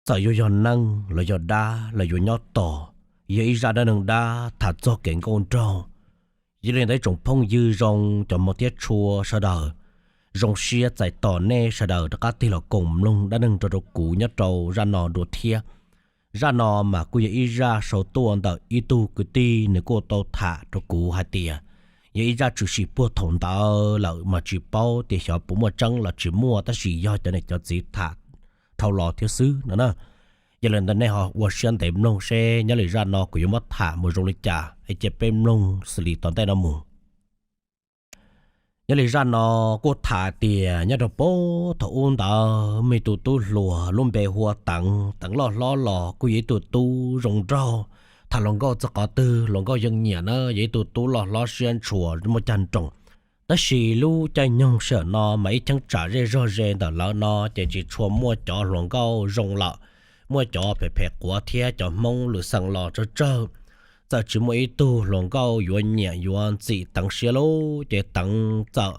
Txawm yuav yog neeg los yog dab los yuav nyob tos, yog ib zaj dab neeg dab tham txog kev nkauj nraug. Yog li ntawd tsoom phooj ywg zoo cov hmov thiab tshua sawv daws, zoo siab txais tos nej sawv daws rov qab tig los koom mloog dab neeg rau rau kuv nyob rau zaj no dua thiab. Zaj no mas kuj yog ib zaj sau tuaj ntawm ib tug kwv tij, nws kuj tau tham rau kuv hais tias yog ib zaj tshwm sim puag thaum ntawd lawm mas tsis paub tias xyov puas muaj tseeb los tsis muaj, tab sis yog cov niam cov txiv tham dhau los thiab xwb no na. Yog li ntawd nej ho ua siab ntev mloog seb nyob li zaj no kuv yuav muab tham mus zoo li cas es cia peb mloog xws li tom ntej no mus. Nyob li zaj no kuj tham tias nyob rau puag thaum ub ntawd muaj ib tug tub hluas lub npe hu ua Teev. Teev loj hlob los kuj yog ib tug tub zoo nraug, tham hluas nkauj txog qhov twg hluas nkauj yeej nyiam na, yog ib tug tub loj hlob siab ntshua muaj cag nroos. Tab sis lub caij nyoog sij hawm no mas ib cheeb tsam zej zog ze ntawm lawv no ces tsis tshua muaj cov hluas nkauj zoo lawm, muaj cov phem phem quav thiab cov Hmoob lwm xeem los tsawg tsawg. Txawm tsis muaj ib tug hluas nkauj yuav nyiam yuav ntxim Teev siab lub, ces Teev txawm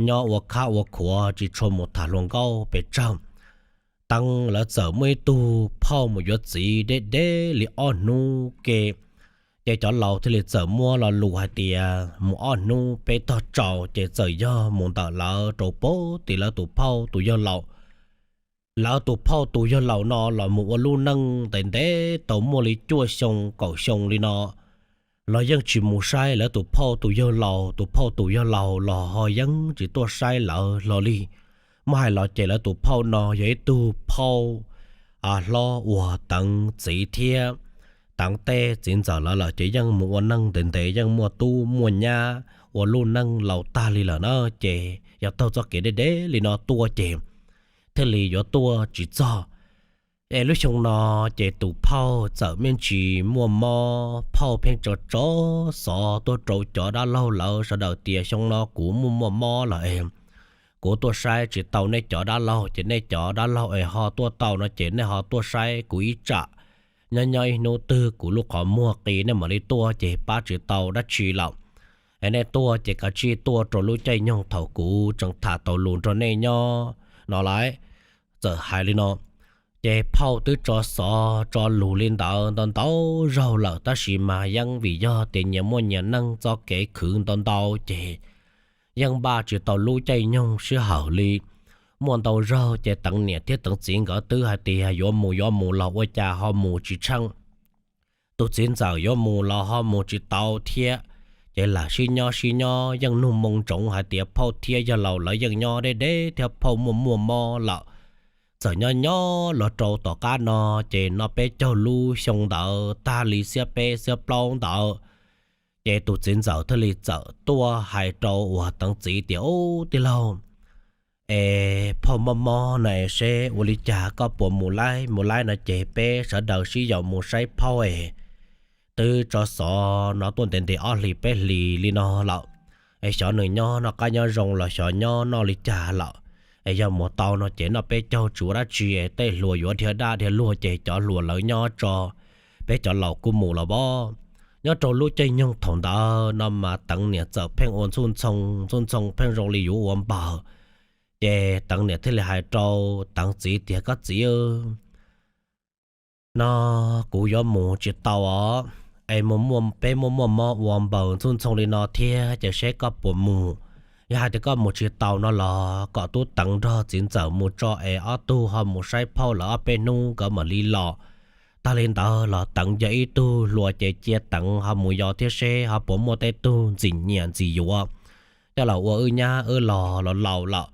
nyob ua khab ua khuav tsis tshua mus tham hluas nkauj pes tsawg. Teev lawv txawm muaj ib tug phauj mus yuav txiv deb deb li ob hnub ke, ces cov laus thiaj li txawm muab lo lus hais tias mus ob hnub peb tog tsaus, ces txawm yog mus ntawm lawv rau puag tim lawv tus phauj tus yawg laus. Lawv tus phauj tus yawg laus no los mus ua lub neej ntev ntev tau muaj li cuaj xyoo kaum xyoo li no los yeej tsis mus saib lawv tus phauj tus yawg laus. Tus phauj tus yawg laus los ho yeej tsis tuaj saib lawv hlo li. Muab hais los ces lawv tus phauj no yog ib tug phauj hlob uas Teev txiv thiab Teev tej txiv ntxawm lawv lawm ces yeej mus ua neej ntev ntev, yeej muaj tub muaj nyab ua lub neej laus tag li lawm na. Ces yog taug txoj kev deb deb li no tuaj ces thiaj li yuav tuaj tsis txog. Es lub xyoo no ces tus phauj txawm me ntsis muaj mob, phauj pheej tso tso xov tuaj rau cov dab laug lawv sawv daws tias xyoo no kuv muaj muaj mob lawm es kuv tuaj saib tsis tau nej cov dab laug, ces nej cov dab laug es ho tuaj tau no ces nej ho tuaj saib kuv ib tsam. Nyob nyob ib hnub twg kuv lub qhov muag qis nej mam li tuaj ces pab tsis tau dab tsi lawm. Es nej tuaj ces kav tsij tuaj rau lub caij nyoog thaum kuv tseem tham tau lus nrog nej nyob no lawm. Txawm hais li no, ces phauj twb tso xov tso lus li ntawd ntau ntau zaug lawm, tab sis mas yeej vim yog tias nyias muaj nyias neej txoj kev khwv ntau ntau ces yeej npaj tsis tau lub caij nyoog sij hawm li. Muaj ntau zaug ces Teev niam thiab Teev txiv nkawd twb hais tias yuav mus yuav mus los ua cas ho mus tsis tsheej. Tus txiv ntxawm yuav mus los ho mus tsis tau thiab. Ces lam sib nyob sib nyob yeej nug moo ntsoov hais tias phauj thiab yawg laus lawv yeej nyob deb deb thiab phauj muaj muaj mob lawm. Txawm nyob nyob los rau tom qab no ces noj peb caug lub xyoo ntawd tag li xiab peb xiab plaub ntawd, ces tus txiv ntxawm thiaj li txawm tuaj hais rau uas Teev txiv tias, Ub, tij laug, es phauj mob mob na, seb ua li cas koj puas mus laib? Mus laib no ces peb sawv daws sib yaum mus saib phauj es. Twb tso xov no tuaj ntev ntev ob hlis peb hlis li no lawm, es xyov nws nyob noj qab nyob zoo los xyov nyob noj li cas lawm. Es yog mus tau no ces noj peb caug tsis ua dab tsi, es tej hluas yuav dhia daj dhia luag ces cov hluas lawv nyob tso, peb cov laus kuj mus los pob. Nyob rau lub caij nyoog thaum ntawd no mas Teev niam txawm pheej ua ntxhuj ntxhoo, ntxhuj ntxhoo pheej zoo li yuav ua npaws. Ces Teev niam thiaj li hais rau Teev txiv tias, Koj txiv, no kuv yuav mus tsis tau os, es mus muaj peb muaj muaj mob ua npaws ntxhuj ntxhoo li no thiab ces seb koj puas mus. Yog hais tias koj mus tsis tau no los kom tub Teev nrog txiv ntxawm mus tso es ob tug ho mus saib phauj lawv ob peb hnub nkawd mam li los. Tag li ntawd los Teev yog ib tug hluas ces cia Teev ho mus yos thiab seb ho puas muaj tej tug ntxim nyiam ntxim yuav coj los ua wb nyab wb los los laus lawm.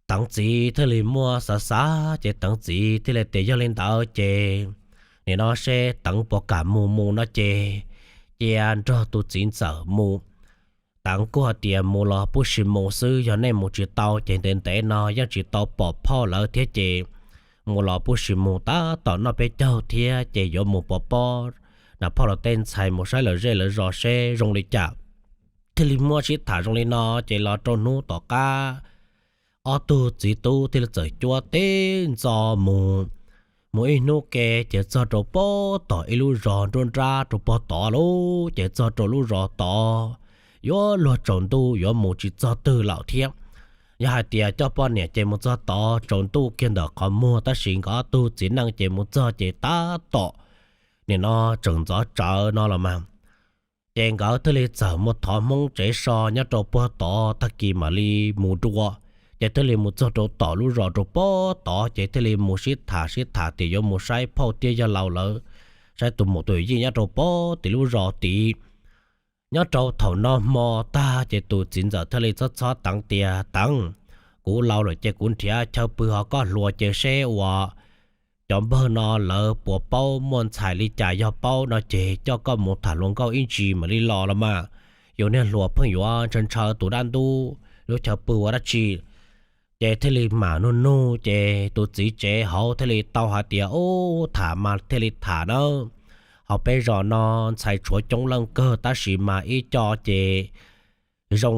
Teev txiv thiaj li muaj xav xav ces Teev txiv thiaj li tias, Yog li ntawd ces nim no seb Teev puas kam mus, mus no ces cia nrog tus txiv ntxawm mus. Teev kuj hais tias, Mus los pub sis mus xwb, yog nej mus tsis tau ces ntev ntev no yeej tsis tau pom phauj lawv thiab ces mus los pub sis mus, tab tom noj peb caug thiab ces yuav mus pov pob nram phauj lawv tej ntxhais mus saib lawv zej lawv zos seb zoo li cas. Thiaj li muab sib tham zoo li no ces los rau hnub tom qab ob tug txiv tub thiaj li txawm cuab teb ntxo mus. Mus ib hnub ke ces txog rau pog tom ib lub zos nruab nrab rau pog tod lauj, ces txog rau lub zos tod yuav luag tsaus ntuj yuav mus tsis txog twg lawm thiab. Yog hais tias coj poj niam ces mus txog tod tsaus ntuj kiag ntawm qhov muag, tab sis nkawd ob tug txiv neej ces mus txog ces tab tom nim no tseem ntxov tsawv no los mas. Ces nkawd thiaj li txawm mus thov Hmoob tsev so nyob rau puag tod, tag kis mam li mus dua. Ces thiaj li mus txog rau tom lub zos rau puag tod, ces thiaj li mus sib tham sib tham tias yuav mus saib phauj thiab yawg laus lawv, saib tus muam tus yij nyob rau puag tim lub zos tid. Nyob rau thaum no hmo tag ces tus txiv ntxawm thiaj li txhob txhob Teev tias, Teev, kuv laus lawm ces kuv nrhiav chaw pw, ho koj hluas ces seb uas cov npawg no lawv puas paub muaj ntxhais li cas, yog paub no ces coj koj mus tham hluas nkauj ib ntsis mam li los los mas. Yus niag hluas pheej yuav ntshaw ntshaw tus dab ntub lub chaw pw ua dab tsi. Ces thiaj li mam nug nug ces tus txiv tsev hauv thiaj li tau hais tias, Ub, tham mas thiaj li tham na. Hauv peb zos no ntxhais tshuav coob leej kawg, tab sis mas ib co ces zoo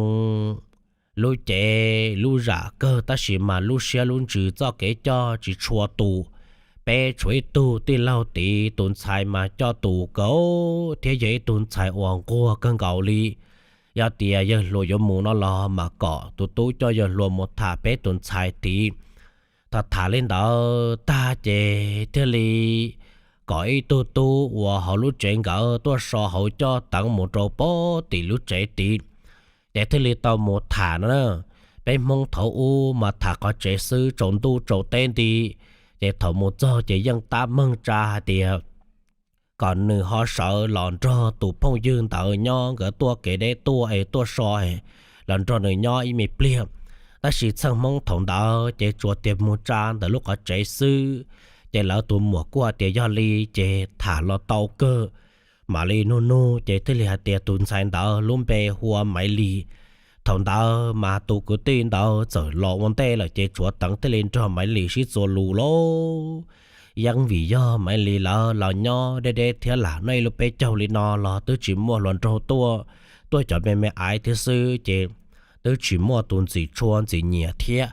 lub cev lub zam kawg, tab sis mas lub siab lub ntsws txoj kev coj tsis tshua tus. Peb tshuav ib tug tij laug tid, tus ntxhais mas coj tus kawg thiab yog ib tug ntxhais uas nquag kawg nkaus li. Yog tias yawg hluas yuav mus no los mas kom tus tub coj yawg hluas mus tham peb tus ntxhais tid. Tham tham li ntawd tag ces thiaj li kom ib tug tub uas hauv lub tsev nkawd tuaj so hauv coj Teev mus rau puag tim lub tsev tid. Ces thiaj li tau mus tham no na. Peb Hmoob thaum ub mas tham qhov tsev xwb, tsaus ntuj tsaus teb nti. Ces thaum mus txog ces yeej tab meeg tsa hais tias kom nws ho sawv los nrog tus phooj ywg ntawd nyob, nkawd tuaj kev deb tuaj es tuaj so los nrog nws nyob ib me pliag. Tab sis txheej Hmoob thaum ntawd ces tsuas tias mus tsa ntawm lub qhov tsev xwb, ces lawv tus muam kuj hais tias yog li ces tham los tau kawg. Mam li nug nug ces thiaj li hais tias tus ntxhais ntawd lub npe hu ua Maiv Lis. Thaum ntawd mas tus kwv tij ntawd txawm los ua ntej lawm ces tshuav Teev thiaj li nrog Maiv Lis sib txuas lus lauj. Yeej vim yog Maiv Lis lawv los nyob deb deb thiab lam noj ib lub peb caug li no los twb tsis muaj hluas nraug tuaj, tuaj cov me me aiv thiab xwb ces twb tsis muaj tus ntxim tshua ntxim nyiam thiab.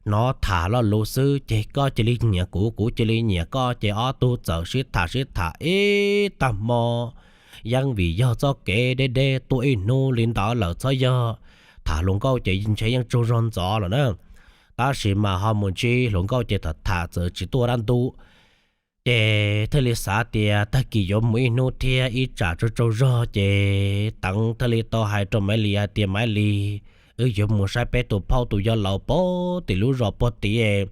Hnov tham lo lus xwb ces koj cia li nyiam kuv, kuv cia li nyiam koj ces ob tug txawm sib tham sib tham ib tag hmo. Yeej vim yog txoj kev deb deb tuaj ib hnub li ntawd lawm, txhob yog tham hluas nkauj ces ntshe yeej tsaug zog ntxov lawm na. Tab sis mas ho mus ntsib hluas nkauj ces tham tham txawm tsis tuaj dab ntub. Ces thiaj li xav tias tag kis yuav mus ib hnub thiab ib tsam tsaug tsaug zog ces Teev thiaj li tau hais rau Maiv Lis hais tias, Maiv Lis, wb yuav mus saib peb tus phauj tus yawg laus puag tim lub zos puag tid.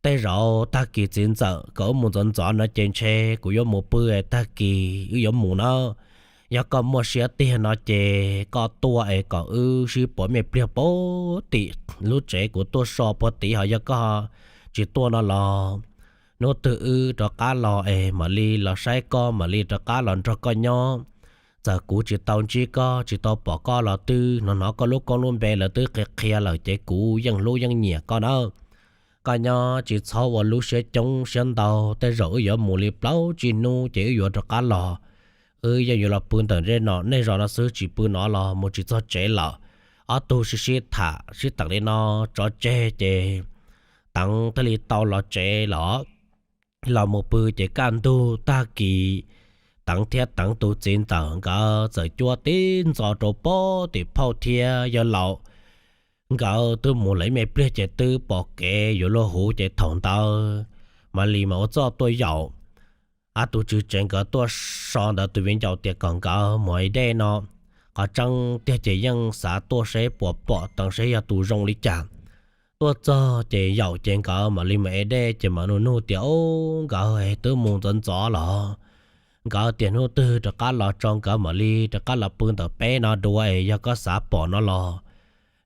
Tej zaum tag kis txiv ntxawm kom wb mus ntxov ntxov no ces ntshe kuv yuav mus pw, tag kis wb yuav mus na. Yog koj muaj siab tiag no ces koj tuaj es kom wb sib pom me pliag puag tim lub tsev kuv tuaj so puag tid, ho yog koj tsis tuaj no los hnub twg wb rov qab los es mam li los saib koj, mam li rov qab los nrog koj nyob. Txawm kuv tsis tau ntsib koj, tsis tau pom koj los twb hnov hnov koj lub koob lub npe lawv twb qhia qhia lawm ces kuv yeej hlub yeej nyiam koj na. Koj nyob tsis txhob ua lub siab coob siab ntau, tej zaum wb yuav mus li plaub tsib hnub ces wb yuav rov qab los. Wb yeej yuav los pw ntawm nej zos no xwb, tsis pw no los mus tsis txog tsev lawm. Ob tug sib sib tham sib teem li no tso tseg ces Teev thiaj li tau los tsev los, los mus pw ces kaj ntug tag kis Teev thiab Teev tus txiv ntxawm nkawd txawm cuab tib ntxo rau puag tim phauj thiab yawg laus. Nkawd twb mus lawm ib me pliag ces twb pom kev yuav luag huv ces thaum ntawd Maiv Lis mas ua txuj tuaj yaum ob tug tswv tsev nkawd tuaj so ntawd tus viv ncaus tias kom nkawd mus ev dej no. Qhov tseeb tiag ces yeej xav tuaj seb puas pom Teev seb yog tus zoo li cas. Tuaj txog ces yaum ces nkawd mam li mus ev dej ces mam nug nug tias, Ub, nkawd twb mus ntxov ntxov los? Nkawd tias hnub twg rov qab los tso nkawd mam li rov qab los pw ntawm peb no dua es yog koj xav pom no los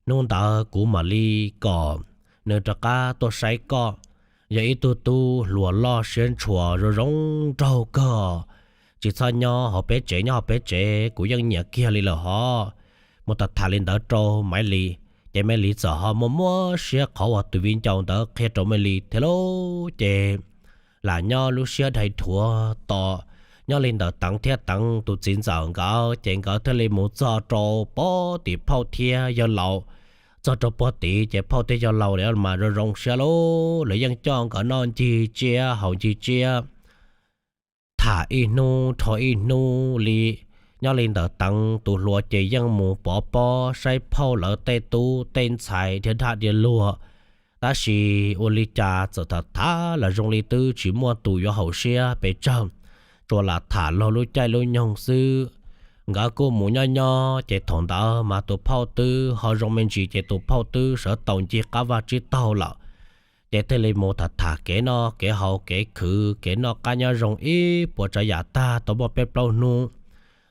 hnub ntawd kuv mam li kom nws rov qab tuaj saib koj. Yog ib tug tub hluas loj siab ntshua zoo zoo nraug kawg, tsis txhob nyob hauv peb tsev, nyob hauv peb tsev kuv yeej nyiam kiag li lawm hov. Mus tham tham li ntawd rau Maiv Lis ces Maiv Lis txawm ho muaj muab siab qhov uas tus viv ncaus ntawd qhia rau Maiv Lis thiab lauj. Ces lam nyob lub siab dai dhuav tos. Nyob li ntawd Teev thiab Teev tus txiv ntxawm nkawd ces nkawd thiaj li mus txog rau puag tim phauj thiab yawg laus. Txog rau puag tid ces phauj thiab yawg laus lawv mas zoo zoo siab lauj, lawv yeej coj nkawd noj ncig tsiab haus ncig tsiab, tham ib hnub dhau ib hnub li. Nyob li ntawd Teev tus hluas ces yeej mus pov pob saib phauj lawv tej tub tej ntxhais dhia dhaj dhia luag, tab sis ua li cas txawm tham tham los zoo li twb tsis muaj tus yuav haum siab pes tsawg, tsuas lam tham luag lub caij lub nyoog xwb. Nkawd kuj mus nyob nyob ces thaum ntawd mas tus phauj twb ho zoo me ntsis ces tus phauj twb sawv tau ncig qab vaj tsib taug lawm. Ces thiaj li mus tham tham kev noj kev haus kev khwv kev noj qab nyob zoo ib puas tsav yam tag tau muaj peb plaub hnub,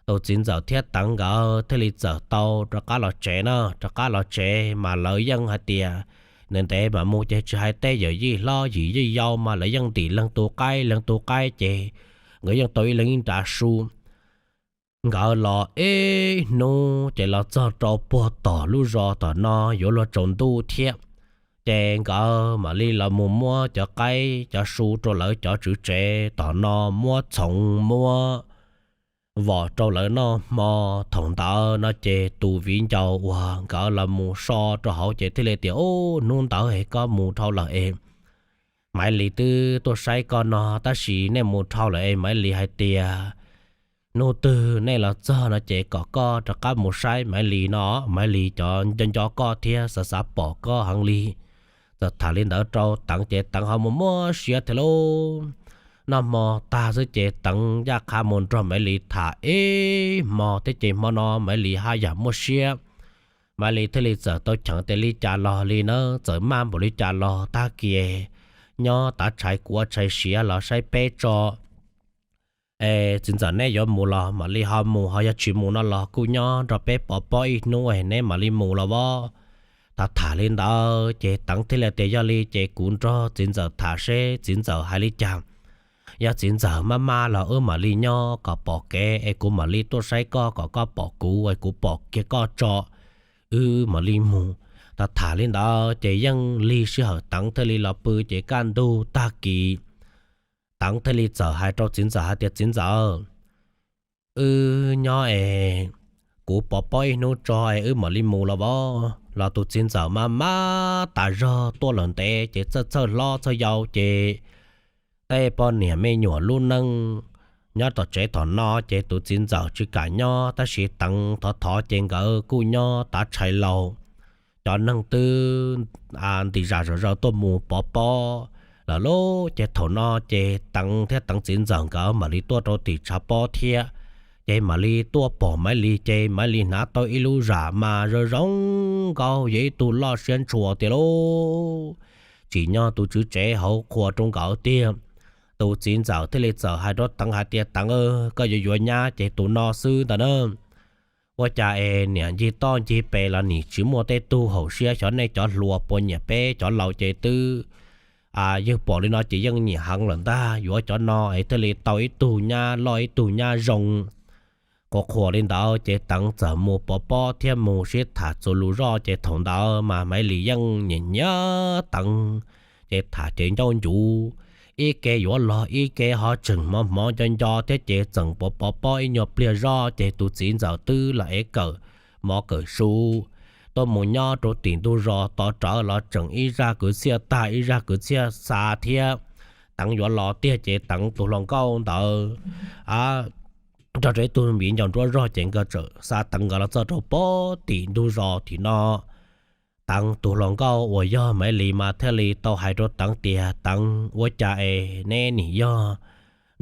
tus txiv ntxawm thiab Teev nkawd thiaj li txawm tau rov qab los tsev na. Rov qab los tsev mas lawv yeej hais tias ntev ntev mam mus ces tsis hais tej yawm yij hlob yim yij yau mas lawv yeej ntim leej tus qaib leej tus qaib ces nkawd yeej tau ib leeg ib nra su. Nkawd los ib hnub ces los txog rau puag tom lub zos tom no yuav luag tsaus ntuj thiab, ces nkawd mam li los mus muab cov qaib cov su rau lawv cov tswv tsev tom no, muab txhoov muab vom rau lawv noj hmo. Thaum ntawd no ces tus viv ncaus uas nkawd los mus so rau hauv ces thiaj li tias, Ub, hnub ntawd es koj mus dhau lawm es Maiv Lis twb tuaj saib koj no, tab sis nej mus dhau lawm es Maiv Lis hais tias hnub twg nej los txog no ces kom koj rov qab mus saib Maiv Lis no, Maiv Lis cov nco nco koj thiab xav xav pom koj heev li. Txawm tham li ntawd rau Teev ces Teev ho mus muab siab thiab lauj. Noj hmo tag xwb ces Teev ncaj qha mus nrog Maiv Lis tham ib hmo thiab ces hmo no Maiv Lis haj yam muaj siab. Maiv Lis thiaj li txawm tau cheem tias li cas los li na, txawm maj npaum li cas los tag kis nyob tav tshais kuav tshais siav los saib peb tso. Es txiv ntxawm neb yuav mus los mam li ho mus, ho yog tsis mus no los kuj nyob nrog peb pov pob ib hnub es neb mam li mus los as. Tham tham li ntawd ces Teev thiaj li tias, Yog li ces kuv nrog txiv ntxawm tham seb txiv ntxawm hais li cas. Yog txiv ntxawm maj maj los wb mam li nyob kom pom kev es kuv mam li tuaj saib koj kom koj pom kuv es kuv pom kiag koj tso, wb mam li mus. Tham tham li ntawd ces yeej lig sij hawm Teev thiaj li los pw ces kaj ntug tag kis Teev thiaj li txawm hais rau txiv ntxawm hais tias, Txiv ntxawm, wb nyob es kuv pov pob ib hnub tso es wb mam li mus los as. Los tus txiv ntxawm maj maj tas zog tuaj los ntev ces txhawj txhawj hlob txhawj yau ces tej poj niam me nyuam lub neej nyob tom tsev tom no ces tus txiv ntxawm tsis kam nyob, tab sis Teev thov thov ces nkawd kuj nyob tav tshais laus. Cov neeg twb ntim zam zom zaws tuaj mus pov pob lawm lauj. Ces thaum no ces Teev thiab Teev txiv ntxawm nkawd mam li tuaj rau tim tshav pob thiab, ces mam li tuaj pom Maiv Lis ces Maiv Lis hnav tau ib lub zam mas zoo zoo nkauj, yog ib tug loj siab ntshua tiag lauj. Tsim nyog tus tswv tsev hauv qhuas rau nkawd tiag. Tus txiv ntxawm thiaj li txawm hais rau Teev hais tias, Teev, koj yuav yuav nyab ces tus no xwb ntag na. Ua cas es niam ncig toj ncig pes los nim tsis muaj tej tug haum siab, xyov nej cov hluas puas nyiam, peb cov laus ces twb ywg pom li no ces yeej nyiam heev lawm ntag. Yuav cov no es thiaj li tau ib tug nyab loj ib tug nyab zoo. Qhuas qhuas li ntawd ces Teev txawm mus pov pob thiab mus sib tham txuas lus zoj ces thaum ntawd mas Maiv Lis yeej nyiam nyiam Teev, ces tham ces ncauj ncuv, ib ke yuav los ib ke ho tseem hmov hmov nco nco thiab ces txawm pov pov pob ib nyuag pliag zoj ces tus txiv ntxawm twb los ev kawm mov kawm su tuaj mus nyob rau tim ntug zos, tos rawv los tseem ib zaj kwv txhiaj tag ib zaj kwv txhiaj xa thiab. Teev yuav los tiag ces Teev tus hluas nkauj ntawd nrog rau ib tug viv ncaus nruab zog ces nkawd txawm xa Teev nkawd los txog rau pem tim ntug zos tim no. Teev tus hluas nkauj uas yog Maiv Lis mas thiaj li tau hais rau Teev tias, Teev, ua cas es neb nim yog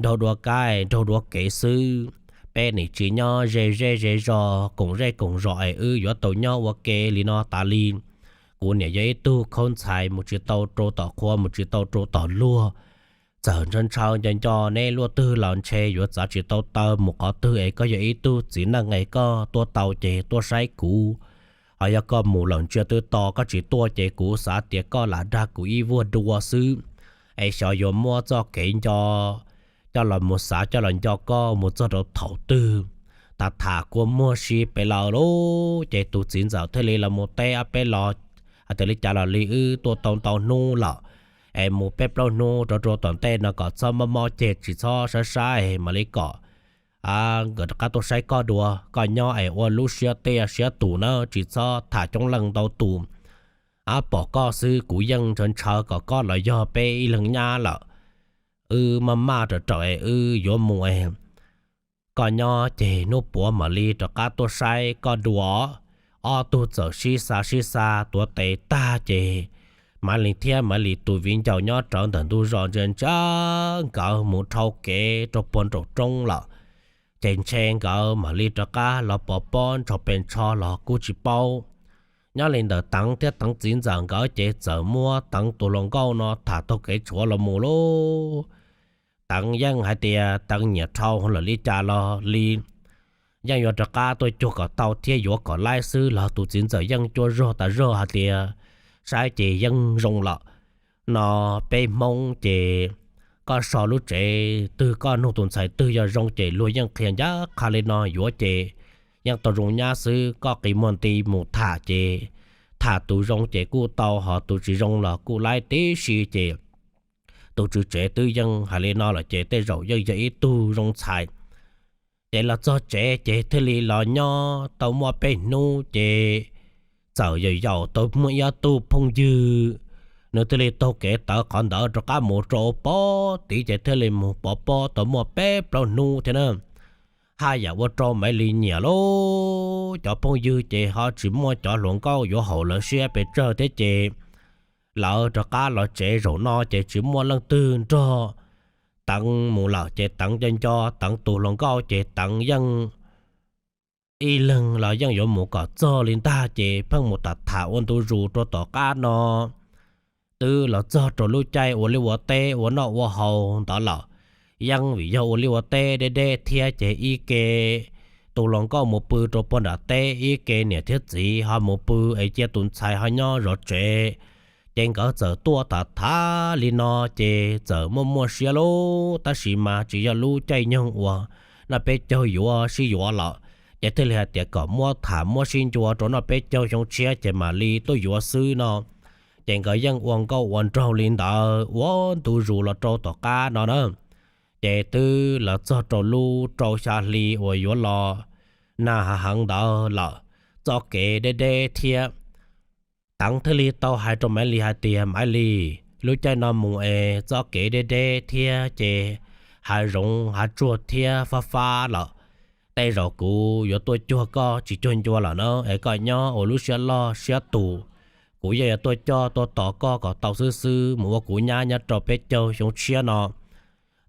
nraug dua kab nraug dua kev xwb? Peb nim tsis nyob ze zej ze zos koom zej koom zos es wb yuav tau nyob ua ke li no tas li. Kuv niam yog ib tug khaub ntxhais mus tsis tau rau tom qhua mus tsis tau rau tom luag, txawm ntshaw ntshaw nco nco neb luaj twg los ntshe yuav txav tsis tau taw mus qhov twg es koj yog ib tug txiv neej es koj tuaj tau ces tuaj saib kuv. Ho yog koj mus lawm ntsia twb to koj tsis tuaj ces kuv xav tias koj lam dag kuv ib vuag dua xwb, es xyov yuav muab txoj kev nco coj los mus xav coj los nco koj mus txog rau thaum twg. Tham tham kua muag si pes lawm lauj ces tus txiv ntxawm thiaj li los mus teb ob peb los hais tias, Li cas los li wb tuaj tau ntau hnub lawm es mus peb plaub hnub rau rau tom ntej no kom txhob mob mob ceg tsis txhob sab sab es mam li kom nkawd rov qab tuaj saib koj dua. Koj nyob es ua lub siab tiaj siab tus na, tsis txhob tham coob leej ntau tus. Ab, pom koj xwb kuv yeej ntshaw ntshaw kom koj los yog peb ib leeg nyab lawm. Wb maj maj rawm rawm es wb yuav mus es koj nyob ces hnub puav mam li rov qab tuaj saib koj dua. Ob tug txawm sib xa sib xa tuav tes tag ces Maiv Lis thiab Maiv Lis tus viv ncaus nyob rawv ntawm ntug zos ntsia ntsia nkawd mus dhau kev rau puag nraum roob lawm. Ces ntshe nkawd mam li rov qab los pov pob ntsho pes ntsho los kuj tsis paub. Nyob li ntawm Teev thiab Teev txiv ntxawm nkawd ces txawm muab Teev tus hluas nkauj no tham taug kev tshuav los mus lauj. Teev yeej hais tias Teev nyiam dhau lawm li cas los li yeej yuav rov qab tuaj cuag kom tau thiab yuav kom laib xwb los tus txiv ntxawm yeej cuaj zog tas zog hais tias saib ces yeej zoo lawm. No peb Hmoob ces koj so lub tsev twg koj nug tus ntxhais twg yog zoo ces luag yeej qhia ncaj qha li no yuav ces yeej tau zoo nyab xwb. Koj qi muag nti mus tham ces tham tus zoo ces kuj tau, ho tus tsis zoo los kuj laib tib si ces tus tswv tsev twb yeej hais li no lawm ces tej zaum yeej yog ib tug zoo ntxhais. Ces los txog tsev ces thiaj li los nyob tau muaj peb hnub ces txawm yaum yaum tau muaj ib ob tug phooj ywg, nws thiaj li taug kev tawm qhov ntawd rov qab mus rau pob tid ces thiaj li mus pov pob tau muaj peb plaub hnub thiab na. Haj yam ua rau Maiv Lis nyiam lauj. Cov phooj ywg ces ho tsis muaj cov hluas nkauj yuav haum lawv siab pes tsawg thiab ces lawv rov qab los tsev zaum no ces tsis muaj leej twg nrog Teev mus lawm ces Teev nco nco Teev tus hluas nkauj ces Teev yeej ib leeg los yeej yuav mus kom txog li ntag ces pheej mus tham tham ua ntu zus rau tom qab no. Twb los txog rau lub caij ua liaj ua teb ua noj ua haus ntawd lawm, yeej vim yog ua liaj ua teb deb deb thiab ces ib ke tus hluas nkauj mus pw rau puag nram teb, ib ke niam thiab txiv ho mus pw es cia tus ntxhais ho nyob zov tsev. Ces nkawd txawm tuaj tham tham li no ces txawm muaj muaj siab lauj, tab sis mas tsis yog lub caij nyoog uas noj peb caug yuav sib yuav lawm, ces thiaj li hais tias kom muab tham muab sib ncua rau noj peb caug xyoo tshiab ces mam li tuaj yuav xwb no. Ces nkawd yeej ua nkauj ua nraug li ntawd ua ntu zus los rau tom qab no na. Ces twb los txog rau lub rau xya hli uas yuav los nag hav heev ntawd lawm, txoj kev deb deb thiab. Teev thiaj li tau hais rau Maiv Lis hais tias, Maiv Lis, lub caij no mus es txoj kev deb deb thiab ces hav zoov hav tsuag thiab fab fab lawm. Tej zaum kuv yuav tuaj cuag koj tsis cuag ncua lawm na, es koj nyob ua lub siab loj siab tus, kuv yeej yuav tuaj coj tuaj tos koj kom tau xwb xwb, mus ua kuv nyab nyob rau peb caug xyoo tshiab no.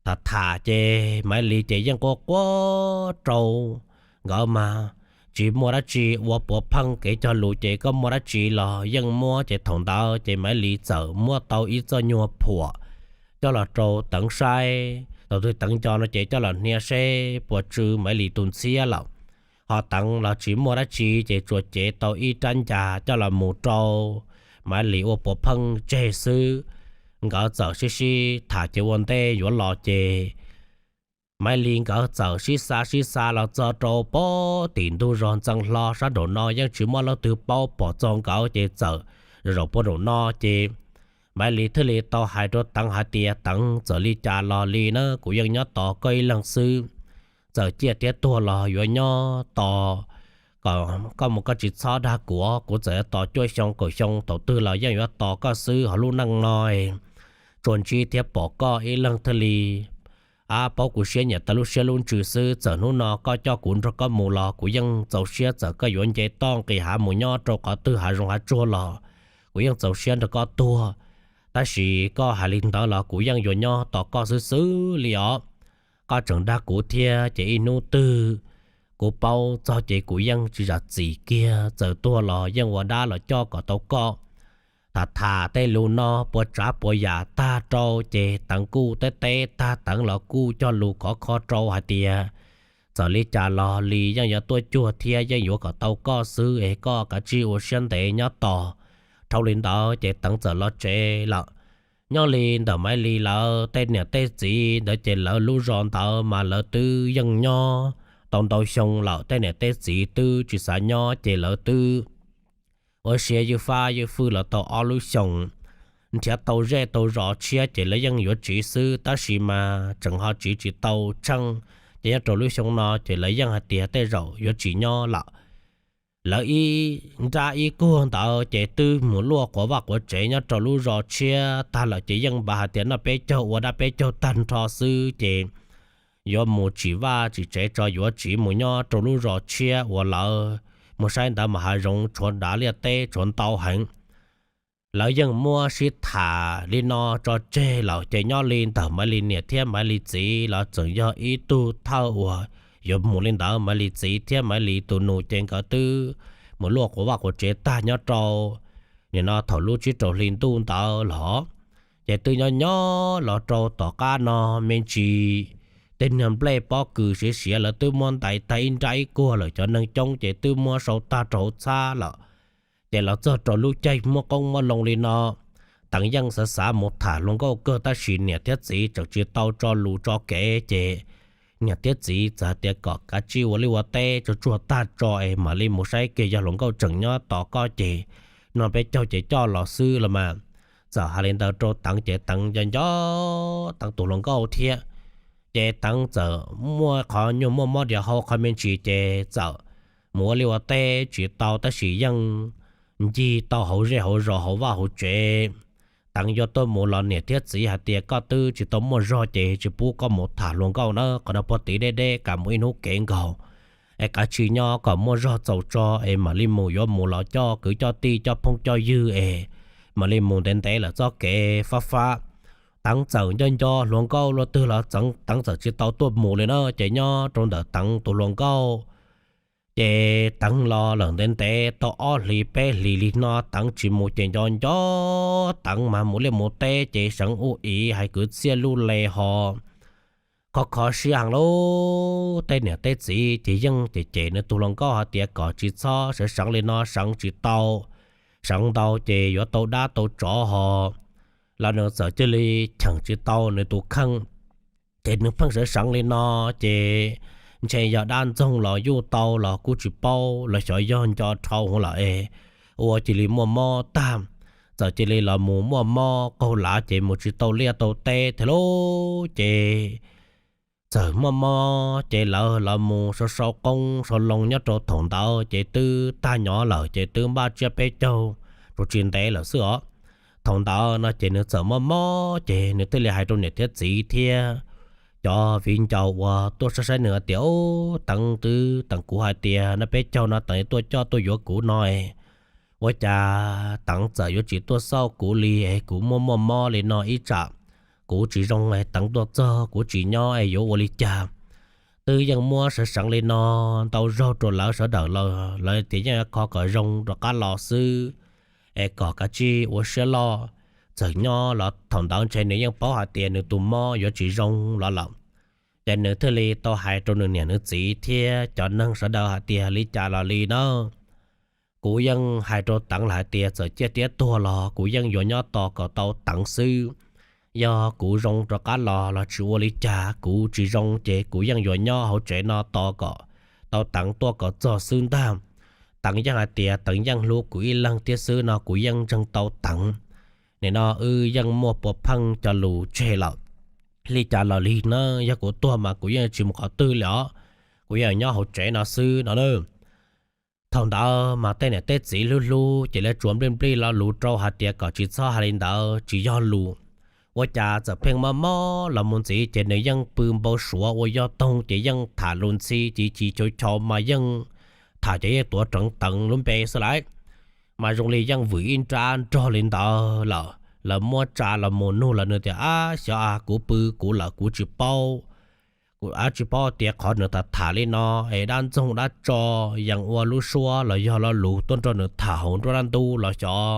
Tham tham ces Maiv Lis ces yeej quaj quaj rau, nkawd mas tsis muaj dab tsi ua puav pheej kev cog lus ces koj muaj dab tsi los yeej muab ces thaum ntawd ces Maiv Lis txawm muab tau ib txoj nyuag phuam coj los rau Teev saib, thaum twg Teev nco no ces coj los hnia seb puas tsw Maiv Lis tus ntxhiab lawm. Ho Teev los tsis muaj dab tsi ces tsuas cev tau ib rab ncas coj los mus rau Maiv Lis ua puav pheej tseg xwb. Nkawd txawm sib sib tham ces ua ntej yuav los ces Maiv Lis nkawd txawm sib xa sib xa los txog rau pob tim ntug zos ntxeev hlo sab nraum no, yeej tsis muaj leej twg paub pom txog nkawd ces txawm zaum puag nraum no ces Maiv Lis thiaj li tau hais rau Teev hais tias, Teev, txawm li cas los li na kuv yeej nyob tos koj ib leeg xwb. Txawm ciaj thiab tuag los yuav nyob tos kom koj mus, koj tsis txhob dag kuv, kuv txawm yuav tos cuaj xyoo kaum xyoo thaum twg los yeej yuav tos koj xwb. Hauv lub neej no tsuas ntsib thiab pom koj ib leeg thiaj li paub kuv siab nyiam tau lub siab lub ntsws xwb. Txawm hnub no koj coj kuv nrog koj mus los kuv yeej txaus siab, txawm koj yuav nce toj nqis hav mus nyob rau qhov twg hav zoov hav tsuag los kuv yeej txaus siab nrog koj tuag. Tab sis koj hais li ntawd los kuv yeej yuav nyob tos koj xwb xwb li os. Koj tseem dag kuv thiab ces ib hnub twg kuv paub txog ces kuv yeej tsis zam txim kiag, txawm tuag los yeej ua dab los coj kom tau koj. Tham tham tej lus no puas tsav puas yam tag rau ces Teev kuj teb teb tag, Teev los kuj cog lus khov kho rau hais tias, Txawm li cas los Lis yeej yuav tuaj cuag thiab yeej yuav kom tau koj xwb es koj kav tsij ua siab ntev nyob tos. Dhau li ntawd ces Teev txawm los tsev lawm. Nyob li ntawm Maiv Lis lawv tej niam tej txiv ntawd ces lawv lub zos ntawd mas lawv twb yeej nyob tau ntau xyoo lawm, tej niam tej txiv twb tsis xav nyob ces lawv twb ua siav ywj fab ywj fwj los tau ob lub xyoos, nrhiav tau zej tau zos tshiab ces lawv yeej yuav tsiv xwb, tab sis mas tseem ho tsiv tsis tau tsheej. Ces nyob rau lub xyoo no ces lawv yeej hais tias tej zaum yuav tsis nyob lawm. Lawv ib nrab ib kuag ntawd ces twb mus luaj quav vaj quav tsev nyob rau lub zos tshiab tag lawm ces yeej npaj hais tias noj peb caug ua dab peb caug tag nrho xwb ces yuav mus tsim vaj tsim tsev tso, yuav tsiv mus nyob rau lub zos tshiab uas lawv mus saib ntawd mas hav zoov tshuav dav liaj teb tshuav ntau heev. Lawv yeej muab sib tham li no tso tseg lawm ces nyob li ntawm Maiv Lis niam thiab Maiv Lis txiv los tseem yog ib tug thawj uas yuav mus li ntawd. Maiv Lis txiv thiab Maiv Lis tus nus ces nkawd twb mus luaj quas vaj quas tsev tag nyob rau nim no thaum lub tsib rau hli ntuj ntawd los, ces twb nyob nyob los rau tom qab no me ntsis tej niag nplej pob kws siav siav lawv twb muab ntais tag ib nrab ib kuag lawm, cov neeg coob ces twb muab sau tag rau hauv txhab lawm. Ces los txog rau lub caij muab qoob muab loo li no, Teev yeej xav xav mus tham hluas nkauj kawg tab sis niam thiab txiv tseem tsis tau tso lus tso kev ces niam thiab txiv txawm hais tias kom kav tsij ua liaj ua teb tsuag tsuag tag tso es mam li mus saib kiag, yog hluas nkauj tseem nyob tos koj ces noj peb caug ces coj los xwb los mas. Txawm hais li ntawd rau Teev ces Teev nco nco Teev tus hluas nkauj thiab. Ces Teev txawm muaj qhov nyuag muaj mob dias hau qhov me ntsis ces txawm mus ua liaj ua teb tsis tau tab sis yeej ncig tau hauv zej hauv zos hauv vaj hauv tsev. Teev yuav tuaj mus los niam thiab txiv hais tias koj twb tsis tau muaj zog ces tsis pub koj mus tham hluas nkauj na, qhov no puag tid deb deb, kam mus ib hnub kev nkaus es kav tsij nyob kom muaj zog txaus tso es mam li mus, yuav mus los coj kwv coj tij coj phooj coj ywg es mam li mus ntev ntev lawm txoj kev fab fab. Teev txawm nco nco hluas nkauj luaj twg los Teev txawm tsis tau tuaj mus li na, ces nyob rau ntawm Teev tus hluas nkauj ces Teev los lawm ntev ntev tau ob hlis peb hlis li no Teev tsis mus ces nco nco Teev mas mus liaj mus teb ces seev ub iv hais kwv txhiaj luj le ho kho kho siab heev lauj. Tej niam tej txiv ces yeej cem cem nws tus hluas nkauj hais tias kom tsis txhob seev seev li no, seev tsis tau, seev ntau ces yuav tau dab tau tsov ho. Los nws txawm cia li cheem tsis tau nws tus kheej, ces nws pheej seev seev li no ces ntshe yog dab ntxoog los yuj tau los kuj tsis paub, los xyov yog nco dhau hwv lawm es ua cia li muaj mob tag. Txawm cia li los mus muaj mob qaug lav ces mus tsis tau liaj tau teb thiab lauj. Ces txawm muaj mob ces lawv los mus sau sau qoob sau loo nyob rau thaum ntawd ces twb tag nyob lawm ces twb npaj tsiab peb caug rau tsis ntev lawm xwb os. Thaum ntawd no ces nws txawm mob mob ces nws thiaj li hais rau niam thiab txiv thiab cov viv ncaus uas tuaj saib saib nws hais tias, Ub, Teev twb teem kuv hais tias noj peb caug no Teev tuaj coj tuaj yuav kuv no, ua cas Teev txawm yuav tsis tuaj xauj kuv li es kuv muaj muaj mob li no ib tsam kuv tsis zoo es Teev tuaj txog kuv tsis nyob es yuav ua li cas. Twb yeej muab seev seev li no ntau zaug rau lawv sawv daws, lawv tias yeej kho kom zoo rov qab los xwb es kom kav tsij ua siab loj. Txawm nyob los thaum ntawd ntshe nws yeej paub hais tias nws tus mob yuav tsis zoo los lawm, ces nws thiaj li tau hais rau nws niam nws txiv thiab cov neeg sawv daws hais tias, Li cas los li na, kuv yeej hais rau Teev lawm hais tias txawm ciaj tiab tuag los kuv yeej yuav nyob tos kom tau Teev xwb. Yog kuv zoo rov qab los los tsis ua li cas, kuv tsis zoo ces kuv yeej yuav nyob hauv tsev no tos kom tau Teev tuaj kom txog xwb ntag. Teev yeej hais tias Teev yeej hlub kuv ib leeg thiab xwb no kuv yeej ntseeg tau Teev. Nim no wb yeej muaj puav pheej cov lus tseg lawm. Li cas los li na, yog kuv tuag mas kuv yeej tsis mus qhov twg li os, kuv yeej nyob hauv tsev no xwb no na. Thaum ntawd mas tej niam tej txiv hlub hlub ces lawv tsuas nplij nplij lo lus rau hais tias kom tsis txhob hais li ntawd, tsis yog lus. Ua cas txawm pheej mob mob los mus ntxiv ces nws yeej pw npau suav ua yog toog ces yeej tham lus ntxhi ci ci chau chau mas yeej tham ces yeej tuav reev Teev lub npe xwb lauj. Mas zoo li yeej vwm ib nrab nrog li ntawd lawm, lawv muab tsa los mus nug los nws tias, Ab, xyov a, kuv pw kuv lawm kuv tsis paub. Kuv ab tsis paub tias qhov nws tham tham li no es dab ntxoog dab tso, yees ua lub suab los yog lo lus tuaj nrog nws tham hauv nruab dab ntub los xyov.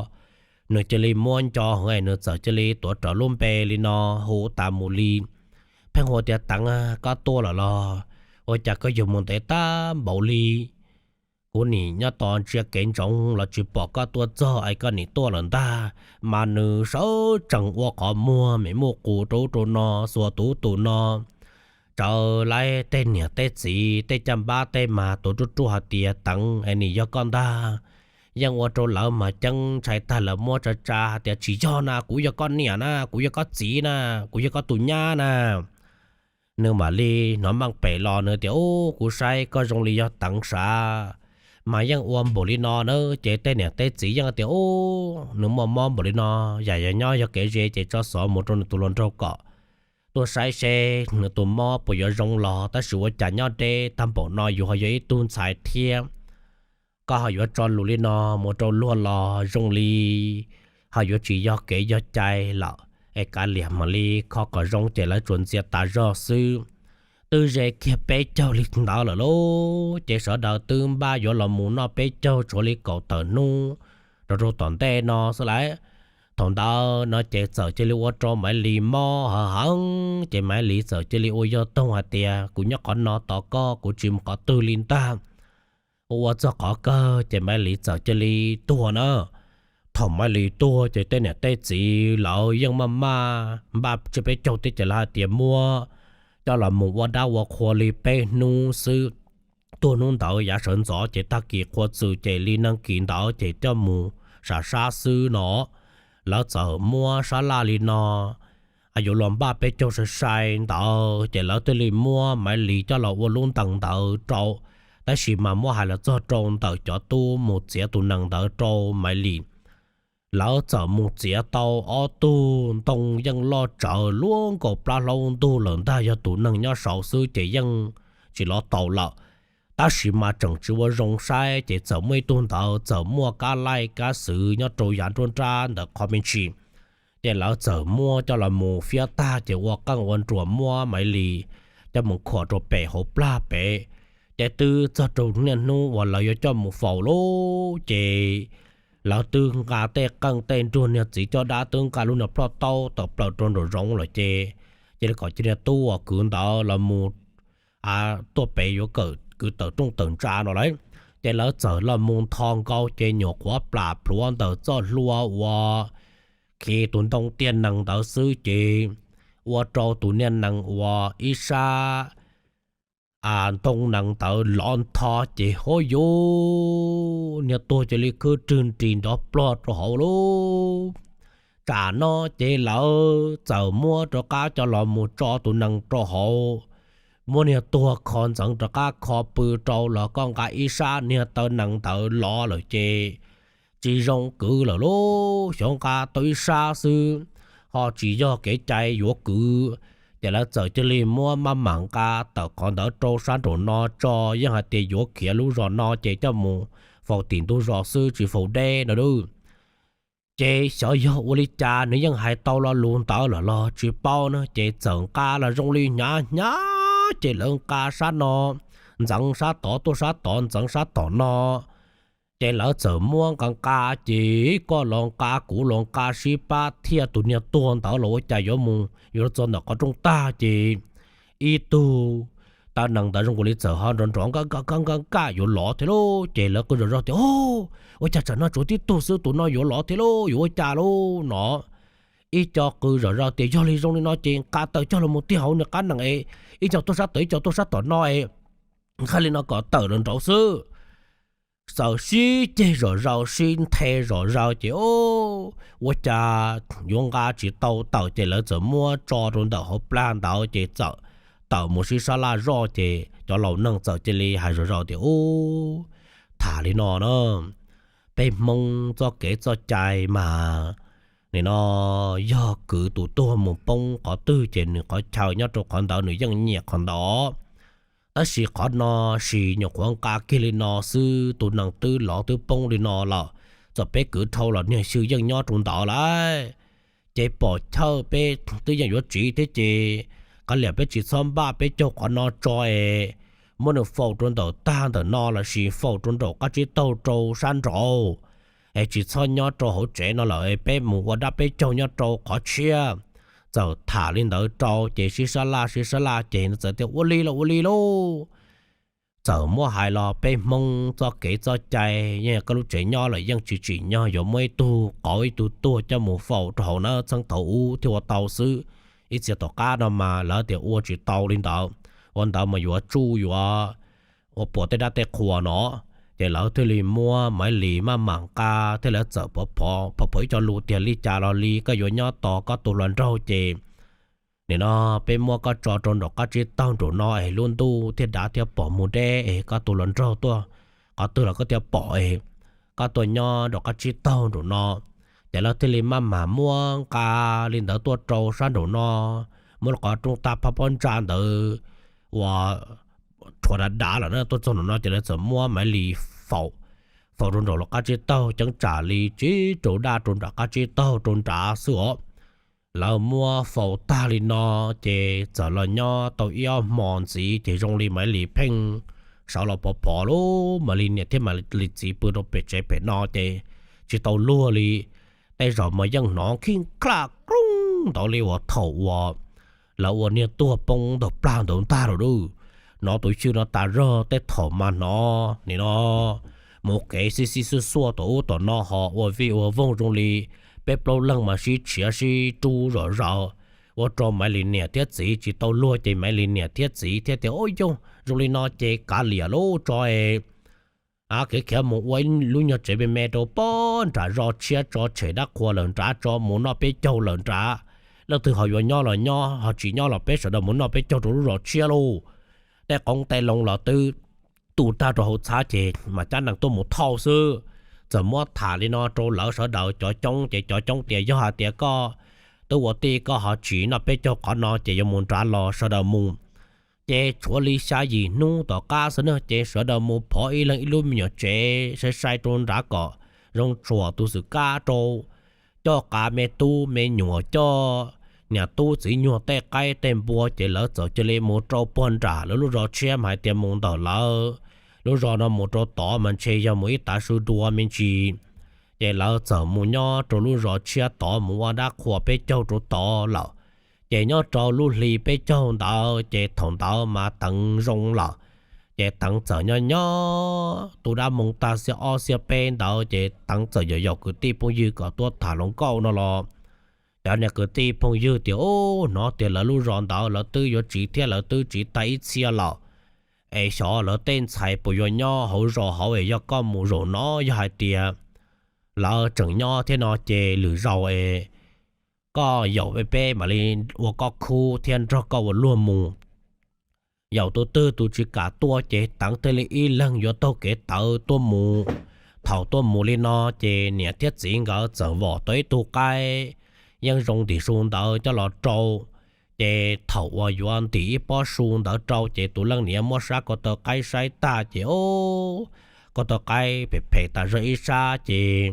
Nws cia li muab nco hwv es nws txawm cia li tuav rawv lub npe li no hu tas mus li. Pheej hu tias, Teev, koj tuaj lawm los? Ua cas koj yuav mus ntev tag npaum li? Kuv nim nyob tos ntsia kev ntsoov los tsis pom koj tuaj txog es koj nim tuaj lawm ntag. Mas nws sawv tsees ua qhov muag me muj qus rau ub rau no, xuas tus ub tus no. Tsawv laib tej niam tej txiv tej caj npab tej mas tuav ruaj ruaj hais tias, Teev es nim yog koj ntag. Yeej ua rau lawv mas ceeb ntshai tag, lawv muab tsa tsa hais tias, Tsis yog na, kuv yog koj niam na, kuv yog koj txiv na, kuv yog koj tus nyab na. Nws mam li hnov meej pem los nws tias, Ub, kuv saib koj zoo li yog Teev sav. Mas yeej ua npaum li no na ces tej niam tej txiv yeej tias, Ub, nws muaj mob npaum li no, yam yog nyob yog kev ze ces tso xov mus rau nws tus hluas nraug kom tuaj saib seb nws tus mob puas yuav zoo los, tab sis ua cas nyob deb tag npaum no yus ho yog ib tug ntxhais thiab, koj ho yuav tso lus li no mus rau luag los zoo li ho yuav tsis yog kev yog cai lawm. Es kav liam mam li kho kom zoo. Ces lawv tsuas ntxias tas zog xwb, twb ze kiag peb caug li ntawd lawm lauj. Ces sawv daws twb npaj yuav los mus noj peb caug tshuav li kaum tawm hnub rau rau tom ntej no xwb lauj. Thaum ntawd no ces txawm cia li ua rau Maiv Lis mob heev heev, ces Maiv Lis txawm cia li ua yog toog hais tias, kuv nyob qhov no tos koj, kuv tsis mus qhov twg li ntag. Ua ua txog qhov kawg ces Maiv Lis txawm cia li tuag na. Thaum Maiv Lis tuag ces tej niam tej txiv lawv yeej maj maj npaj tsiab peb caug thiab, ces lawv hais tias muab coj los mus ua dab ua qhua li peb hnub xwb. Tuag hnub ntawd yav sawv ntxov ces tag kis qhua txws ces li neeg kis ntawd ces coj mus sam sab xwb no. Lawv txawm muab sab laj li no yuav los npaj peb caug sai sai ntawd ces lawv thiaj li muab Maiv Lis coj los ua lub ntees ntawd rau. Tab sis mas muab hais los txog rau ntawm cov tub mus txiav tus nees ntawd rau Maiv Lis, lawv txawm mus txiav tau ob tug ntoo yeej loj tsawv luaj nkaus plab hlaub ntug lawm ntag, yog tus neeg nyob saud xwb ces yeej tsis lov tau lawm. Tab sis mas tseem tsis ua zoo saib ces txawm muaj ib tug ntawd txawm muaj kab laij kab xwv nyob rau yav nruab nrab ntawm qhov me ntsis, ces lawv txawm muab coj los mus fiab tag ces ua qeej ua nruas muab Maiv Lis coj mus khuam rau pem hauv plag pem. Ces twb txog rau niaj hnub uas lawv yuav coj mus faus lauj, ces lawv twb nqa tej qeej tej nruas, niag txiv coj dab twb nqa lub niag ploj taub tawm plaws rau nraum zoov lawm ces, ces li kom cia niag tub uas kwv ntawd los mus tuaj pem yuav kwv tawm rooj tawm ntsa no lauj. Ces lawv txawm los mus ntho nkaus ces nyuam qhuav plam plhuav ntawm txoj hlua uas khi tus ntoo tiaj nees ntawd xwb ces ua rau tus niag nees uas ib sab ntoo nees ntawd lov ntho ces hov yuv, niag tuag cia li khwb rwg nris nrov plog rau hauv lauj. Tsam no ces lawv txawm muab rov qab coj los mus tso tus nees rau hauv, muab niag tuag kho ntxeev rov qab kho pw rau los koj nqa ib sab niag taw nees ntawd lov lawm ces tsis zoo kwv lawm lauj. Xyov nqa tau ib sab xwb ho tsis yog kev cai yuav kwv. Ces lawv txawm cia li muab maj mam nqa tawm qhov ntawd rau sab nraum no tso, yeej hais tias yuav khiav lub zos no ces coj mus faus tim ntug zos xwb tsis faus deb no lauj. Ces xyov yog ua li cas nws yeej hais tau lo lus ntawd lawm los tsis paub na, ces txawm nqa los zoo li hnyav hnyav ces lawv nqa sab no ntxeev sab tod tuaj sab tod ntxeev sab tom no. Ces lawv txawm muab nqa nqa ces koj los nqa kuv los nqa sib pab thiaj tus niag tuag ntawd los ua cas yuav mus yuav txog ntawm qhov rooj tag ces ib tug taw nees ntawd zoo nkaus li txawm ho nrov nrov nkaj nkaj yuav lov thiab lauj. Ces lawv qw zom zaws tias, ua cas tsam no tsuav tib tug xwb, tus no yuav lov thiab lauj, yuav ua cas lauj no. Ib co qw zom zaws tias yog li zoo li no ces nqa tawm coj los mus tig hauv niag qab nees es ib co tuaj sab tod ib co tuaj sab tom no es nqa li no kom tawm los nraud xwb. Txawm sib ceg zom zaws sib nthe zom zaws ces ua cas yuav nqa tsis tau tawm ces lawv txawm muab tso rau ntawm hauv plag ntawd ces txawm tawm mus sib sab laj zoj ces cov laus neeg txawm cia li hais zom zaws tias, ub, tham li no na, peb Hmoob txoj kev txoj cai mas nim no yog kwv tus tuag mus poob qhov twg ces nws qhov chaw nyob rau qhov ntawd nws yeej nyiam qhov ntawd. Tab sis qhov no sis nyuam qhuav nqa kiag li no xwb, tus nees twb lov twb poob li no lawm, txawm peb kwv dhau los niag xyw yeej nyob rau ntawd lawm. Ces pom chawj peb twb yeej yuav tsiv thiab ces kav liam peb tsis txhob npaj peb caug qhov no tso es muab nws faus rau ntawm tag ntawm no lossis faus rau nraum qab tsib taug rau sab nraud es tsis txhob nyob rau hauv tsev no lawm, peb mus ua dab peb caug nyob rau qhov tshiab. Txawm tham li ntawd rau ces sib sab laj sib sab laj ces nws txawm tias ua li los ua li lauj. Txawm muab hais los peb Hmoob txoj kev txoj cai yeej koj lub tsev nyob lawm yeej tsis tsim nyog yuav muab ib tug qauv ib tug tuag coj mus faus rau hauv na, txheej thaum ub thiaj ua tau xwb. Ib txhia tom qab no mas lawv tias ua tsis tau li ntawd, ua ntawd mas yuav tsuj yuav ua puas tej dab tej qhua no. Ces lawv thiaj li muab Maiv Lis maj mam nqa thiab lawv txawm phov phov ib co lus tias li cas los li koj yuav nyob tos koj tus hluas nraug ces nim no peb muab koj tso rau nraum qab tsib taug nraum no es lub ntuj thiaj dav thiab pom mus deb es koj tus hluas nraug tuaj qhov twg los koj thiaj pom es koj tuaj nyob nraum qab tsib taug nraum no. Ces lawv thiaj li maj mam muab nqa li ntawd tuaj rau sab nraum no, muab lub qhov rooj tag phab pob ntsa ntawd uas rhuav dav dav lawm na. Tuaj txog nram no ces lawv txawm muab Maiv Lis faus, faus rau nraum lub qab tsib taug, ceeb tsam li tsib rau daj rau nram qab tsib taug rau nrad xwb os. Lawv muab faus tag li no ces txawm los nyob tau ib ob hmo ntxiv ces zoo li Maiv Lis pheej sawv los pov pov lub Maiv Lis niam thiab Maiv Lis txiv pw rau pem tsev pem no ces tsis tau luag li. Tej zaum mas yeej hnov khij khlaj koob ntawd li uas thaum uas lawv ua niag tuag poob ntawm plag ntawd ntag lawm lauj. Hnov tus xyw no tas zog tej thaum mas hnov nim no mus kev xib xib xuaj xuaj tom ub tom no ho ua vij ua voog zoo li peb plaub leeg mas sib tshiav sib rub zom zaws, ua rau Maiv Lis niam thiab txiv tsis tau luag ces Maiv Lis niam thiab txiv thiaj tias, Ub yog zoo li no ces kav liam lub tso es khiav khiav mus ua ib lub nyuag tsev me me rau pog nram zos tshiab tso, tshem dab qhuas lawm nrad tso, mus noj peb caug lawm nrad. Leej twg ho yuav nyob los nyob, ho tsis nyob los peb sawv daws mus noj peb caug rau lub zos tshiab lauj. Tej qoob tej loo los twb tu tag rau hauv txhab ces mas cab nees tuaj mus thauj xwb. Txawm muab tham li no rau lawv sawv daws cov coob ces cov coob tias, Yog hais tias koj twb ua tij koj ho tsis noj peb caug qhov no ces yuav mus nrad los sawv daws mus. Ces tshuav li xya yim hnub tom qab xwb na ces sawv daws mus phov ib leeg ib lub me nyuam tsev sai sai rau nrad kom zoo tshuam tus xwm kab rau, coj qav me tub me nyuam, coj niam tub txiv nyuag tej qaib tej npua ces lawv txawm cia li mus rau pog nram lawv lub zos tshiab mas hais tias mus ntawm lawv lub zos no mus rau tod mas ntshe yog mus ib tav su dua me ntsis. Ces lawv txawm mus nyob rau lub zos tshiab tod mus ua dab qhuas peb caug rau tod lawm. Ces nyob rau lub hli peb caug ntawd ces thaum ntawd mas Teev zoo lawm. Ces Teev txawm nyob nyob tu dab moos tag xiab ob xiab peb ntawd ces Teev txawm yaum yaum kwv tij phooj ywg kom tuaj tham hluas nkauj no los cov niag kwv tij phooj ywg tias, Ub, hnov tias lawv lub zos ntawd lawv twb yuav tsiv thiab lawv twb tsiv tag ib txhia lawm, es xyov lawv tej ntxhais puas yuav nyob hauv zos hauv es yog koj mus zaum no yog hais tias lawv tseem nyob thiab no ces lwm zaus es koj yaum peb mam li ua koj khub thiab nrog koj ua luag mus. Yaum tus twg tus tsis kam tuaj ces Teev thiaj li ib leeg yuav taug kev tawv tuaj mus. Thaum tuaj mus li no ces niam thiab txiv nkawd txawm vom tau ib tug qaib yeej zoo ntim su ntawd coj los rau. Ces thaum uas yuav ntim ib pob su ntawd rau ces tus leej niam muab sab ko taw qaib saib tag ces, o, ko taw qaib phem phem tas zog ib sab ces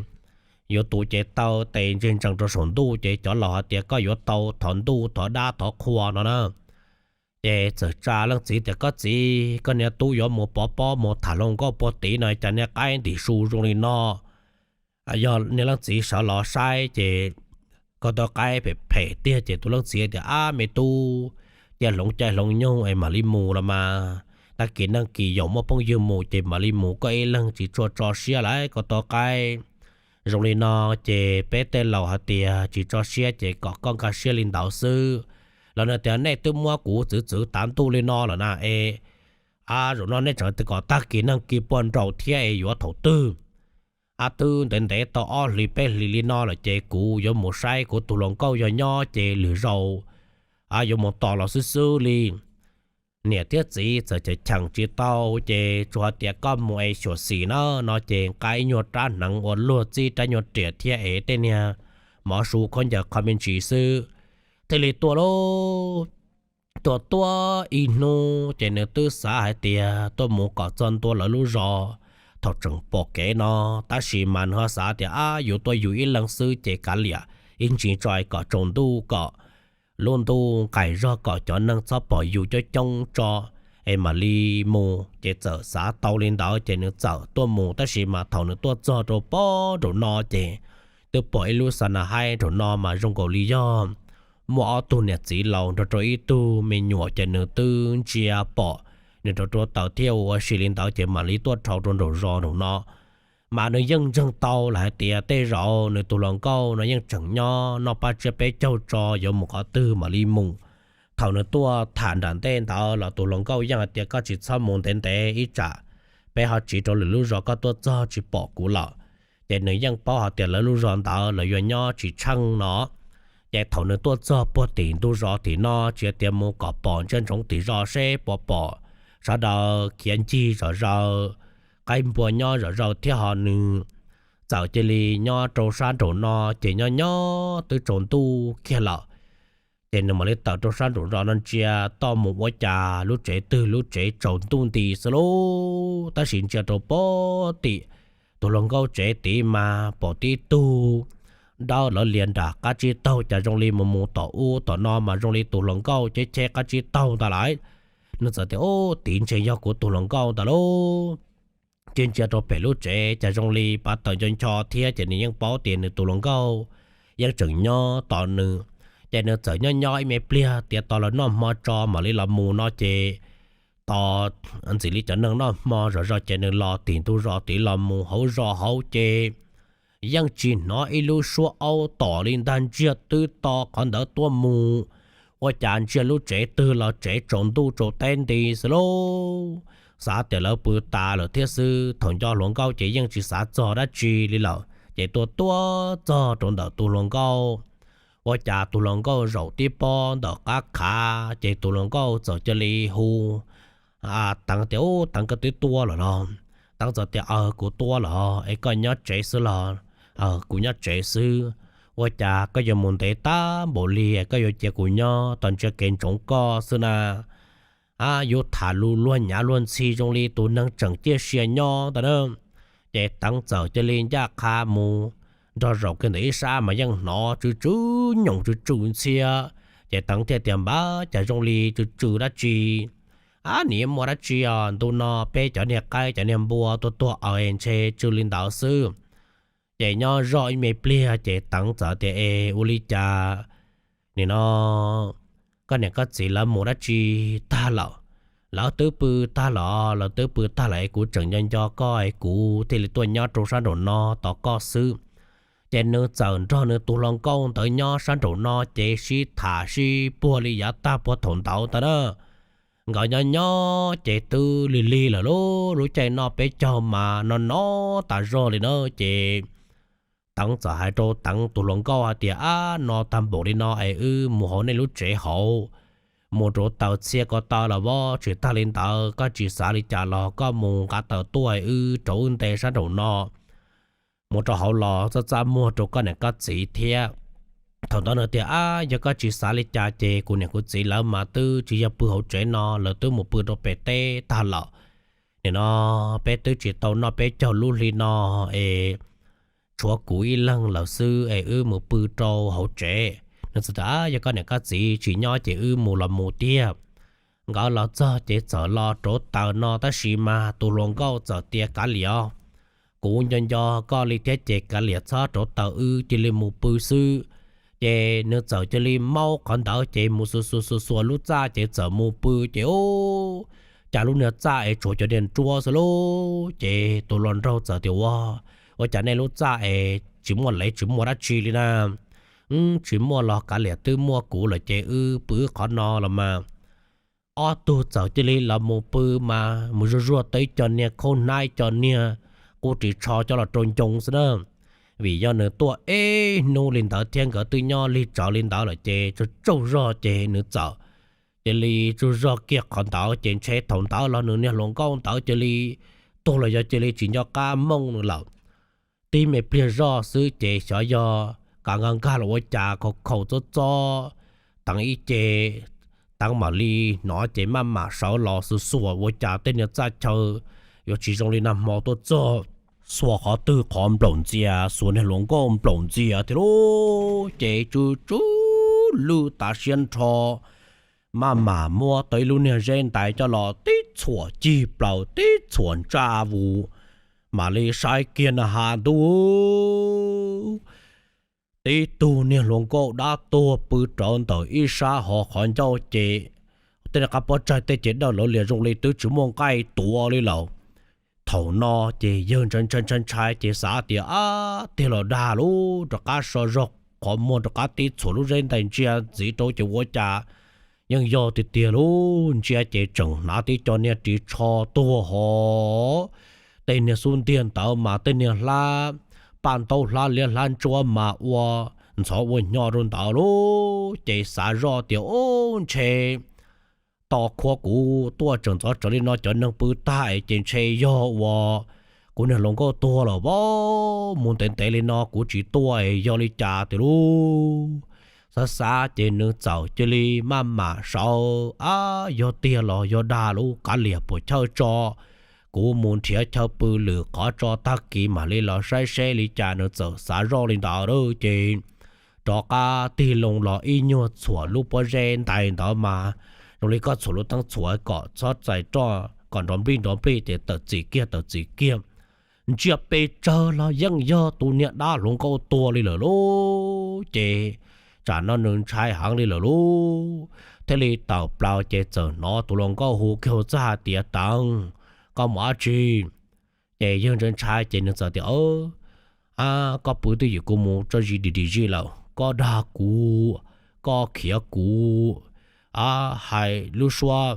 yuav tus ces taw tes ntseg ntsees rau saum ntuj ces cov laus hais tias koj yuav tau thov ntuj thov dab thov qhua no na. Ces txawm tsa leej txiv tias, Koj txiv, koj niag tub yuav mus pov pob mus tham hluas nkauj puag tid no cas niag qaib ntim su zoo li no? Yog niag leej txiv sawv los saib ces ko taw qaib phem phem tiag ces tus leej txiv tias, Ab, me tub, cia hloov caij hloov nyoog es mam li mus los mas. Tag kis neej kis yaum muaj phooj ywg mus ces mam li mus, koj ib leeg tsis tshua tso siab lauj. Ko taw qaib zoo li no ces peb tej laus hais tias tsis tso siab ces kom koj nkag siab li ntawd xwb. Los nws tias, Nej twb muab kuv txwv txwv tav ntuj li no lawm na es, a, zaum no nej tseem kom tag kis neej kis puag nraud thiab es yuav thaum twg? A, twb ntev ntev tau ob hlis peb hlis li no lawm ces kuv yuav mus saib kuv tus hluas nkauj yog nyob ces lwm zaus yuav mus tos los xwb xwb li. Niam thiab txiv txawm cheem tsis tau ces tsuas hais tias, Koj mus es xyuam xim na, no ces nqa ib nyuag rab hneev ua luag txib rab nyuag riam thiab es tej niag mov su khaub ncaws qho me ntsis xwb thiaj li tuaj lauj. Tuaj tuaj ib hnub ces nws twb xav hais tias tuaj mus kom txog ntua lawv lub zos thaum tseem pom kev no, tab sis mas nws ho xav tias, Ab, yus tuaj yus ib leeg xwb ces kav liam ib ntsis tso es kom tsaus ntuj kom lub ntuj nqaim zog kom cov neeg txhob pom yus coob coob tso es mam li mus. Ces txawm xav tau li ntawd ces nws txawm tuaj mus, tab sis mas thaum nws tuaj txog rau pog nraum no ces twb pom ib lub xa na haib nraum no mas zoo nkaus li yog muaj ob tug niam txiv laus nrog rau ib tug me nyuam ces nws twb ntsia pom nws rau rau taws thiab ua si li ntawd ces mam li tuaj dhau rau nraum zos nraum no. Mas nws yeej ntseeg tau lawm hais tias tej zaum nws tus hluas nkauj no yeej tseem nyob noj paj tsiab peb caug tso yuav mus qhov twg mam li mus. Thaum nws tuaj tham nram ntej ntawd los tus hluas nkauj yeej hais tias, Koj tsis txhob mus ntev ntev, ib tsam peb ho tsiv rau lwm lub zos koj tuaj txog tsis pom kuv lawm. Ces nws yeej paub hais tias lawv lub zos ntawd lawv yuav nyob tsis tsheej no. Ces thaum nws tuaj txog puag tim ntug zos tim no tsis tias mus kom pom ntsia ntsoov tim zos seb puas pom sawv daws khiav ncig zom zaws, qaib npua nyob zom zaws thiab ho nws txawm cia li nyob rau sab nraum no ces nyob nyob twb tsaus ntuj kiag lawm. Ces nws mam li tawm rau sab nraum zos no ntsia toj mus ua cas lub tsev twg lub tsev tsaus ntuj nti xwb lauj. Tab sis ntsia rau pem tim tus hluas nkauj tsev tid mas pom tib tug dawb lawv lias nram qab tsib taug, cas zoo li mus mus tom ub tom no mas zoo li tus hluas nkauj cheb cheb qab tsib taug ntag lauj. Nws txawm tias, Ub, tid ntshe yog kuv tus hluas nkauj ntawd lauj. Ces ntsia rau pem lub tsev cas zoo li pav tawm nco ncho thiab, ces nws yeej paub tias nws tus hluas nkauj yeej tseem nyob tos nws. Ces nws txawm nyob nyob ib me pliag tiav tos lawv noj hmo tso mam li los mus no ces tos ntxim li cov neeg noj hmo zom zaws ces nws los tim ntug zos tid los mus hauv zos hauv ces yeej tsis hnov ib lub suab aub tom li ntag, ntsiag twb to qhov ntawd tuaj mus. Ua cas ntsiag lub tsev twg los tsev tsaus ntuj tsaus teb nti xwb lauj. Xav tias lawv pw tas lawm thiab xwb, thaum nco hluas nkauj ces yeej tsis xav txog dab tsi li lawm, ces tuaj tuaj txog rau ntawm tus hluas nkauj. Ua cas tus hluas nkauj zaum tib pob ntawm qab khav, ces tus hluas nkauj txawm cia li hu Teev tias, Ub, Teev, koj twb tuaj lawm los? Teev txawm tias, Aws, kuv tuaj lawm es koj nyob tsev xwb los? Kuv nyob tsev xwb. Ua cas koj yuav mus ntev tag npaum li, koj yuav cia kuv nyob tos ntsia kev ntsoov koj xwb na? Yuav tham lus luag nyav luag ntxhi zoo li tus neeg tseem ciaj sia nyob ntag na. Ces Teev txawm cia li ncaj qha mus nrog zaum kiag ntawm ib sab mas yeej hnov tsw tsw nyoos tsw tsw ntxhiab. Ces Teev thiaj tias, Npab, cas zoo li tsw tsw dab tsi? Ab, nim muaj dab tsi os, ntu no peb cov niag qaib cov niag npua tuaj tuag aws ntshe tsw li ntawd xwb. Ces nyob zoj ib me pliag ces Teev txawm tias, Es ua li cas nim no koj niam koj txiv lawv mus dab tsi tag lawm? Lawv twb pw tag los? Lawv twb pw tag lawm es kuv tseem nco nco koj es kuv thiaj li tuaj nyob rau sab nraum no tos koj xwb. Ces nws txawm nrog nws tus hluas nkauj ntawd nyob sab nraum no ces sib tham sib puag li yav tag puag thaum ntawd ntag na. Nkawd nyob nyob ces twb lig lig lawm lauj, lub caij noj peb caug mas no no tas zog li na. Ces Teev txawm hais rau Teev tus hluas nkauj hais tias, Ab, no tag npaum li no es wb mus hauv nej lub tsev hauv, mus rauv taws txhia ko taw los vov, tsis tag li ntawd koj tsis xav li cas los koj mus nqa taws tuaj es wb rauv wb nte sab nraum no mus rau hauv los txaj txaj muag rau koj niam koj txiv thiab. Thaum ntawd nws tias, Ab, yog koj tsis xav li cas ces kuv niam kuv txiv lawv mas twb tsis yog pw hauv tsev no, lawv twb mus pw rau pem teb tag lawm. Nim no peb twb tsis tau noj peb caug lub hli no es tshuav kuv ib leeg lawm xwb es wb mus pw rau hauv tsev. Nws txawm tias, Yog koj niam koj txiv tsis nyob ces wb mus los mus tiag. Nkawd los txog ces txawm los rauv taws no tab sis mas tus hluas nkauj txawm tias, Kav liam, kuv nco nco koj li thiab ces kav liam txhob rauv taws, wb cia li mus pw xwb. Ces nws txawm cia li maub qhov ntawd ces mus xuas xuas xuas xuas lub txaj ces txawm mus pw ces ub, cas lub niag txaj es tshuav cov niag nruab xwb lauj. Ces tus hluas nraug txawm tias, Ua, ua cas nej lub txaj es tsis muaj lev tsis muaj dab tsi li na? Tsis muaj los kav liam, twb muaj kuv lawm ces wb pw wb qhov no los mas. Ob tug txawm cia li los mus pw mas mus zuag zuag tau ib co niag khaub hnab, ib co niag qub ris tsho coj los rau ncoo xwb na. Vim yog nws tuaj ib hnub li ntawd thiab nkawd twb nyob lig tsawv li ntawd lawm ces tsaug tsaug zog ces nws txawm cia li tsaug zog kiag qhov ntawd ces ntshe thaum ntawd los nws niag hluas nkauj ntawd cia li tuag los yog cia li tsis nco qab mooj nws lawm. Tib me pliag zoj xwb ces xyov yog kav nkag nkag los ua cas khaus khaus txob txob Teev ib ce, Teev mam li hnov ces maj mam sawv los xuas xuas ua cas tej niag txaj chaw yuav tsis zoo li nag hmo tuaj txog. Xuas qhov twg qhov nplaum ntxias, xuas niag hluas nkauj nplaum ntxias thiab lauj. Ces tsw tsw lwj tas siab nrho, maj mam muab tau ib lub niag zeb ntais coj los tib txhuam cig plaws tib txhuam ntsa vus, mam li saib kiag na has ntuj, tib tug niag hluas nkauj dab tuag pw rau ntawm ib sab hov qhov ncauj ces tej niag qab pob tsaig tej ces dawb lawv lias zoo li twb tsis muaj nqaij tuav li lawm. Thaum no ces yawg ntshai ntshai ntshai ntshai ces xav tias, Ab, tiag los dag lauj, rov qab so zog qhov muag rov qab tib txhuam lub zeb ntais ntsia ntxiv rau ces ua cas yeej yog tiag tiag lauj. Ntsia ces tseem hnav tib co niag ris tsho tuag hov, tej niag xub ntiag ntawd mas tej niag hlab paj ntaub hlab liab hlab ntsuab mas ua ntxhov ua hnyo rau ntawd lauj. Ces xav zoj tias, Ub, ntshe tos qhua kuv tuaj tseem ntxov tsawv li no cov neeg pw tag es ces ntshe yog uas kuv niag hluas nkauj tuag lawm vauv, mus ntev ntev li no kuv tsis tuaj es yog li cas tiag lauj. Xav xav ces nws txawm cia li maj mam sau, Ab, yog tiag los yog dag lub kav liam puas chawj tso, kuv mus nrhiav chaw pw lwm qhov tso, tag kis mam li los saib seb li cas. Nws txawm xav zoj li ntawd ces rov qab tig loo los ib nyuag txhuam lub pob zeb ntais ntawd mas zoo li koj txhuam lub teeb txhuam kom txhob txais roj kom nrov nplij nrov nplij ces tawm txim kiag tawm txim kiag. Ntsia pes tsawg los yeej yog tus niag dab hluas nkauj tuag li lawm lauj. Ces tsam no nws ntshai heev li lawm lauj, thiaj li tawm plaws ces txawm hnov tus hluas nkauj hu kiag txog hais tias, Teev, koj mus dab tsi? Ces yawg ntshai ntshai ces nws txawm tias, Ab, koj pw twj ywm, kuv mus tso zis dim dim zis lawm, koj dag kuv, koj khiav kuv, hais lub suab,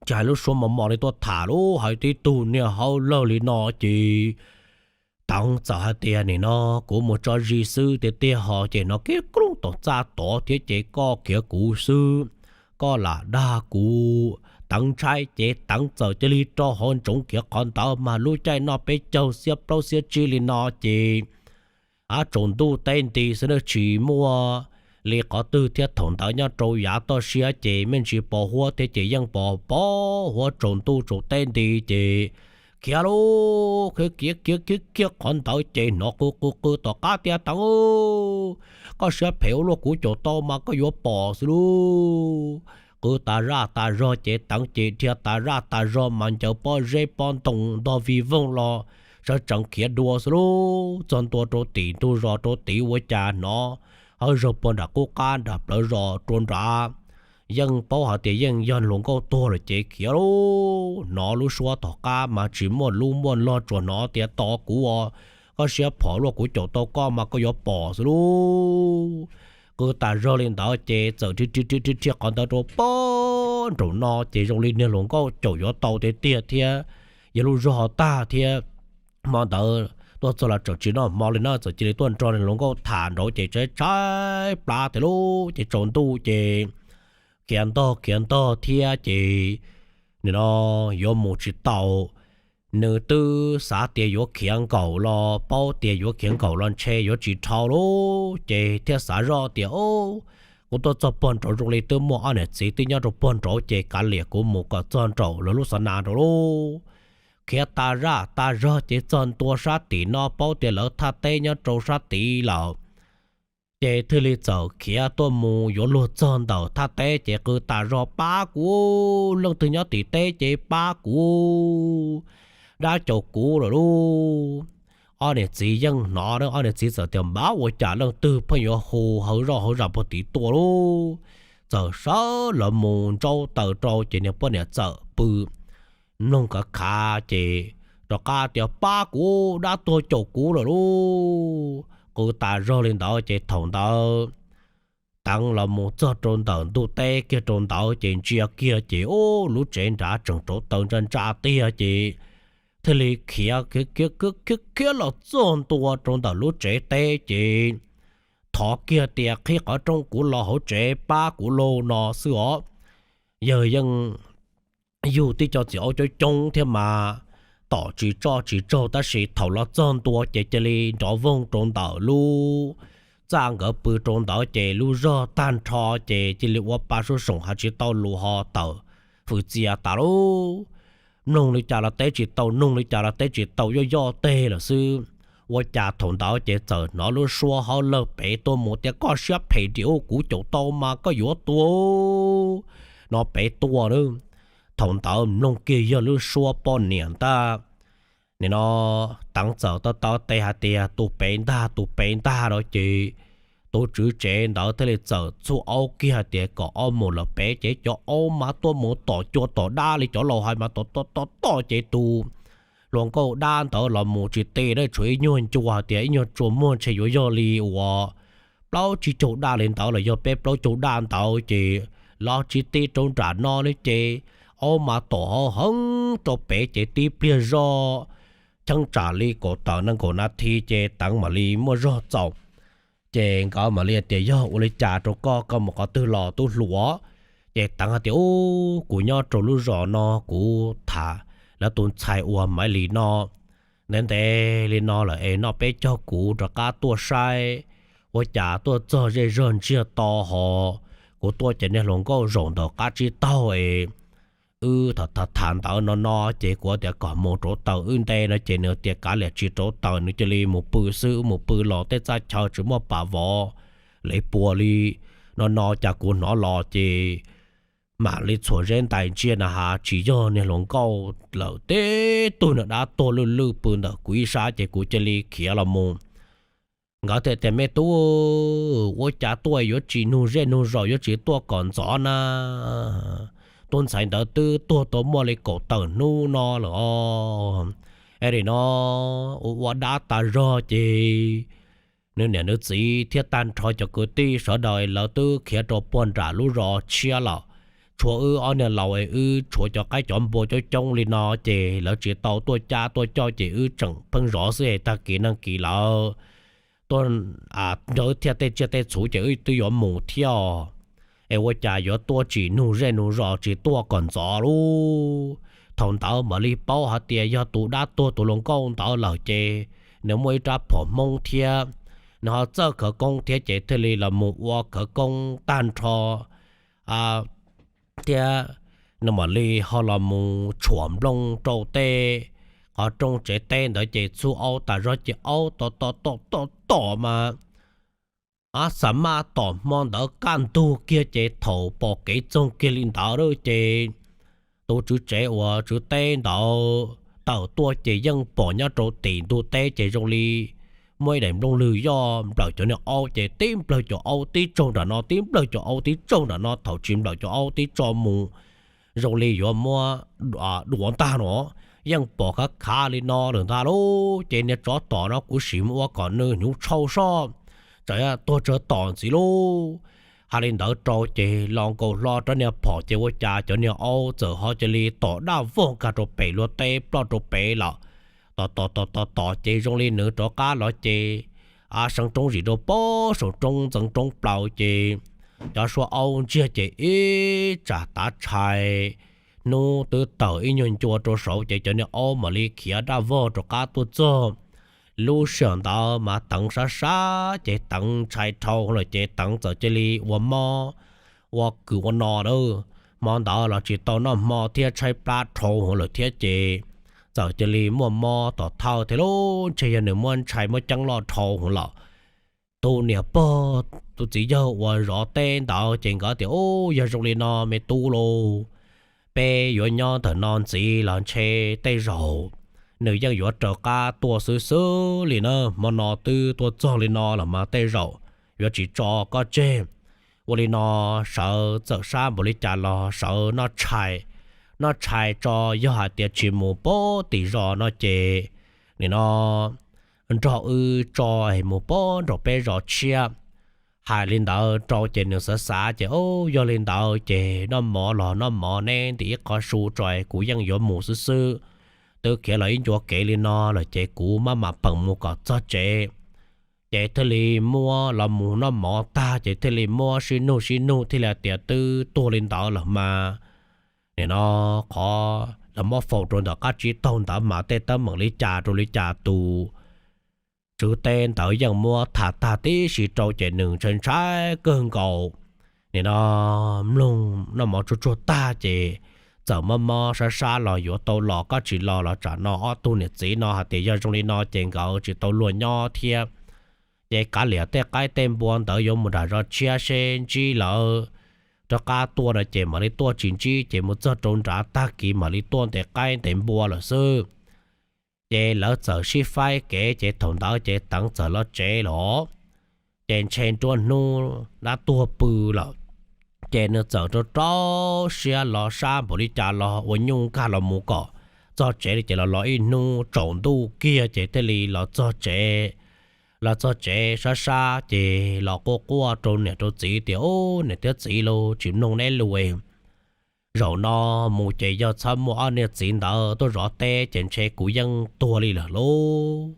tsis hais lub suab mos mos li tuaj tham lub hais tib tug niag hauj lawm li no ces Teev txawm hais tias, Nim no kuv mus tso zis xwb tiag tiag ho ces hnov kiag koob tom txaj tod thiab ces koj khiav kuv xwb, koj lam dag kuv. Teev ntshai ces Teev txawm cia li rau hauv ntsoov khiav qhov ntawd mas lub caij noj peb caug xiab plaub xiab tsib li no ces ab tsaus ntuj teb nti xwb na, tsis muaj li qhov twg thiab. Thaum ntawd nyob rau yav toj siab ces me ntsis pos huab thiab ces yeej pos pos huab tsaus ntuj tsaus teb nti ces khiav lauj, khiav khiav khiav khiav khiav qhov ntawd ces hnov qw qw qw tom qab tias, Teev, koj siab phem ua luaj kuv caum tau mas koj yuav pom xwb lauj. Qw tas zaj tas zog ces Teev ces dhia tas zaj tas zog mas ncaws pob zeb pob ntoo ntog vij voog los sawv tsees khiav dua xwb lauj. Txog ntua rau tim ntug zos rau tid ua cas hnov hawb zaug puag nram qub qab nram plawv zos rau nrad. Yeej paub hais tias yeej yog hluas nkauj tuag lawm ces khiav lauj. Hnov lub suab tom qab mas tsis muaj lub muaj log, tsuas hnov tias, Tos kuv os, koj siab phom luaj kuv caum tau koj mas koj yuav pom xwb lauj. Qw tas zog li ntawd ces txawm dhia dhia dhia dhia qhov ntawd rau pog nraum no ces zoo li niag hluas nkauj caum yuav tau tiag tiag thiab, yog lub zog ho tag thiab. Hmo ntawd tuaj txog los tseem tsis noj hmo li no, txawm cia li tuaj nrog niag hluas nkauj tham nraud ces tshaib tshaib plab tiag lauj. Ces tsaus ntuj ces khiav ntog khiav ntog thiab ces nim no yuav mus tsis tau. Nws twb xav tias yuav khiav nkaum los paub tias yuav khiav nkaum los ntshe yuav tsis dhau lauj, ces thiaj xav zoj tias, Kuv tuaj txog pog nraud zoo li twb muaj ob niam txiv twb nyob rau pog nraud, ces kav liam kuv mus kom txog nraum lawv lub xav nas nraud lauj. Khiav tas zaj tas zog ces txog ntua sab tim no paub tias lawv thaj teb nyob rau sab tid lawm. Ces thiaj li txawm khiav tuaj mus yuav luag txog ntawm thaj teb ces qw tas zog, Pab kuv, leej twg nyob tim teb ces pab kuv, dab caum kuv lawm lauj. Ob niam txiv yeej hnov, ob niam txiv txawm tias, Npab, ua cas leej twg pheej yuav hu hauv zoj hauv zas puag tid tuaj lauj. Txawm sawv los mus ntsaub taws rau ces niag poj niam txawm pw mloog khav khav ces rov qab tias, Pab kuv, dab tuag caum kuv lawm lauj. Qw tas zog li ntawd ces thaum ntawd Teev los mus txog rau ntawm ntug teb kiag rau ntawd ces ntsia kiag ces ub, lub tsev nrad tseem rauv taws ntsa ntsa tiag ces thiaj li khiav khiav khiav khiav khiav los txog ntua rau ntawm lub tsev teb ces thov kiag tias, Qhib qhov rooj kuv los hauv tsev pab kuv lauj no xwb os. Yawg yeej yug tib co txiv aub coob coob thiab mas tom tsis tsoj tsis tsaug, tab sis thaum los txog ntua ces cia li nrov voog rau ntawm lub txaj nkawd pw rau ntawd ces lub zog tag nrho ces cia li ua pa suab soom hais tsis tau lus ho tawm hws txias tas lauj. Mloog li cas los teb tsis tau, noog li cas los teb tsis tau, yoj yoj teg lawm xwb. Ua cas thaum ntawd ces txawm hnov lub suab hauv lawg pem tuaj mus tias, Koj siab phem dim ub, kuv caum tau mas koj yuav tuag no pem tuaj na. Thaum ntawd mloog kiag yog lub suab poj niam ntag. Nim no Teev txawm tau tau tes hais tias, Tus pem ntag, tus pem ntag no ces tus tswv tsev ntawd thiaj li txawm txhub aub kiag hais tias kom aub mus lawm pem ces cov aub mas tuaj mus tom cua tom dab li cov laus hais mas tom tom tom tom ces tus hluas nkauj dab ntawd los mus tsis ti na, tshuav ib nyuag ncua hais tias ib nyuag tsua muag ntshe yuav yog li uas plaub tsib caug daj li ntawd los yog peb plaub caug daj ntawd ces los tsis ti rau nram no li ces aub mas tom hauv heev rau pem ces tib pliag zoj cheeb tsam li kaum tawm nees nkaum nas this ces Teev mam li muaj zog txaus. Ces nkawd mam li tias, Yog ua li cas rau koj, koj mus qhov twg los tub hluas? Ces Teev hais tias, Ub, kuv nyob rau lub zos no kuv tham lawv tus ntxhais uas Maiv Lis no ntev ntev li no lawm es noj peb caug kuv rov qab tuaj saib ua cas tuaj txog zej zog ntsiag to hos, kuv tuaj ces niag hluas nkauj zaum ntawm qab tsib taug es wb tham tham ntawd no no ces kuv tias kom mus rauv taws wb nte no ces nws tias kav liam tsis rauv taws, nws cia li mus pw xwb, mus pw los tej txaj chaw tsis muaj pam vov li puas li no no, cas kuv hnov los ces mam li txhuam zeb ntais ntsia na has tsis yog niag hluas nkauj lawm, tib tug niag dab tuag lwj lwj pw ntawm kuv ib sab ces kuv cia li khiav los mus. Nkawd thiaj tias me tub, ua cas tuaj yuav tsis nug zej nug zos, yuav tsis tuaj kom ntxov na, tus ntxhais ntawd twb tuag tau muaj li kaum tawm hnub no lawm os. Es nim no ua ua dab tas zog ces nws niam nws txiv thiab tag nrho cov kwv tij sawv daws lawv twb khiav rau puag nram lub zos tshiab lawm. Tshuav wb ob niag laus es wb tshuav cov qaib cov npua coob coob li no ces lawv tsis tau tuaj cab tuaj coj ces wb tseem pheej zov xwb es tag kis neeg kis lawv tuaj nrog wb thiaj tej tsiaj tej txhuv ces wb twb yuav mus thiab os. Es ua cas yuav tuaj tsis nug zej nug zos, tsis tuaj kom ntxov lub. Thaum ntawd mam li paub hais tias yog tus dab tuag tus hluas nkauj ntawd lawm ces nws muaj ib rab phom Hmoob thiab, nws ho txawj khawv koob thiab ces thiaj li los mus ua khawv koob tag nrho thiab nws mam li ho los mus tshuam nplooj rau tej qhov rooj tsev teb ntawd ces txhub aub tas zog ces aub tom tom tom tom mas a xa maj tom hmo ntawd kaj ntug kiag ces thaum pom kev txoog kiag li ntawd ces tus tswv tsev uas tswv teb ntawd tawm tuaj ces yeej pom nyob rau tim ntug teb ces zoo li muaj ib daim nplooj lwg yoj nplawm cov niag aub ces tib nplawg cov aub tib tsaug nram no, tib nplawg cov aub tib tsaug nram no, thaum tsis nplawm cov aub tib tso mus zoo li yuav muab duav ntag no, yeej pom khav khav li no lawm ntag lauj. Ces niag tsov tom no kuv sim mus ua kom nws hnyuv tshau soj, tsam tuag tsawg tom ntxiv lauj. Hais li ntawd rau ces los nkaus hlo rab niag phom ces ua cas cov niag aub txawm ho cia li tom daj vog nkag rau pem luag teb ploj rau pem lawm. Tom tom tom tom tom ces zoo li nws rov qab los ces a seev roob zim rau pob saum roob ntxeev roob plaws ces cov suab aub ntsiag ces ib tsam tav tshais hnub twb tawm ib nyuag ncua rau saud ces cov niag aub mam li khiav daj vog rov qab tuaj txog. Lub sij hawm ntawd mas Teev sab sab ces Teev ntshai dhau lawm ces Teev txawm cia li ua mob ua kws ua no lawm. Hmo ntawd los tsis tau noj hmo thiab tshaib plab dhau lawm thiab ces txawm cia li muaj mob tom thawj thiab lauj, ntshe yog nws muab ntshai muab ceeb loj dhau lawm. Tus niam pog tus txiv yawg uas zov teb ntawd ces nkawd tias, Ub, yog zoo li no me tub lauj, peb yuav nyob ntawm no ntxiv los ntshe tej zaum nws yeej yuav raws qab tuaj xwb xwb li na. Hmo no twb tuaj txog li no los mas tej zaum yuav tsis tso koj tseg. Ua li no sawv txawm sab npaum li cas los sawv noj tshais, noj tshais tso, yog hais tias tsis mus pab tim zos no ces nim no nrog wb tso es mus pab nraum peb zos tshiab. Hais li ntawd rau ces nws xav xav ces, Ub, yog li ntawd ces noj mov los noj mov neb ntim ib qho su tso es kuv yeej yuav mus xwb xwb. Twb khiav los ib ncua kev li no lawm ces kuv maj mam peem mus kom txog tsev. Ces thiaj li muab los mus noj mov tag ces thiaj li muab sib nug sib nug thiaj li tias twb tuag li ntawd lawm mas nim no qhov lawv muab faus rau ntawm qab tsib taug ntawd mas tej teeb meem li cas rau li cas tus tswv teb ntawd yeej muab tham tag tib si rau ces nws ntshai ntshai kawg nkaus. Nim no mloog noj mov tsuag tsuag tag ces txawm mob mob sab sab los yuav tau los koj tsis los los tsam no ob tug niam txiv no hais tias yog zoo li no ces nkawd tsis tau luag nyob thiab. Ces kav liam tej qaib tej npua ntawd yuav mus nram zos tshiab seb ntsib lawv rov qab tuaj no ces mam li tuaj, tsis ntsib ces mus txog rau nrad tag kis mam li tuaj ntes qaib ntes npua lawm xwb. Ces lawv txawm sib faib kev ces thaum ntawd ces Teev txawm los tsev los, ces ntshe nruab hnub dab tuag pw lawm. Ces nws txawm rau rau siab los sab npaum li cas los ua nyuj nkag los mus kom txog tsev li ces los los ib hnub tsaus ntuj kiag ces thiaj li los txog tsev. Los txog tsev sab sab ces los quaj quaj rau niam rau txiv tias, Ub, niam thiab txiv lauj, tsis mloog neb lus. Zaum no mus ces yog txhob muaj ob niag txiv ntawd tuaj zov teb ces ntshe kuv yeej tuag li lawm lauj.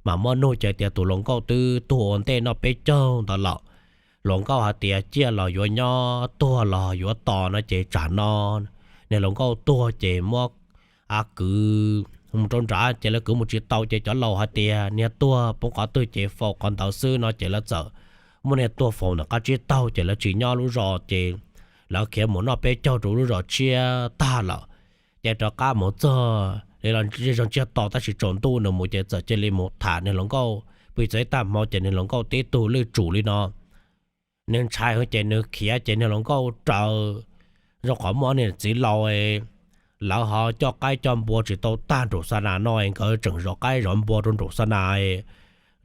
Mas muab nug ces tias tus hluas nkauj twb tuag ua ntej noj peb caug ntawd lawm. Hluas nkauj hais tias ciaj los yuav nyob, tuag los yuav tos no ces tsam no niag hluas nkauj tuag ces muab a kwv mus rau nrad ces lawv kwv mus tsis tau ces cov laus hais tias niag tuag poob qhov twg ces faus qhov ntawd xwb no ces lawv txawm muab niag tuaj faus ntawm qab tsib taug ces lawv tsis nyob lub zos ces lawv khiav mus noj peb caug rau lub zos tshiab tag lawm. Ces rov qab mus txog li los zej zog tsiag to tab sis tsaus ntuj nws mus ces txawm cia li mus tham niag hluas nkauj pw txog ib tag hmo ces niag hluas nkauj tib tug lwj tsum li no. Nws ntshai heev ces nws khiav ces niag hluas nkauj raws zoo qhov muaj niag txiv laus lawv ho coj qaib coj npua tsis tau tag nraum xa nas no nkawd tseem zov qaib zov npua rau nraum xa nas.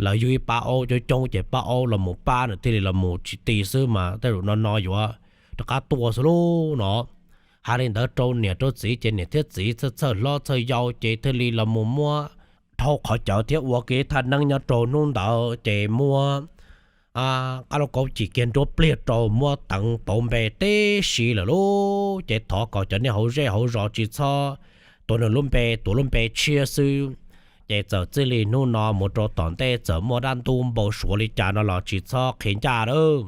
Lawv yug ib pab aub coob coob ces pab aub los mus pab nws thiaj li los mus tsis ti xwb mas tej zaum no no yuav rov qab tuaj xwb lub no. Hais li ntawd rau niam rau txiv ces niam thiab txiv txhawj txhawj hlob txhawj yau ces thiaj li los mus muab dhau qhov cawv thiab ua kiag thaj neeb nyob rau hnub ntawd ces muab qab lauj kaub cim kiag nruab pliag rau muab teev pauv npe tib si lawm lub ces thov kom cov niag hauv zej hauv zos tsis txhob tuav nws lub npe, tuav lub npe tshiab xwb. Ces txawm txij li hnub no mus rau tom ntej txawm muaj dab ntub npau suav li cas no los tsis txhob qhia ncaj lawm.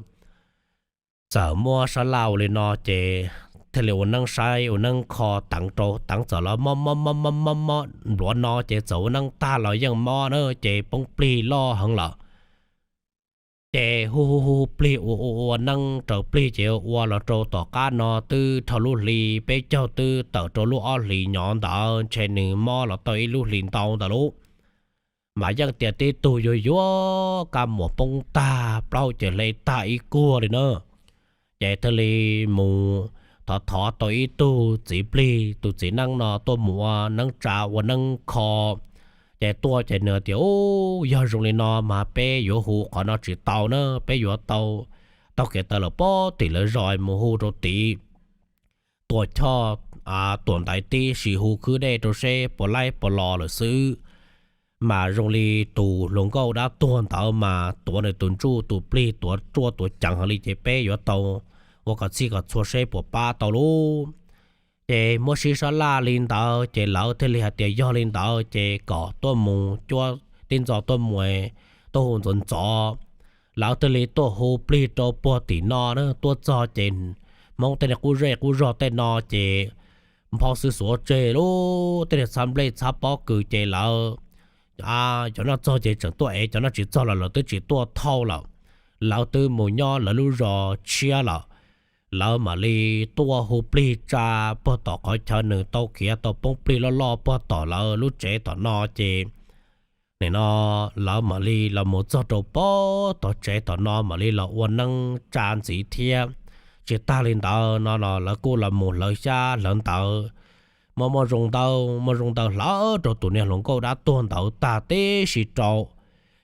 Txawm muab sab laj ua li no ces thiaj li ua neeb saib ua neeb kho teev rau teev txawm los mob mob mob mob mob mob npluav no ces txawm ua neeb tag los yeej mob na ces poob plig loj heev lawm. Ces hu hu hu plig ua ua ua neeb raws plig ces ua los rau tom qab no twb dhau lub hli peb caug twb tawm rau lub ob hlis nyob ntawd ntshe nws mob los tau ib lub hlis ntau ntawd lub. Mas yeej tias tib tug yuav yuav kab muas poob tag plaub ces hle tag ib kuag li na. Ces thiaj li mus thov thov tau ib tug txiv plig tus txiv neeb no tuaj mus ua neeb tsa ua neeb kho. Ces tuaj ces nws tias u, yog zoo li no mas peb yuav hu qhov no tsis tau na, peb yuav tau taug kev taw lawm pob tim lawv zos mus hu rau tim Tuam Choj, Tuam Ntaiv tib si hu khwb dej rau seb puas laib puas los lawm xwb. Mas zoo li tus hluas nkauj dab tuag ntawd mas tuav nws tus ntsuj tus plig tuav ruaj tuav ceev heev li ces peb yuav tau ua kom txhij kom txhua seb puas pab tau lub. Ces muab sib sab laj li ntawd ces lawv thiaj li hais tias yog li ntawd ces kom tuaj mus cuab tib ntxo tuaj mus, tuaj hu ntxov ntxov. Lawv thiaj li tuaj hu plig rau puag tim no na, tuaj txog ces Hmoob tej niag qub zej qub zog tej no ces nphau xwb xuav tseg lub tej niag txhab nplej txhab pob kws ces lawv cov noj txog ces tseem tuaj ev, cov noj tsis txog los lawv twb tsis tuaj thauj lawm. Lawv twb mus nyob lawv lub zos tshiab lawm. Lawv mam li tuaj hu plig tsa puag tom qhov chaw nws tau khiav tau poob plig loj loj puag tom lawv lub tsev tom no ces nim no lawv mam li los mus txog rau puag tom tsev tom no mam li los ua neeb tsa ntxiv thiab. Tsis tag li ntawd no los lawv kuj los mus hlawv xyab hlawv ntawv, muaj muaj zoo ntawv muaj zoo ntawv hlawv rau tus niag hluas nkauj dab tuag ntawd tag tib si rau.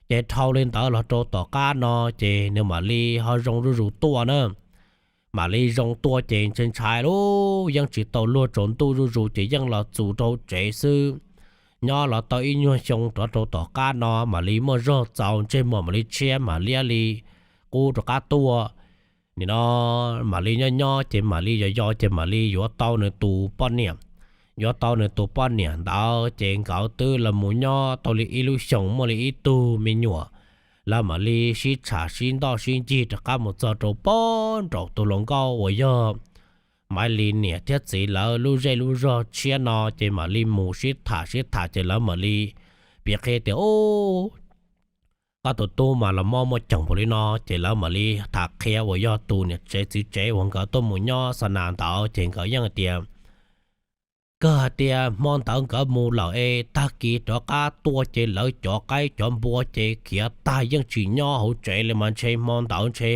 Ces dhau li ntawd los rau tom qab no ces nws mam li ho zoo zuj zus tuaj na. Mam li zoo tuaj ces ntshai ntshai lub yeej tsis tau luag tsaus ntuj zuj zus ces yeej los txus rau tsev xwb. Nyob los tau ib nyuag xyoo rov rau tom qab no mam li muaj zog txaus ntsej muag mam li tshiab mam liab li qub rov qab tuaj. Nim no mam li nyob nyob ces mam li yos yos ces mam li yuav tau nws tus poj niam. Yuav tau nws tus poj niam ntawd ces nkawd twb los mus nyob tau li ib lub xyoos muaj li ib tug me nyuam. Lawv mam li sib tsham sib ntoj sib ncig rov qab mus txog rau puag nraum tus hluas nkauj uas yog Maiv Lis niam thiab txiv lawv lub zej lub zog tshiab no ces mam li mus sib tham sib tham ces lawv mam li piav qhia tias, Ub, koj tus tub mas los mob muaj coom npaum li no. Ces lawv mam li tham qhia uas yog tus niam tsev txiv tsev uas nkawd tuaj mus nyob xa nas ntawd ces nkawd yeej hais tias, Kawg hais tias hmo ntawd nkawd mus lawm es tag kis rov qab tuaj ces lawv cov qaib cov npua ces khiav tag yeej tsis nyob hauv tsev li mas ntshe hmo ntawd ntshe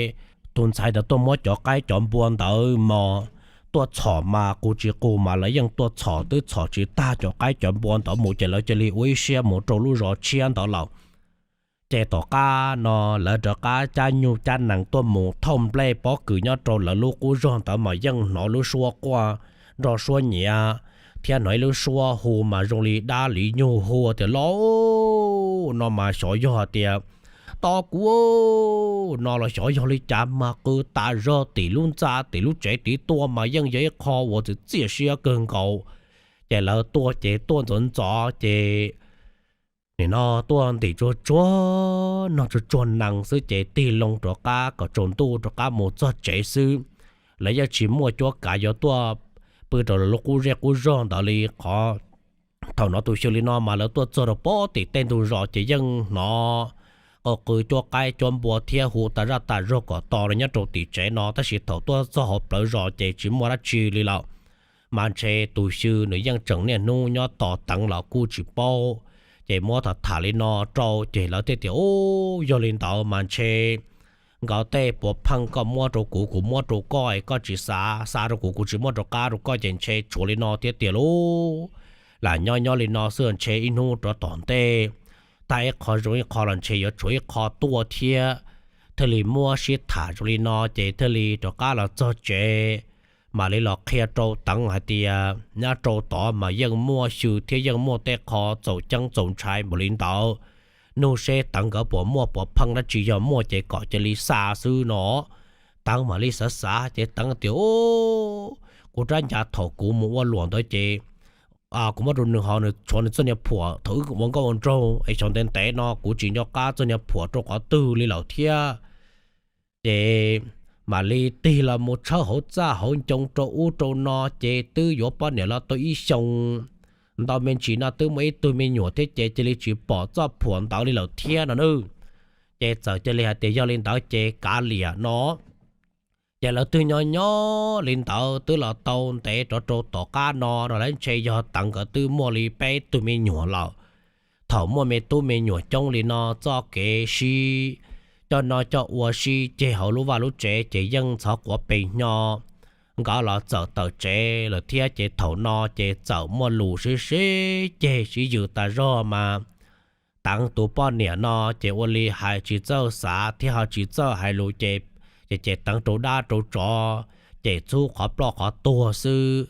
tus ntxhais ntawd tuaj muab cov qaib cov npua ntawd mos tuaj txhom mas qus tsis qus mas lawv yeej tuaj txhom twb txhom tsis tag cov qaib cov npua ntawd mus ces lawv cia li ua ib siab mus rau lub zos tshiab ntawd lawm. Ces tom qab no lawv rov qab cab nyuj cab nees tuaj mus thauj nplej pob kws nyob rau lawv lub qub zog ntawd mas yeej hnov lub suab quaj nroj suab nyiav thiab hnov ib lub suab hu mas zoo li dab li nyuj hu tias, Lauj, no mas xyov yog hais tias tos kuv no los xyov yog li cas mas qw tas zog tim lub ntxa tim lub tsev tid tuaj mas yeej yog ib qho uas txias txias siab kawg nkaus. Ces lawv tuaj ces tuaj ntxov ntxov ces nim no tuaj ntim tsuag tsuag noj tsuag tsuag nees xwb ces tig loo rov qab kom tsaus ntuj rov qab mus txog tsev xwb. Lawv yeej tsis muaj cuab kav yuav tuaj pw rau lawv lub qub zej qub zog ntawd li qhov thaum no tus xyw li no mas lawv tuaj txog rau pob tim tej ntug zos ces yeej hnov qw qw cuab qaib cuab npua thiab hu tas zaj tas zog kom tos nyob rau tim tsev no, tab sis thaum tuaj txog hauv plawv zos ces tsis muaj dab tsi li lawm. Mas ntshe tus xyw nws yeej tseem niaj hnub nyob tos Teev los kuj tsis paub. Ces muab tham tham li no rau ces lawv thiaj tias, Ub, yog li ntawd mas ntshe nkawd tej puav pheej koj muab rau kuv, kuv muab rau koj, koj tsis xa, xa rau kuv, kuv tsis muab rov qab rau koj, ces ntshe tshuav li no thiab tiag lauj. Lam nyob nyob li no xwb ntshe ib hnub rov tom ntej tag ib qho zoo ib qho los ntshe yuav tshuav ib qho tuaj thiab. Thiaj li muab sib tham zoo li no ces thiaj li rov qab los txog tsev, mam li los qhia rau Teev hais tias nyob rau tod mas yeej muaj xyw thiab yeej muaj tej qho txaus ceeb txaus ntshai npaum li ntawd. Nug seb Teev nkawd puas muaj puav pheej dab tsi, yog muaj ces kom cia li xa xwb no. Teev mam li xav xav ces Teev tias, Kuv rab ncas thaum kuv mus ua luam ntawd ces kuv muab rau nws ho nws tshuav nws txoj niag phuam thaum wb ua nkauj ua nraug es xyov ntev ntev no kuv tsis nco qab txoj niag phuam rau qhov twg li lawm thiab. Ces mam li tig los mus tshawb hauv txaj hauv ncoo rau ub rau no ces twb yuav poj niam los tau ib xyoos ntau me ntsis no twb muaj ib tug me nyuam thiab ces cia li tsis pom txoj phuam ntawd li lawm thiab no na. Ces txawm cia li hais tias yog li ntawd ces kav liam no. Ces lawv twb nyob nyob li ntawd twb los tau ntev rov rau tom qab no no lawv ntshe yog Teev nkawd twb muaj li peb tug me nyuam lawm. Thaum muaj me tub me nyuam coob li no txoj kev sib coj noj coj ua sib ceg hauv lub vaj lub tsev ces yeej ntxhov quav pes hnyo. Nkawd los txawm tawm tsev lawm thiab ces thaum no ces txawm muaj lus sib sib ceg sib yws tas zog mas Teev tus poj niam no ces ua li hais tsis txawj xav thiab ho tsis txawj hais lus ces, ces ces Teev rau dab rau tsov, ces txhub qhov ploj qhov tuag xwb.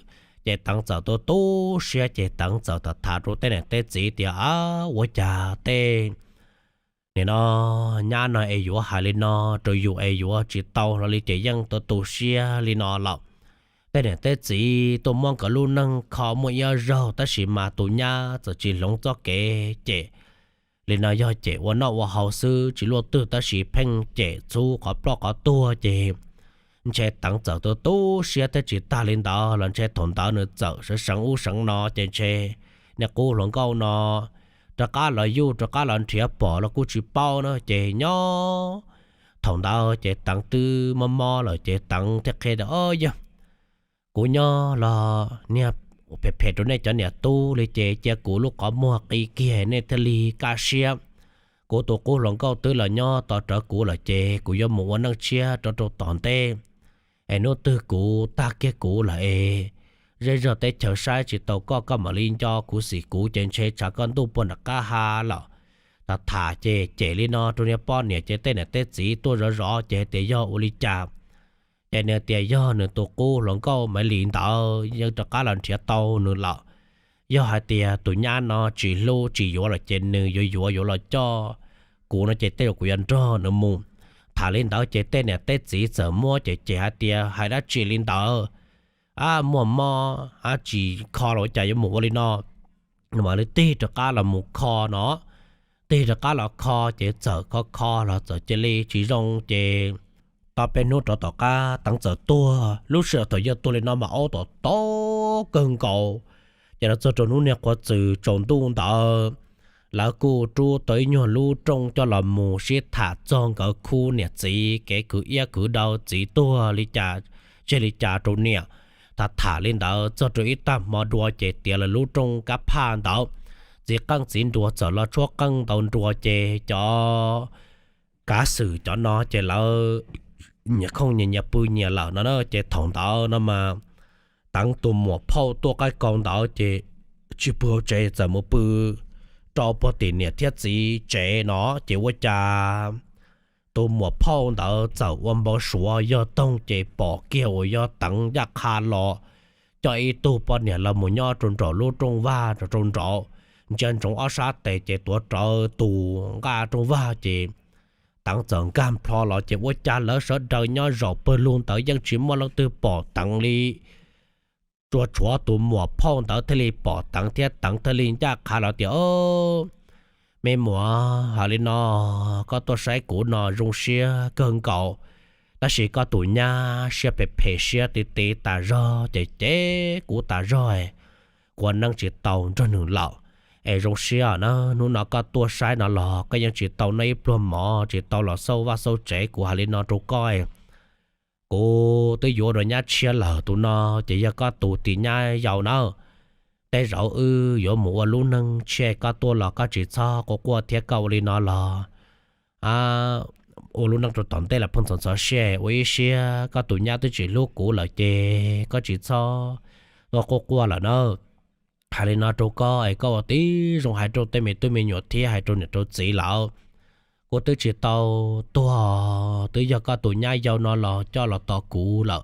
Ces Teev txawm tu tu siab ces Teev txawm tham tham rau tej niam tej txiv tias, Ua cas tej nim no nyab no es yuav hais li no rau yus es yuav tsis tau hlo li ces yeej tu tu siab li no lawm. Tej niam tej txiv tuaj muab nkawd lub neej kho muaj ib zaug tab sis mas tus nyab txawm tsis hloov txoj kev cem li no, yog cem ua noj ua haus xwb tsis luaj twg tab sis pheej cem txhub qhov ploj qhov tuag ces ntshe Teev txawm tu tu siab thiab tsis tag li ntawd los ntshe thaum ntawd nws txawm seev seev ub seev no ces ntshe niag qub hluas nkauj no rov qab los yuj rov qab los nrhiav pom los kuj tsis paub na ces nyob thaum ntawd ces Teev twb mob mob lawm ces Teev thiaj qhia tias, Yog kuv nyob los niag phem phem rau nej cov niam tub li ces cia kuv lub qhov muag qi kiag nej thiaj li kaj siab. Kuv tus qub hluas nkauj twb los nyob tos rawv kuv lawm ces kuv yuav mus ua neej tshiab rau rau tom ntej es hnub twg kuv tag kiag kuv lawm es zej zog teb chaws saib tsis taus koj, koj mam li nco kuv xim kuv ces ntshe tshav koj ntuj puag nram qab ha lawm. Tham tham ces cem li no rau niag poj niam ces tej niam tej txiv tuaj zov zov ces hais tias yog ua li cas. Ces nws tias yog nws tus qub hluas nkauj Maiv Lis ntawd yeej rov qab los nrhiav tau nws lawm. Yog hais tias tus nyab no tsis hlub tsis yuav lawm ces nws yuav yuav yuav los coj kuv no ces tej zaum kuv yuav nrog nws mus. Tham li ntawd ces tej niam tej txiv txawm muab cem cem hais tias hais dab tsi li ntawd, ab muaj mob ab tsis kho los ua cas yuav mus ua li no. Nws mam li tig rov qab los mus kho no. Tig rov qab los kho ces txawm kho kho los txawm cia li tsis zoo ces tau peb hnub rov tom qab Teev txawm tuag. Lub sij hawm thaum yawg tuag li no mas aub tom tau kawg nkaus. Ces los txog rau hnub niag qhua txws tsaus ntuj ntawd, lawv kuj rub tau ib nyuag lub rooj coj los mus sib tham txog nkawd khub niam txiv kev khwv iab khwv daw txiv tuag li cas tseg li cas rau niam. Tham tham li ntawd txog rau ib tag hmo dua ces tiav lawv lub rooj kab phaj ntawd, txiv qeej txiv nruas txawm los tshuab qeej ntaus nruas ces cov kav xwm cov no ces lawv nyias khooj nyias nyias pw nyias lawm no na. Ces thaum ntawd no mas Teev tus muam phauj tuaj qaib kaus ntawd ces tsis pw hauv tsev txawm mus pw rau puag tim niam thiab txiv tsev no. Ces ua cas tus muam phauj ntawd txawm ua npau suav yog toog ces pom kiag uas yog Teev ncaj qha los coj ib tug poj niam los mus nyob rau nraum lub rooj vag rau nraud, ntsia ntsoov ob sab tes ces tuav rawv tus nqaj rooj vag ces Teev txawm nkag nplho los ces ua cas lawv sawv daws nyob zaum pawg lug ntawd yeej tsis muaj leej twg pom Teev li. Tsuas tshuav tus muam phauj ntawd thiaj li pom Teev thiab Teev thiaj li ncaj qha los tias, Me muam, hais li no, koj tuaj saib kuv no zoo siab kawg nkaus, tab sis koj tus nyab siab phem phem siab ti ti tas zog ces cem kuv tas zog, kuv ua neej tsis tau nrog nws lawm. Es zoo siab na, hnub no koj tuaj saib no los koj yeej tsis tau noj ib pluag mov, tsis tau los xauj vaj xauj tsev. Kuv hais li no rau koj, kuv twb yuav dua nyab tshiab lawm, tus no ces yog koj tus tim nyab yau na. Tej zaum wb yuav mus ua lub neej tshiab, koj tuaj los koj tsis txhob quaj quaj thiab, koj ua li no los ua lub neej rau tom ntej los pheej txom txom siab. Ua ib siab, koj tus nyab twb tsis hlub kuv lawm ces koj tsis txhob tuaj quaj quaj lawm na. Hais li no rau koj es koj ua tib zoo hais rau tej me tub me nyuam thiab hais rau niam rau txiv lawm. Kuv twb tsis tau tuag, twb yog koj tus nyab yau no los coj los tos kuv lawm.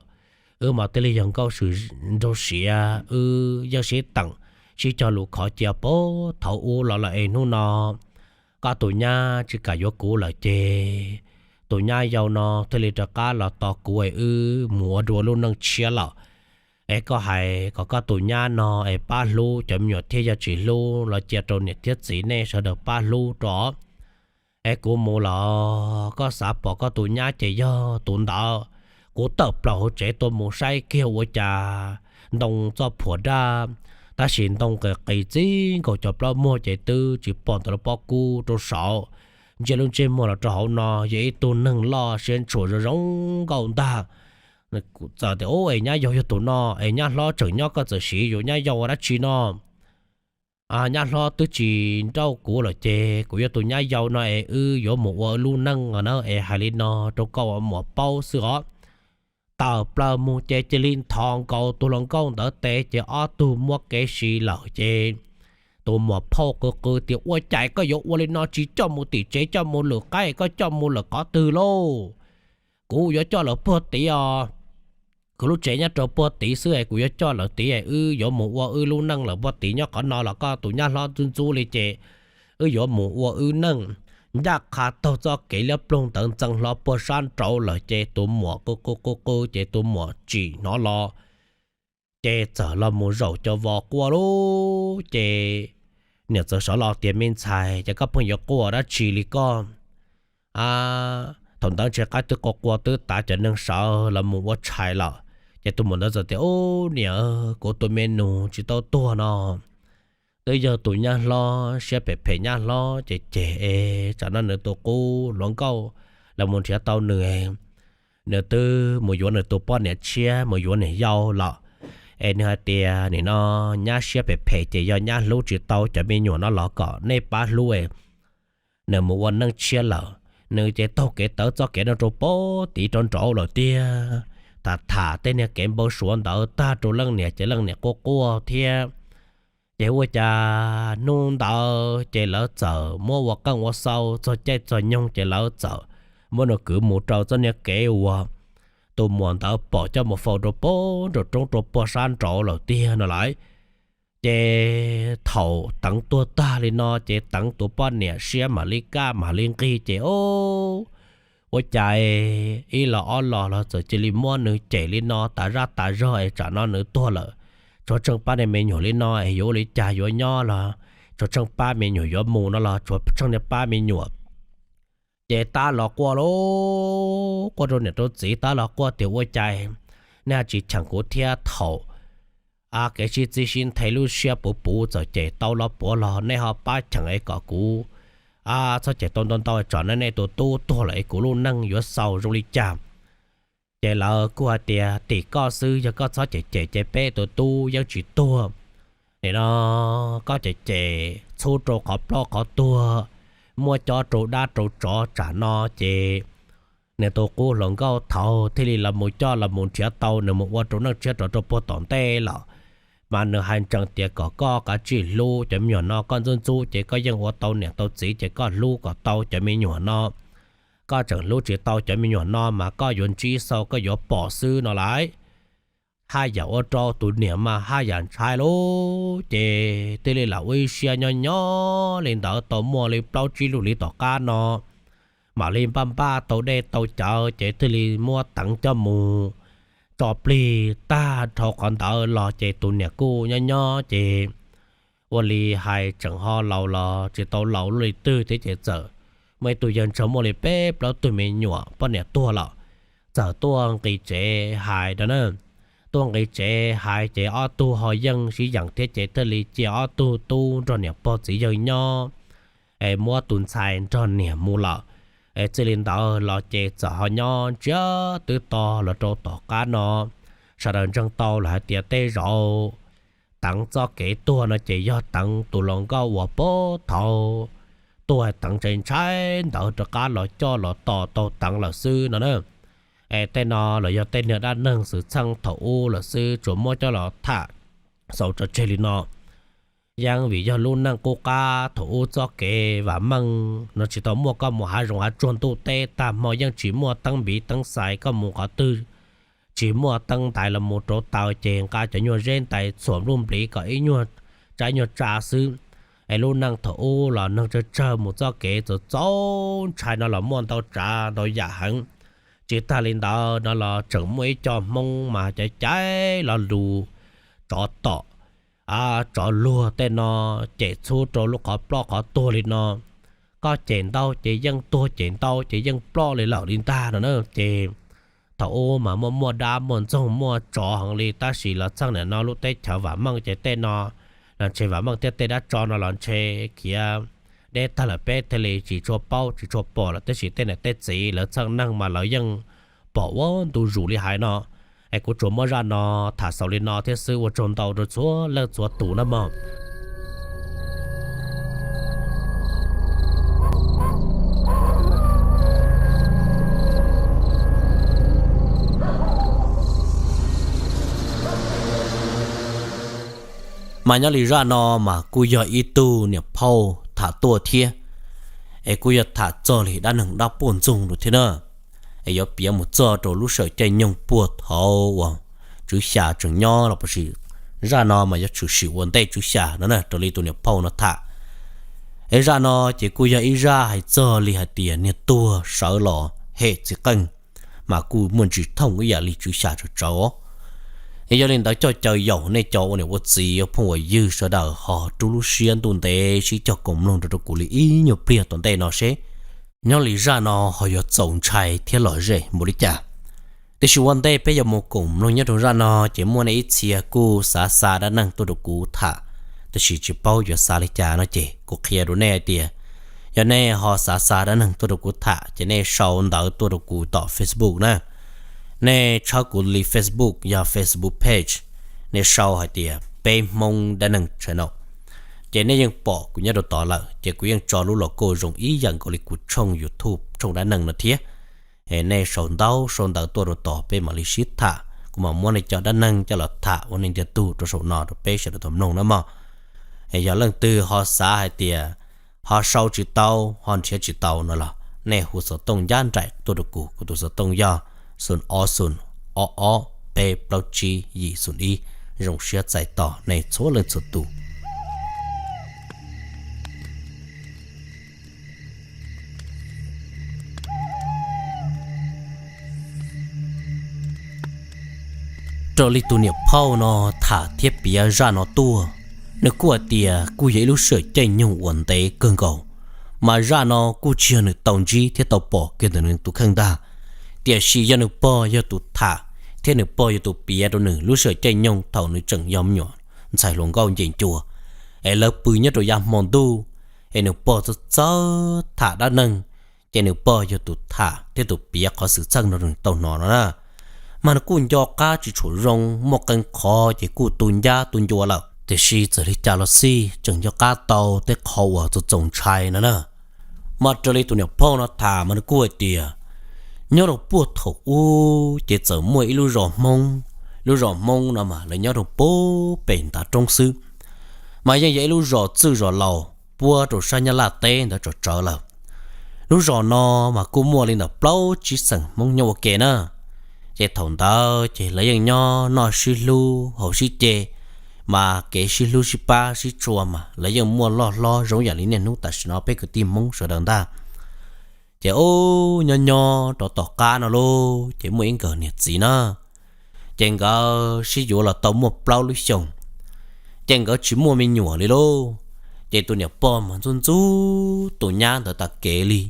Wb mas thiaj li yog nkauj swm nraug siav, wb yeej sib teem sib cog lus khov cia puag thaum ub los lawm es hnub no koj tus nyab tsis kam yuav kuv lawm ces tus nyab yau no thiaj li rov qab los tos kuv es wb mus ua dua lub neej tshiab lawm. Es koj hais kom koj tus nyab no es pab hlub cov me nyuam thiab, yog tsis hlub los cia rau niam thiab txiv nej sawv daws pab hlub rau. Es kuv mus los koj xav pom koj tus nyab ces yog tus ntawd. Kuv tawm plaws hauv tsev tuaj mus saib kiag ua cas ntoo txoj phuam daj, tab sis ntoo qis qis txij nkaus cov plaub muag ces twb tsis pom ntawm lub pob kub rau saud. Ntsia lub ntsej muag los rau hauv no yog ib tug neeg loj siab ntshua zoo zoo nkauj ntag. Kuv txawm tias, Ub, es nyab yau yog tus no es nyab hlob tseem nyob, koj txawm siv yus nyab yau ua dab tsi no? Nyab hlob twb tsis nrauj kuv lawm ces kuv yog tus nyab yau no es wb yuav mus ua wb lub neej na, es hais li no rau koj ua muam paub xwb os. Tawm plaws mus ces cia li nthos nkaus tus hluas nkauj ntawd tes ces ob tug muab kev si lawm ces tus muam phauj qw qw tias, Ua cas koj yuav ua li no, tsis coj mus tim tsev, coj mus lwm qaib, koj coj mus lawm qhov twg lauj? Kuv yuav coj lawm puag tid os. Kuv lub tsev nyob rau puag tid xwb es kuv yuav coj lawm tid, wb yuav mus ua wb lub neej lawm puag tid, nyob qhov no los koj tus nyab hlob ntxub ntxub li ces wb yuav mus ua wb neej. Ncaj qha taug txoj kev liab ploog ntawd ntxeev hlo puag sab nraud lawm ces tus muam qw qw qw qw ces tus muam tsim hnov los ces txawm los mus zaum cov vos quaj lauj. Ces niam txawm sawv los tias, Me ntxhais, ces koj pheej yuav quaj dab tsi li koj? Thaum ntawd ntshe qaib twb qua qua twb tav cov neeg sawv los mus ua tshais lawm. Ces tus muam ntawd txawm tias, Ub niam, kuv tus me nus tsis tau tuag no twb yog tus nyab hlob siab phem phem, nyab hlob ces cem es tsam no nws tus qub hluas nkauj los mus nrhiav tau nws, nws twb mus yuav nws tus poj niam tshiab, mus yuav niam yau lawm. Es nws hais tias nim no nyab siab phem phem ces yog nyab hlub tsis tau cov me nyuam no los kom nej pab hlub es nws mus ua neej tshiab lawm. Nws ces taug kev tawv txoj kev no rau puag tid rau nraud lawm tiag. Tham tham tej niag kev npau suav ntawd tag rau leej niam ces leej niam quaj quaj thiab. Ces ua cas hnub ntawd ces lawv txawm muab ua qeej ua xau txog caij txog nyoog ces lawv txawm muab nws kwv mus rau txoj niag kev uas tus muam ntawd pom coj mus faus rau puag nraum roob rau puag sab nraud lawm tiag no lawm. Ces thaum Teev tuag tag li no ces Teev tus poj niam siab mam li kaj mam li nqig ces o, ua cas ib los ob los los txawm cia li muab nws cem li no tas zaj tas zog es tsam no nws tuag lawm, tshuav tsheej pab niag me nyuam li no es yuav ua li cas yuav nyob los, tshuav tsheej pab me nyuam yuav mus no los tshuav tsheej niag pab me nyuam. Ces tab los quaj lauj, quaj rau niam rau txiv tab los quaj tias ua cas nej tsis cheem kuv thiab, thaum kev sib txib sib nthe lub siab puv puv txawm cem tau los puav los nej ho pab cheem es kom kuv txhob cem tau ntau ntau, tsam no nej tus tub tuag lawm es kuv lub neej yuav xaus zoo li cas. Ces lawv kuj hais tias tim koj xwb, yog koj txhob cem cem ces peb tus tub yeej tsis tuag. Nim no koj cem cem txhub rau qhov plaub qhov tuag, muab cob rau dab rau tsov tsam no ces nws tus qub hluas nkauj thaud thiaj li los mus coj los mus nrhiav tau nws mus ua rau neej tshiab rov rau puag tom ntej lawm. Mas nws hais ntsees tias kom koj kav tsij hlub cov me nyuam no, koj ntxub ntxub ces koj yeej ua tau niam tau txiv ces koj hlub kom tau cov me nyuam no. Koj tseem hlub tsis tau cov me nyuam no mas koj yuav ntsib xau koj yuav pom xwb no lauj. Haj yam ua rau tus niam mas haj yam ntshai lauj, ces thiaj li lam ua ib siab nyob nyob li ntawd tau muaj li plaub tsib lub hlis tom qab no, mam li npaj npaj tau dej tau cawv ces thiaj li muab Teev coj mus tso plig tag dhau qhov ntawd los ces tus niam kuj nyob nyob ces ua li hais tseem ho laus los tsis tau laus luaj li twg thiab ces txawm muaj ib tug yawg ntshaw muaj li peb plaub tug me nyuam poj niam tuag lawm, txawm tuaj nqis tsev hais rau na, tuaj nqis tsev hais ces ob tug ho yeej sib yeem thiab ces thiaj li cia ob tug tub nrog niam pog txiv yawg nyob, es muab tus ntxhais nrog niam mus lawm. Es txij li ntawd los ces txawm ho nyob ntsiag twb to los rau tom qab no, sawv daws ntseeg tau lawm hais tias tej zaum Teev txoj kev tuag no ces yog Teev tus hluas nkauj uas puag thaum tuag Teev ntshai ntshai ntawd rov qab los coj los tos tau Teev lawm xwb no na. Es tej no los yog tej niag dab neeg xwm txheej thaum ub lawm xwb, tsuas muab coj los tham xaus tso tseg li no. Yeej vim yog lub neej qub qab thaum ub txoj kev vam meej no tsis tau muaj koj mus hav zoov hav tsuag ntuj teb tag hmo, yeej tsis muaj teeb npiv teeb xais, koj mus qhov twg tsis muaj teeb ntaiv los mus rauv taws ces nqa cov nyuag zeb ntais txhuam npluj npliv kom ib nyuag tsa ib nyuag tsa xwb. Es lub neej thaum ub los neeg tsawg tsawg mus txoj kev txaus txaus ntshai no los muaj ntau tsav ntau yam heev. Tsis tag li ntawd no los tseem muaj ib co Hmoob mas caiv caiv lo lus tsov tom, tsov luag tej no cem txhub rau lub qhov ploj qhov tuag li no. Koj cem ntau ces yeej tuag, cem ntau ces yeej ploj li lawm li ntag no na. Ces thaum ub mas muaj muaj dab muaj ntxoog muaj tsov heev li, tab sis los txheej nim no lub teb chaws vam meej ces tej no los ntshe vam meej thiab tej dab tsov no los ntshe khiav deb tag lawm peb thiaj li tsis tshua paub tsis tshua pom lawm, tab sis tej niam tej txiv lawv txheej neeg mas lawv yeej pom ua ntu zus li hais no. Es kuv tsuas muab zaj no tham xaus li no thiab xwb, ua tsaug ntau rau txhua leej txhua tus nawb mog. Mas nyob li zaj no mas kuj yog ib tug niam phauj tham tuaj thiab, es kuj yog tham txog li dab neeg dab puj ntxoog rau thiab na. Es yuav piav mus txog rau lub sij hawm caij nyoog puag thaum uas Tswv Xya tseem nyob los puas sis, zaj no mas yuav tshwm sim ua ntej Tswv Xya no na, raws li tus niam phauj no tham. Es zaj no ces kuj yog ib zaj hais txog li hais tias niag tuag sawv los hem txiv qeej, mas kuj muaj ntsis thooj ib yam li Tswv Xya tsawv tsawv. Es yog li ntawd coj caw yaum nej cov ua niam ua txiv ua phooj ua ywg sawv daws ho rub lub siab ntuj ntev sib cog koom mloog rau rau kuv li ib nyuag pliag tom ntej no seb nyob li zaj no ho yuav txaus ntshai thiab lom zem npaum li cas. Tiam sis ua ntej peb yuav mus koom mloog nyob rau zaj no ces muaj nej ib txhia kuj xav xa dab neeg tuaj rau kuv tham, tiam sis tsis paub yuav xa li cas no ces kuv qhia rau nej hais tias yog nej ho xav xa dab neeg tuaj rau kuv tham ces nej sau ntawv tuaj rau kuv tom Facebook na. Nej tshawb kuv li Facebook yog Facebook page, nej sau hais tias Peb Hmoob Dab Neeg Channel, ces nej yeej pom kuv nyob rau tod lawm. Ces kuv yeej tso lub logo zoo ib yam nkaus li kuv tshooj YouTube tshooj dab neeg no thiab. Nej sau ntau sau ntawv tuaj rau tod peb mam li sib tham, kuv mam muab nej cov dab neeg coj los tham ua neej ntiag tug rau saum no rau peb sawv daws tau mloog na mog. Yog leej twg ho xav hais tias ho sau tsis tau, ho nrhiav tsis tau no los nej hu xov tooj ncaj nraim tuaj rau kuv, kuv tus xov tooj yog xoom ob xoom ob ob peb plaub tsib yim xoom ib. Zoo siab txais tos nej txhua leej txhua tus. Raws li tus niam phauj no tham thiab piav zaj no tuaj, nws kuj hais tias kuj yog ib lub sij hawm caij nyoog uas ntev kawg nkaus, mas zaj no kuj tsis yog nws tau ntsib thiab tau pom kiag ntawm nws tus kheej ntag. Tiam sis yog nws pog yog tus tham thiab nws pog yog tus piav rau nws lub sij hawm caij nyoog thaum nws tseem yog me nyuam ntxhais hluas nkauj nce ncua, es lawv pw nyob rau yav hmo ntuj, es nws pog txawj txawj tham dab neeg, ces nws pog yog tus tham thiab tus piav qhov xwm txheej no rau nws tau hnov no na. Mas nws kuj nco qab tsis tshua zoo, muaj qee qhov ces kuj tu ncab tu ncua lawm, tiam sis txawm li cas los xij tseem nco qab tau tej qhov uas txaus txaus ntshai no na. Mas raws li tus niam phauj no tham mas nws kuj hais tias nyob rau puag thaum ub ces txawm muaj ib lub zos Hmoob. Lub zos Hmoob no mas lawv nyob rau puag pem ntav roob xwb, mas yeej yog ib lub zos txwj zos laus puab rau sab Nyab Laj teb ntawd tso tsawv lawm. Lub zos no mas kuj muaj li ntawm plaub tsib xeem Hmoob nyob ua ke na. Ces thaum ntawd ces lawv yeej nyob noj sib hlub haus sib ce, mas kev sib hlub sib pab sib tshua mas lawv yeej muaj loj hlob zoo yam li niaj hnub tam sim no peb kwv tij Hmoob sawv daws ntag. Ces ub, nyob nyob rov tom qab no lauj, ces muaj ib nkawd niam txiv na, ces nkawd sib yuav los tau muaj plaub lub xyoos, ces nkawd tsis muaj me nyuam li lauj. Ces tus niam pog mas ntxub ntxub tus nyab ntawd tas kev li.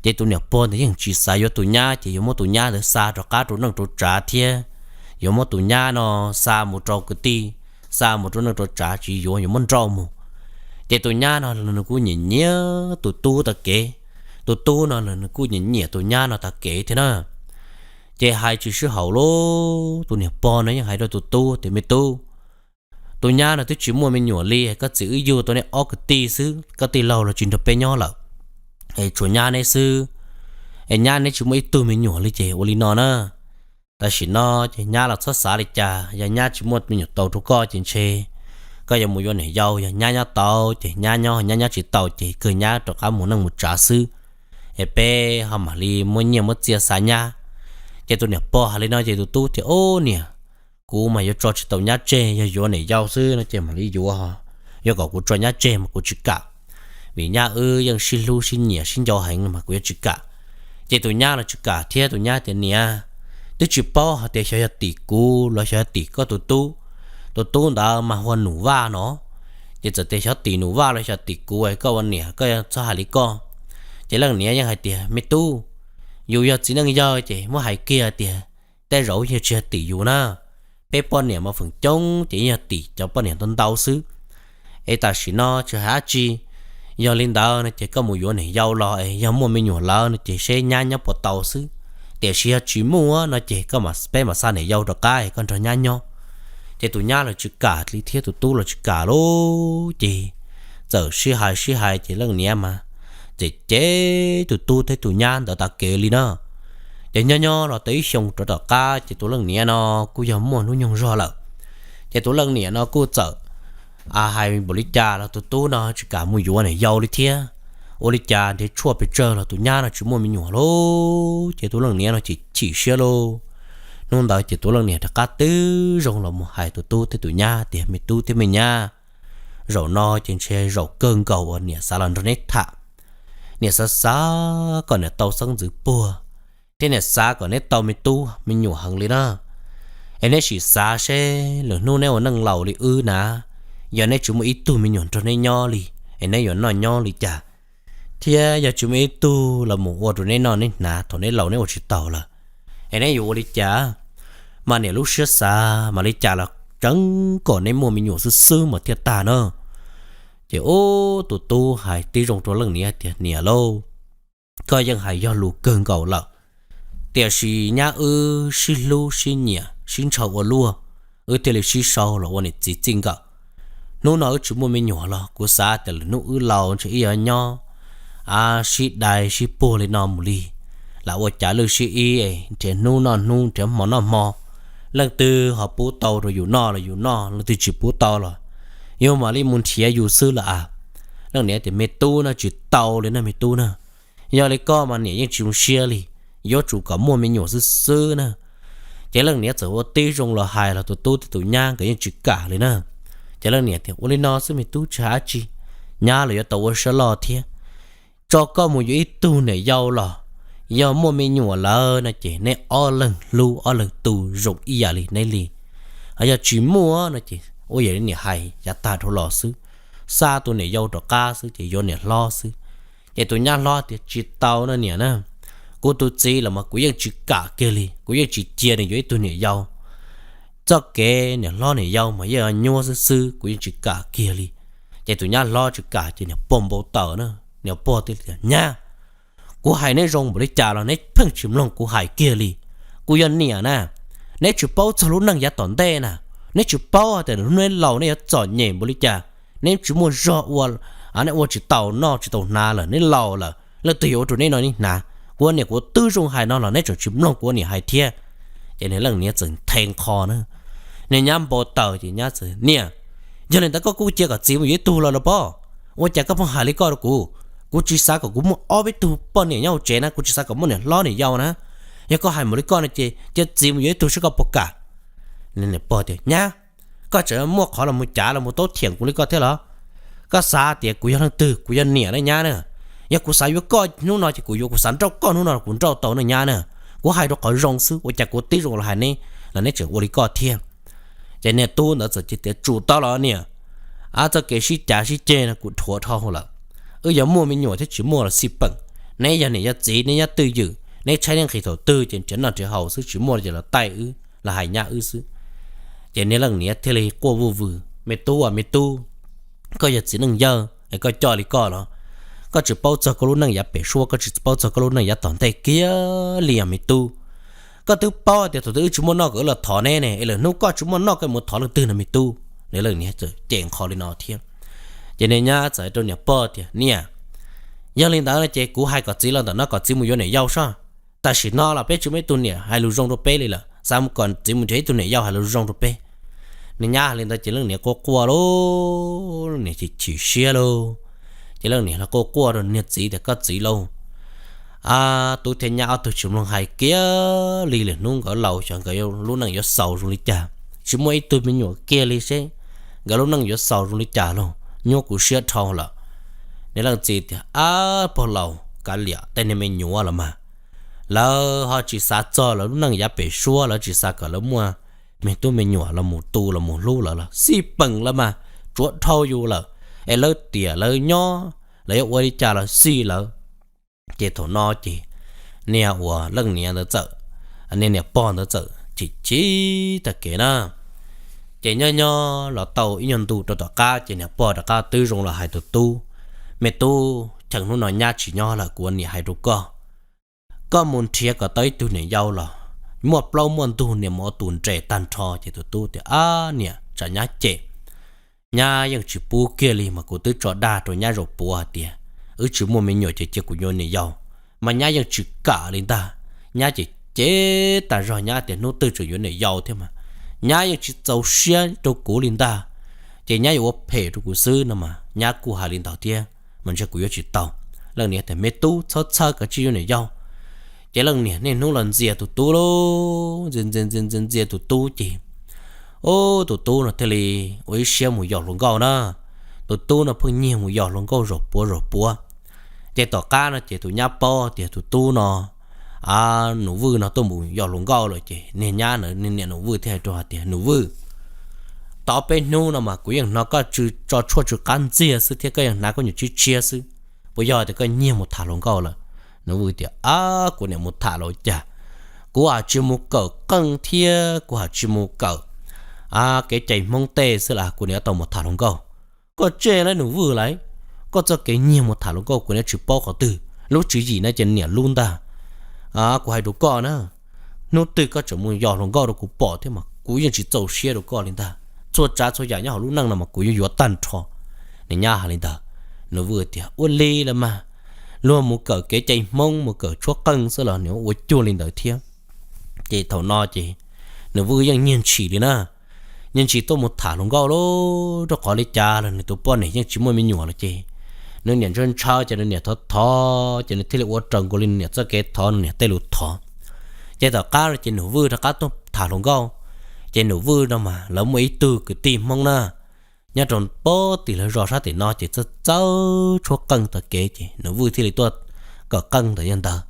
Ces tus niam pog ntawd yeej tsis xav yuav tus nyab, ces yuav muab tus nyab ntawd xa rov qab rau neej rau tsav thiab, yuav muab tus nyab no xa mus rau kwv tij, xa mus rau neej rau tsav tsis yuav, yuav muab nrauj mus. Ces tus nyab no los nws kuj nyiam nyiam tus tub tag kev, tus tub no los nws kuj nyiam nyiam tus nyab no tag kev thiab na. Ces hais tsis sib haum lauj, tus niam pog no yeej hais rau tus tub tias, Me tub, tus nyab no twb tsis muaj me nyuam li, koj txiv wb yug tau neb ob kwv tij xwb, koj tij laug los tsis nrog peb nyob lawm, es tshuav nyab neb xwb, es nyab neb tsis muaj ib tug me nyuam li ces ua li no na. Tam sim no ces nyab los txhob xav li cas, yog nyab tsis muaj me nyuam tau rau koj ces ntshe koj yuav mus yuav niam yau, yog nyab nyob tau ces nyab nyob, nyab nyob tsis tau ces kawg nyab rov qab mus neej mus tsav xwb, es peb ho mam li muab nyiaj muab txiaj xa nyab. Ces tus niam pog hais li no ces tus tub tias, Ub niam, kuv mas yuav tso tsis tau nyab tseg, yog yuav niam yau xwb no ces mam li yuav, yuav kom kuv tso nyab tseg mas kuv tsis kam, vim nyab wb yeej sib hlub sib nyiam sib ncau heev mas kuv yuav tsis kam. Ces tus nyab los tsis kam thiab, tus nyab tias, Niam, twb tsis paub hais tias xyov yog tim kuv los xyov yog tim koj tus tub, tus tub ntawd mas hu ua Nus Vaj no. Ces txawm tias xyov tim Nus Vaj los xyov tim kuv es koj ua niam koj txhob hais li koj. Ces leej niam yeej hais tias, Me tub, yus yog txiv neej yawg ces muab hais kiag tias tej zaum yog tsis yog tim yus na, peb poj niam mas feem coob ces yog tim cov poj niam ntau ntau xwb. Es tam sim no tsis hais dab tsi, yog li ntawd no ces koj mus yuav niam yau los es yog muaj me nyuam lawm no ces seb nyab nyob puas tau xwb, tiam sis yog tsis muaj no ces koj, peb mam xa niam yau rov qab es koj nrog nyab nyob. Ces tus nyab los tsis kam li thiab tus tub los tsis kam lauj, ces txawm sib hais sib hais ces leej niam mas txawm cem tus tub thiab tus nyab ntawd tag kev li na. Ces nyob nyob los tau ib xyoo rov tom qab ces tus leej niam no kuj yog muaj hnub nyoog zog lawm. Ces tus leej niam no kuj txawm hais npaum li cas los tus tub no tsis kam mus yuav niam yau li thiab. Ua li cas nrhiav tshuaj pes tsawg los tus nyab no tsis muaj me nyuam lauj, ces tus leej niam no chim chim siab lauj. Hnub ntawd ces tus leej niam rov qab tib zoo los mus hais tus tub thiab tus nyab tias, Me tub thiab me nyab, zaum no ces ntshe zaum kawg nkaus uas niam xav los nrog neb tham. Niam xav xav kom niam tau xeeb ntxwv puag, thiab niam xav kom neb tau me tub me nyuam heev li na. Es neb sim xav seb lwm hnub neb ua neej laus li wb na, yog neb tsis muaj ib tug me nyuam nrog neb nyob li, es neb yuav noj nyob li cas? Thiab yog tsis muaj ib tug los mus ua rau neb noj neb hnav thaum neb laus neb ua tsis taus lawm, es neb yuav ua li cas? Mas niam lub siab xav mas li cas los tseev kom neb muaj me nyuam xwb xwb mas thiaj tag na. Ces ub tus tub hais tib zoo rau leej niam tias, Niam lauj, koj yeej hais yog lus kawg nkaus lawm, tiam sis nyab wb sib hlub sib nyiam sib ntshaw ua luaj, wb thiaj li sib sau los ua niam txiv txij nkawm. Hnub no wb tsis muaj me nyuam los kuv xav tias lwm hnub wb laus ntshe wb yuav nyob sib dai sib puag li no mus li, lam ua cav lwj sib ib, nrhiav hnub noj hnub nrhiav hmo noj hmo. Leej twg ho pub tau rau yus noj los yus noj, leej twg tsis pub tau los yus mam li mus nrhiav yus xwb lawm a. Leej niam tias, Me tub na, tsis tau li na me tub na. Yog li koj mas niam yeej tsis zoo siab li, yuav tsum kom muaj me nyuam xwb xwb na. Ces leej niam txawm ua tib zoo los hais los tus tub thiab tus nyab nkawd yeej tsis kam li na. Ces leej niam tias, Ua li no xwb me tub, tsis hais dab tsi, nyab los yuav tau ua siab loj thiab. Tso koj mus yuav ib tug niam yau los, yog muaj me nyuam lawm no ces neb ob leeg hlub ob leeg tu zoo ib yam li neb li. Yog tsis muaj no ces ua yam li niam hais yav tag dhau los xwb, xa tus niam yau rov qab xwb ces yuav niam hlob xwb. Ces tus nyab hlob tias, Tsis tau na niam na, kuv tus txiv los mas kuv yeej tsis kam kiag li, kuv yeej tsis cia nws yuav ib tug niam yau. Txoj kev niam hlob niam yau mas yeej nyuaj xwb xwb, kuv yeej tsis kam kiag li. Ces tus nyab hlob tsis kam ces niam pog npau taws na, niam pog thiaj tias, Nyab, kuv hais neb zoo npaum li cas los neb pheej tsis mloog kuv hais kiag li. Kuv yog niam na, neb tsis paub txog lub neej yav tom ntej na, neb tsis paub hais tias hnub neb laus neb yuav txom nyem npaum li cas, neb tsis muaj zog ua, neb ua tsis tau noj tsis tau hnav lawm, neb laus lawm leej twg yuav ua rau neb noj neb hnav. Kuv niam kuv twb zoo hais no los neb tseem tsis mloog kuv niam hais thiab. Ces niag leej niam txawm nthe nqho na, niag nyab npau taws ces nyab txawm, Niam, yog li ntawd koj kuj cia kom txiv mus yuav ib tug los los pob. Ua cas koj pheej hais li koj rau kuv? Kuv tsis xav kom kuv muaj ob peb tug poj niam nyob hauv tsev na, kuv tsis xav kom muaj niam hlob niam yau na. Yog koj hais mus li koj no ces cia txiv mus yuav ib tug seb koj puas kam. Niam pog tias, Nyab, koj tseem muaj qhov los mus cav los mus taub thiam kuv li koj thiab los? Koj xav tias kuv yog leej twg? Kuv yog niam na nyab na. Yog kuv xav yuav koj hnub no ces kuv yuav, kuv xav nrauj koj hnub no los kuv nrauj tau na nyab na. Kuv hais rau qhov zoo xwb, ua cas kuv tib zoo los hais neb los neb tseem ua li koj thiab. Ces niag tub ntawd txawm tias, Tsum tau los niam, ab, txoj kev sib cav sib ceg no kuv dhuav dhau lawm. Wb yuav muaj me nyuam thiab tsis muaj los xij peem. Neb yog niam yog txiv, neb nyob twj ywm, neb tshaib neb nqhis thaum twg ces nrhiav noj nrhiav haus xwb, tsis muaj ces los taij wb. los hais nyab wb xwb. Ces niag leej niam thiaj li quaj vuj vwm, me tub, me tub, koj yog txiv neej yawg es koj coj li koj los? Koj tsis paub txog koj lub neej yav pem suab, koj tsis paub txog koj lub neej yav tom ntej kiag li os me tub. Koj twb paub tias thaum twg wb tsis muaj noj kom wb los thov neb ne, es lwm hnub koj tsis muaj noj koj mus thov leej twg no me tub? Niag leej niam txawm cem nqho li no thiab. Ces niag nyab txawm hais rau niam pog tias, niam, yog li ntawd ces kuv hais kom txiv los ntawm no kom txiv mus yuav niam yau soj. Tam sim no los peb tsis muaj ib tug niam hais lus zoo rau peb li lawm, xav kom txiv mus nrhiav ib tug niam yau hais lus zoo rau peb. Niag nyab hais li ntawd ces leej niam quaj quaj lauj, leej niam chim chim siab lauj. Ces leej niam los quaj quaj rau niag txiv tias, koj txiv lauj, tub thiab nyab ob tug tsis mloog hais kiag li, lwm hnub nkawd laus xyov nkawd lub neej yuav xaus zoo li cas, tsis muaj ib tug me nyuam kiag li seb nkawd lub neej yuav xaus zoo li cas lauj, nyuaj kuv siab dhau lawm. Niag leej txiv tias, ab pog laus, kav liam tej niag me nyuam los mas, lawv ho tsis xav txog lawv lub neej yav pem suab, lawv tsis xav kom lawv muaj me tub me nyuam los mus tu los mus hlub lawv los xij peem lawv mas, tsuav dhau yus lawm, es lawv tiam lawv nyob lawv yuav ua li cas los xij lawv. Ces thaum no ces niag uas leej niam ntawd txawm, niag niam pog ntawd txawm chim chim tag kev na. Ces nyob nyob los tau ib nyuag ntu rau tom qab ces niam pog rov qab twb zoo los hais tus tub, me tub, cheem hnub no nyab tsis nyob lawm, kuv ua niam hais rau koj, koj mus nrhiav kom tau ib tug niam yau los, muaj plaub muaj ntug niam mus ua tus nres tag nrho. Ces tus tub tias, ab niam, tsam nyab cem, nyab yeej tsis pub kiag li mas kuv twb tso dag rau nyab zaum puav hais tias wb tsis muaj me nyuam ces cia kuv yuav niam yau, mas nyab yeej tsis kam li ntag. Nyab ces cem tas zog, nyab tias hnub twg tseem yuav niam yau thiab mas, nyab yeej tsis txaus siab rau kuv li ntag, ces nyab yuav ua phem rau kuv xwb no mas nyab kuj hais li ntawd thiab mas ntshe kuv yuav tsis tau. Leej niam tias, me tub, txhob txhawj, koj tsis yuav niam yau. Ces leej niam niaj hnub los ntxias tus tub lauj, ntxias ntxias ntxias ntxias ntxias tus tub ces, ub, tus tub no thiaj li ua ib siab mus yos hluas nkauj na. Tus tub no pheej nyiag mus yos hluas nkauj zaum puav zaum puav. Ces tom qab no ces tus nyab paub tias tus tub no, Nus Vwj no tuaj mus yos hluas nkauj lawm ces niag nyab, niam Nus Vwj thiaj hais rau hais tias, Nus Vwj, tau peb hnub no mas kuv yeej hnov koj tsw tso tshuaj tsw qab ntxiag xwb thiab koj yeej hnav koj nyuam tshiab tshiab xwb, puas yog tias koj nyiag mus tham hluas nkauj lawm? Nus Vwj tias, ab, kuv niam mus tham los cas, kuv haj tsis mus kawm qeej thiab kuv haj tsis mus kawm kev cai Hmoob tej xwb las kuv niam tau mus tham hluas nkauj. Koj tseg lauj Nus Vwj lauj, koj txoj kev nyiag mus tham hluas nkauj kuv niam tsis paub qhov twg, lub tswv yim no ces niam lub ntag. Kuv hais rau koj na, hnub twg koj tseem mus yos hluas nkauj rau kuv pom thiab mas kuv yeej tsis txaus siab rau koj li ntag. Txhua tsav txhua yam nyob hauv lub neej no mas kuv yeej yuav tag nrho. Niam nyab hais li ntawd, Nus Vwj tias, ua li los mas, luag mus kawm kev cai Hmoob mus kawm tshuab qeej xwb los nws ua cuag li ntawd thiab. Ces thaum no ces Nus Vwj yeej nyiag ntshis li na, nyiag ntshis tuaj mus tham hluas nkauj lauj, rau qhov li cas los nws tus poj niam yeej tsis muaj me nyuam lawm ces nws niam ntshaw ntshaw ces nws niam thov thov ces nws thiaj li ua raws nkaus li nws niam txoj kev thov, nws niam tej lus thov. Ces tom qab no ces Nus Vwj rov qab tuaj tham hluas nkauj. Ces Nus Vwj no mas lawv muaj ib tug kwv tij Hmoob na, nyob rau pob tim lawv zos sab tim no ces txawj txawj tshuab qeej taug kev ces Nus Vwj thiaj li tuaj kawm qeej ntawm yawg ntawd.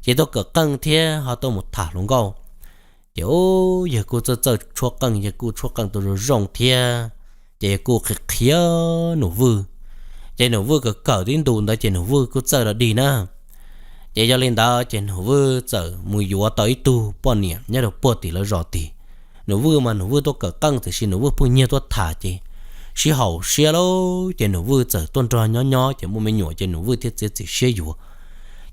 Ces tuaj kawm qeej thiab ho tuaj mus tham hluas nkauj. Ces ub, yawg kuj txawj txawj tshuab qeej, yawg kuj tshuab qeej tau zoo zoo thiab, ces yawg kuj qhia qhia Nus Vwj. Ces Nus Vwj kawm kawm tib ntus ntawd ces Nus Vwj kuj txawj los dig na. Ces yog li ntawd ces Nus Vwj txawm mus yuav tau ib tug poj niam nyob rau puag tim lawv zos tid. Nus Vwj mas Nus Vwj tuaj kawm qeej tiam sis Nus Vwj pheej nyiag tuaj tham ces sib haum siab lauj, ces Nus Vwj txawm tuaj nrog nyob nyob ces muaj me nyuam ces Nus Vwj thiaj txiav txim siab yuav.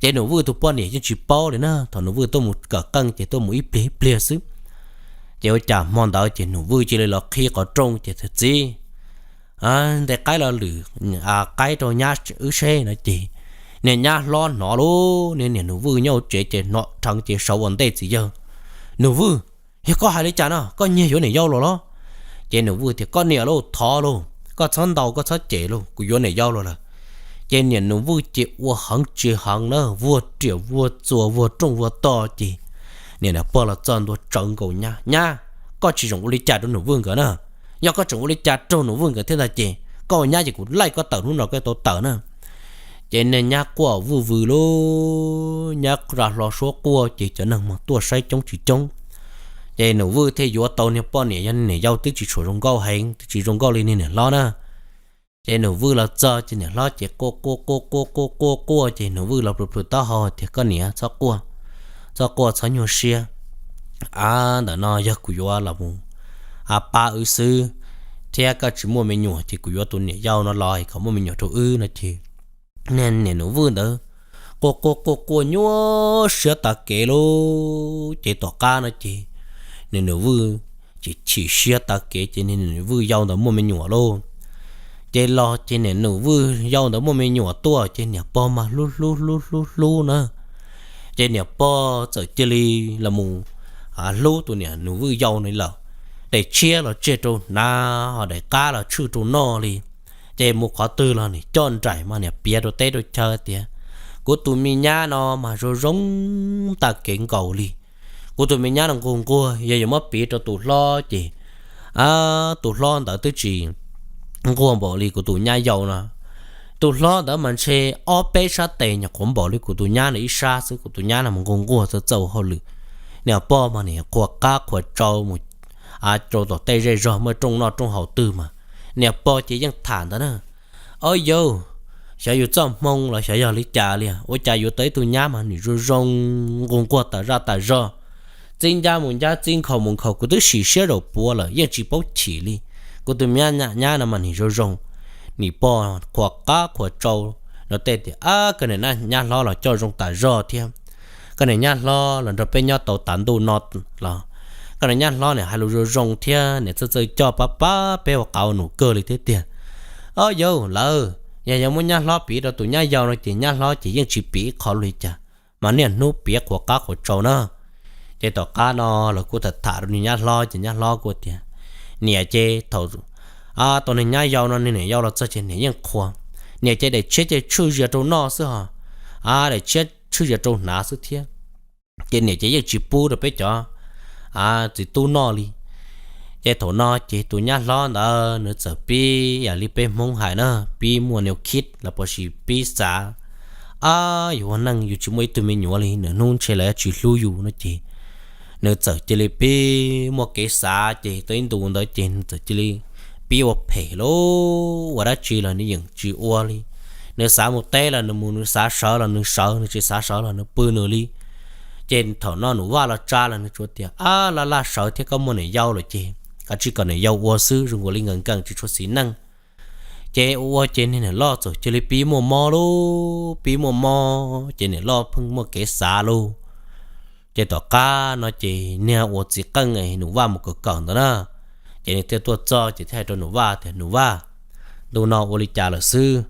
Ces Nus Vwj tus poj niam yeej tsis paub li na, thaum Nus Vwj tuaj mus kawm qeej ces tuaj mus ib pliag ib pliag xwb. Ces ua cas hmo ntawd ces Nus Vwj cia li los qhib qhov rooj ces tias, txiv, ntes qaib los lwm qaib rau nyab wb seb no ces niag nyab hlob hnov lauj, niag niam Nus Vwj nyob hauv tsev ces hnov dheev ces sawv ua ntej txiv yawg. Nus Vwj, yog koj hais li cas no, koj nyiag yuav niam yau los los? Ces Nus Vwj tias, koj niam lauj, thov lauj, koj txhob ntaus, koj txhob cem lauj, kuv yuav niam yau los lawm. Ces niam Nus Vwj ces ua heev tsis heev na, vuag riam vuag txuas vuag rooj vuag tog ces niam niam pog los txog ntua tsawv nkaus nyab, nyab, koj tsis zoo ua li cas rau Nus Vwj nkawd na. Yog koj tseem ua li cas rau Nus Vwj nkawd thiab ntag ces koj ua nyab ces kuv laij koj tawm hnub no koj tau tawm na. Ces niag nyab quaj vuj vwm lauj, nyab ra hlo suab quaj ces cov neeg mas tuaj saib coob tsis coob. Ces Nus Vwj thiaj yuav tau niag poj niam, yog niam yau twb tsis tshua zoo nkauj heev, twb tsis zoo nkauj li niag niam hlob na. Ces Nus Vwj los txog ces niam hlob ces quaj quaj quaj quaj quaj quaj quaj ces Nus Vwj los plhws plhws taub hau tias, koj niam, txhob quaj, txhob quaj, txhob nyuaj siab. Ab, ntawm no yog kuv yuav los mus pab wb xwb, thiab koj tsis muaj me nyuam ces kuv yuav tus niam yau no los kom muaj me nyuam rau wb no ces niag niam Nus Vwj ntawd quaj quaj quaj quaj nyuaj siab tav kev lauj. Ces tom qab no ces niag Nus Vwj chim chim siab tav kev ces niag niam Nus Vwj yau ntawd muaj me nyuam lauj. Ces los ces niam Nus Vwj yau ntawd muaj me nyuam tuaj ces niam pog mas hlub hlub hlub hlub hlub na. Ces niam pog txawm cia li los mus hlub tus niam Nus Vwj yau no lawm. Daim tshiab los tseg rau hnav, ho daim qab los tshwj rau noj li. Ces mus qhov twg los niam coj nraim mas niam piav rau teb rau chaw tias, kuv tus me nyab no mas zoo zoo tav kev nkaus li. Kuv tus me nyab no nquag nquag, yog yuav muab piv rau tus hlob ces tus hlob ntawd twb tsis nquag npaum li kuv tus nyab yau no. Tus hlob ntawd mas ntshe ob peb sab tes nyuam qhuav npaum li kuv tus nyab no ib sab xwb, kuv tus nyab no mas nquag nquag txawj txawj ua hauj lwm. Niam pog mas niam qhuas qab qhuas tsau mus rau tom tej zej zog muaj rooj noj rooj haus twg mas niam pog ces yeej tham ntawd na. Ob yauv, xyov yus txoj hmoo los xyov yog li cas li, ua cas yuav tau ib tug nyab mas nws zoo zoo nquag nquag tas zaj tas zog, txib ncab mus ncab, txib nkhaus mus nkhaus, kuv twb sim siab zaum puav lawm yeej tsis paub chim li. Kuv tus me nyab no mas nws zoo zoo. Niam pog qhuas qab qhuas tsau no tej tias, ab, koj niam nyab hlob los coj zoo tas zog thiab. Koj niam nyab hlob los nrog peb nyob tau tav ntuj no los koj niam nyab hlob niam hais lus zoo zoo thiab niam txawj txawj coj pab pab peb ua qav ua num kawg li thiab tiag. Ob yauv, lawv yog yuav muab nyab hlob piv rau tus nyab yau no ces nyab hlob ces yeej tsis piv ib qho li cas, mas niaj hnub piav qhuas qab qhuas tsau na. Ces tom qab no los kuj tham tham rau nws nyab hlob ces nyab hlob kuj tias, niam ces thaum tau niag nyab yau no niag niam yau los txog ces niam yeej qhuas. Niam ces daim tshiab ces tshwj zias rau noj xwb ho, daim tshiab tshwj zias rau hnav xwb thiab. Ces niam ces yeej tsis pub rau peb cov txiv tub noj li. Ces thaum no ces tus nyab hlob ntawd nws txawm pib yam li peb Hmoob hais na, pib muaj niu khib los puas sis pib xav, ab, yus ua neej yus tsis muaj ib tug me nyuam li, nws hnub ntshe lawv tsis hlub yus no ces nws txawm cia li pib muaj kev xav ces tau ib ntus ntawd ces nws txawm cia li pib ua phem lauj, ua dab tsi los nws yeej tsis ua li. Nws xav mus teb los nws mus, nws xav sawv los nws sawv, nws tsis xav sawv los nws pw nws li. Ces thaum no Nus Vaj los tsa los nws tsuas tias, ab, laj laj sawv thiab, koj muaj niam yau lawm ces kav tsij kom niam yau ua xwb, zoo nkaus li nkees nkees tsis tshua xis neej. Ces ua ua ces niag niam loj txawm cia li pib muaj mob lauj, pib muaj mob ces niam loj pheej muaj kev xav lauj. Ces tom qab no ces niag uas txiv qeej Nus Vaj mus kawm kawm ntawd na, ces nws thiaj tuaj txog ces thiaj hais rau Nus Vaj tias, Nus Vaj, ntu no ua li cas lawm xwb?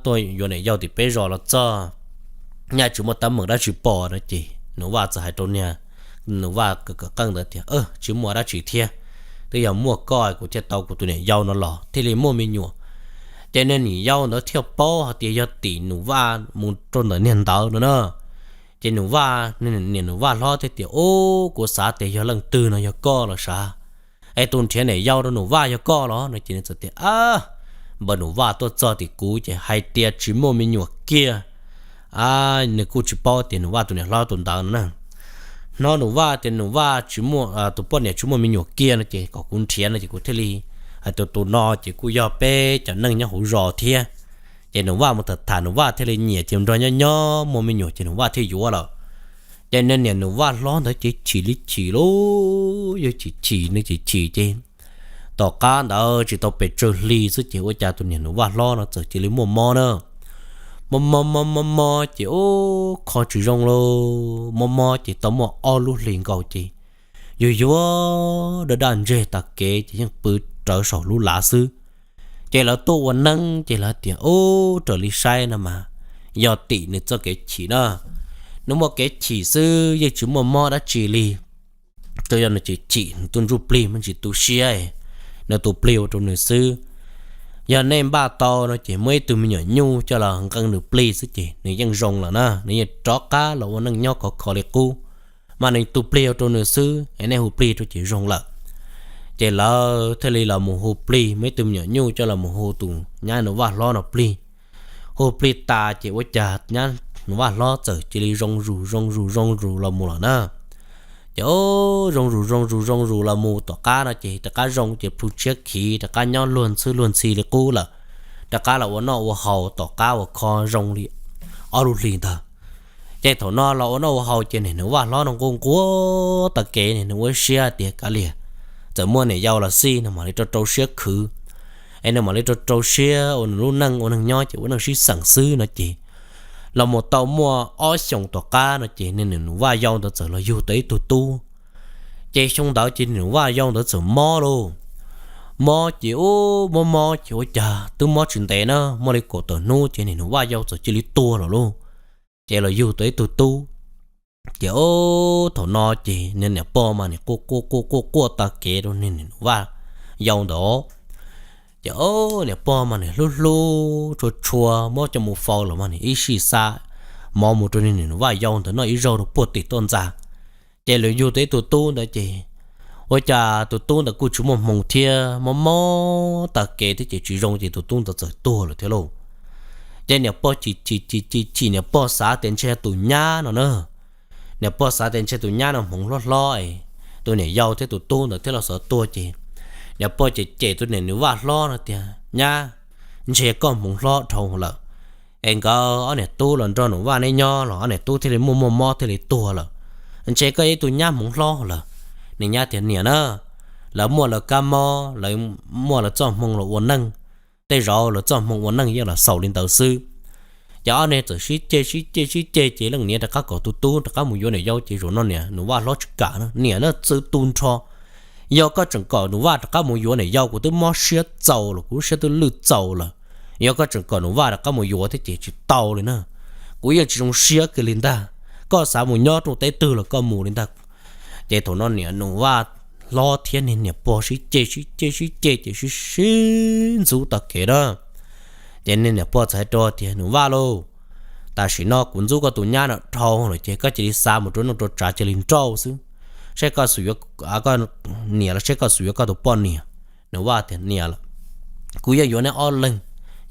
Tuaj yuav niam yau tim peb zos los txog, nyaj tsis muaj teeb meem dab tsi pom no ces Nus Vaj txawm hais rau niag Nus Vaj kawm kawm qeej ntawd tias, tsis muaj dab tsi thiab, twb yog muaj koj kuv thiaj tau kuv tus niam yau no los thiaj li muaj me nyuam. Ces niag niam yau ntawd thiaj paub hais tias yog tim Nus Vaj mus rau ntawm niag ntawd no na. Ces Nus Vaj, niam Nus Vaj hlob thiaj tias, ub, kuv xav tias yog leej twg no, yog koj los sav. Es tus nrhiav niam yau rau Nus Vaj yog koj los no ces nws txawm tias, ab, npawg Nus Vaj tuaj txog tim kuv ces hais tias tsis muaj me nyuam kiag. Nws kuj tsis paub tias Nus Vaj tus niam hlob tus ntawd no na. Hnov Nus Vaj tias Nus Vaj tsis muaj, tus poj niam tsis muaj me nyuam kiag no ces kom kuv nrhiav no ces kuv thiaj li hais tias tus no ces kuj yog peb cov neeg nyob hauv zos thiab. Ces Nus Vaj mus tham tham, Nus Vaj thiaj li nyiam ces nrog nyob nyob muaj me nyuam ces Nus Vaj thiaj yuav lawm. Ces niag niam Nus Vaj hlob ntawd ces chim li chim lauj, yog chim chim nws chim chim ces tom qab ntawd tsis tau pes tsawg hli xwb ces ua cas tus niam Nus Vaj hlob no txawm cia li muaj mob na. Mob mob mob mob mob ces ub, kho tsis zoo lauj, mob mob ces tau muaj ob lub hlis nkaus ces yuag yuag daj daj ntseg tas kev ces yeej pw rawv saum lub lav xwb. Ces lawv tuaj ua neeb ces lawv tias, ub, raws li saib no mas yog tim nws txoj kev chim na. Nws muaj kev chim xwb, yeej tsis muaj mob dab tsi li. Tsuas yog nws chim chim, nws tus ntsuj plig me ntsis tu siab, nws tus plig ua rau nws xwb. Yog nej npaj tau no ces muab ib tug me nyuam nyuj coj los nqee nws plig xwb ces nws yeej zoo lawm na, nws yeej rov qab los ua neej nyob khov kho li qub. Mas nws tus plig ua rau nws xwb es nej hu plig rau ces zoo lawm. Ces lawv thiaj li los mus hu plig, muaj ib tug me nyuam nyuj coj los mus hu tus nyab Nus Vaj hlob no plig. Hu plig tas ces ua cas nyab Nus Vaj hlob txawm cia li zoo zus zoo zus zoo zus los mus lawm na. Ces zoo zus zoo zus zoo zus los mus tom qab no ces rov qab zoo ces plhu tshiab khiv, rov qab nyob luag ntxhi luag ntxhi li qub lawm. Rov qab los ua noj ua haus tom qab uas kho zoo li ob lub hlis ntawd. Ces thaum no los ua noj ua haus ces niag Nus Vaj hlob no nquag nquag tag kev, niag nws ua siab tias kav liam, txawm muaj niam yau los xij nws mam li rau rau siab khwv, es nws mam li rau rau siab ua nws lub neej ua neeg nyob ces ua neej sib xeem xwb no ces los mus tau muaj ob xyoos tom qab no ces niag Nus Vaj yau ntawd txawm los yug tau ib tug tub. Ces xyoo ntawd ces niag Nus Vaj yau ntawd txawm mob lauj. Mob ces ub mob mob ces ua cas twb mob tsis ntev na, muaj li kaum tawm hnub ces niag Nus Vaj yau txawm cia li tuag lawm lauj. Ces los yug tau ib tug tub. Ces ub thaum no ces niag niam pog mas nws quaj quaj quaj quaj quaj tag kev rau niag Nus Vaj yau ntawd. Ces ub niam pog mas nws hlub hlub tshua tshua muab coj mus faus los mas nws ib sij xa mov mus rau niag Nus Vaj yau ntawd noj ib zaug rau puag tim tuaj ntxa. Ces los yug tau ib tug tub ntawd ces ua cas tus tub ntawd kuj tsis muaj hmoo thiab, mob mob tag kev thiab ces tsis zoo ces tus tub ntawd txawm tuag lawm thiab lauj. Ces niam pog chim chim chim chim chim, niam pog xav tias ntshe tus nyab no na, niam pog xav tias ntshe tus nyab no hmoov hlob hlob es tus niam yau thiab tus tub ntawd thiaj los xav tuag ces niam pog cem cem tus niam Nus Vaj hlob no tias, Nyab, ntshe koj hmoov hlob dhau lawm, es nkawd ob niam tub los nrog Nus Vaj neb nyob los ob niam tub thiaj li muaj muaj mob thiaj li tuag lawm. Ntshe koj yog ib tug nyab hmoov hlob lawm. Niag nyab tias, Niam na, lawv muaj lawv kab mob, lawv muaj lawv txoj hmoo los ua neej, tej zaum lawv txoj hmoo ua neej yeej los xaus li ntawd xwb. Ces ob niag txawm sib ceg sib ceg sib ceg ces leej niam rov qab kom tus tub rov qab mus yuav niam yau ces zaum no niam Nus Vaj hlob tsis kam na, Niam na, txwv tu nrho, yog koj tseem kom Nus Vaj rov qab mus yuav niam yau kuv twb mob siab txaus lawm, kuv siab twb lwj txaus lawm. Yog koj tseem kom Nus Vaj rov qab mus yuav thiab ces tsis tau li na, kuv yeej tsis zoo siab kiag li ntag. Koj xav mus nyob rau teb twg los koj mus li ntag. Ces thaum no niam Nus Vaj hlob thiab niag niam pog sib ceg sib ceg sib ceg ces sib sib ntxub tag kev na. Ces niag niam pog txawm hais rau tias, Nus Vaj lauj, tam sim no kuv ntxub koj tus nyab no dhau lawm ces koj cia li xa mus rau noj rau tsav cia li nrauj xwb, saib koj xum yuav koj niam los saib koj xum yuav koj tus poj niam. Nus Vaj tias, Niam lawm, kuv yeej yuav neb ob leeg.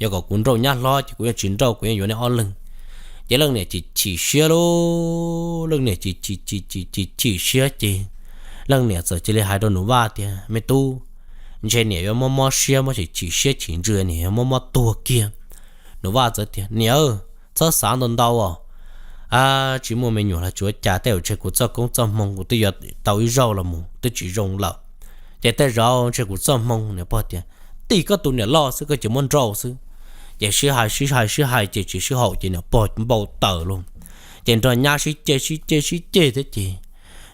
Yog kom kuv nrauj nyab hlob ces kuv yeej tsis nrauj, kuv yeej yuav neb ob leeg. Ces leej niam chim chim siab lauj, leej niam chim chim chim chim chim chim siab ces leej niam txawm cia li hais rau Nus Vaj tias, Me tub, ntshe niam yuav mob mob siab, mob chim chim siab chim ntsws, niam yuav mob mob tuag kiag. Nus Vaj txawm tias, Niam, txhob xav ntau ntau os. Tsis muaj me nyuam los tsis ua cas, tej zaum ntshe kuv txoj koob txoj hmoo kuv twb yuav tau ib zaug los mus twb tsis zoo lawm. Ces tej zaum ntshe kuv txoj hmoo. Niam pog tias, Tim koj tus niam loj xwb, koj cia muab nrauj xwb. Ces sib hais sib hais sib hais ces tsis sib haum ces niam pog npau taws lauj. Ces nrog nyab sib ceg sib ceg sib ceg thiab ces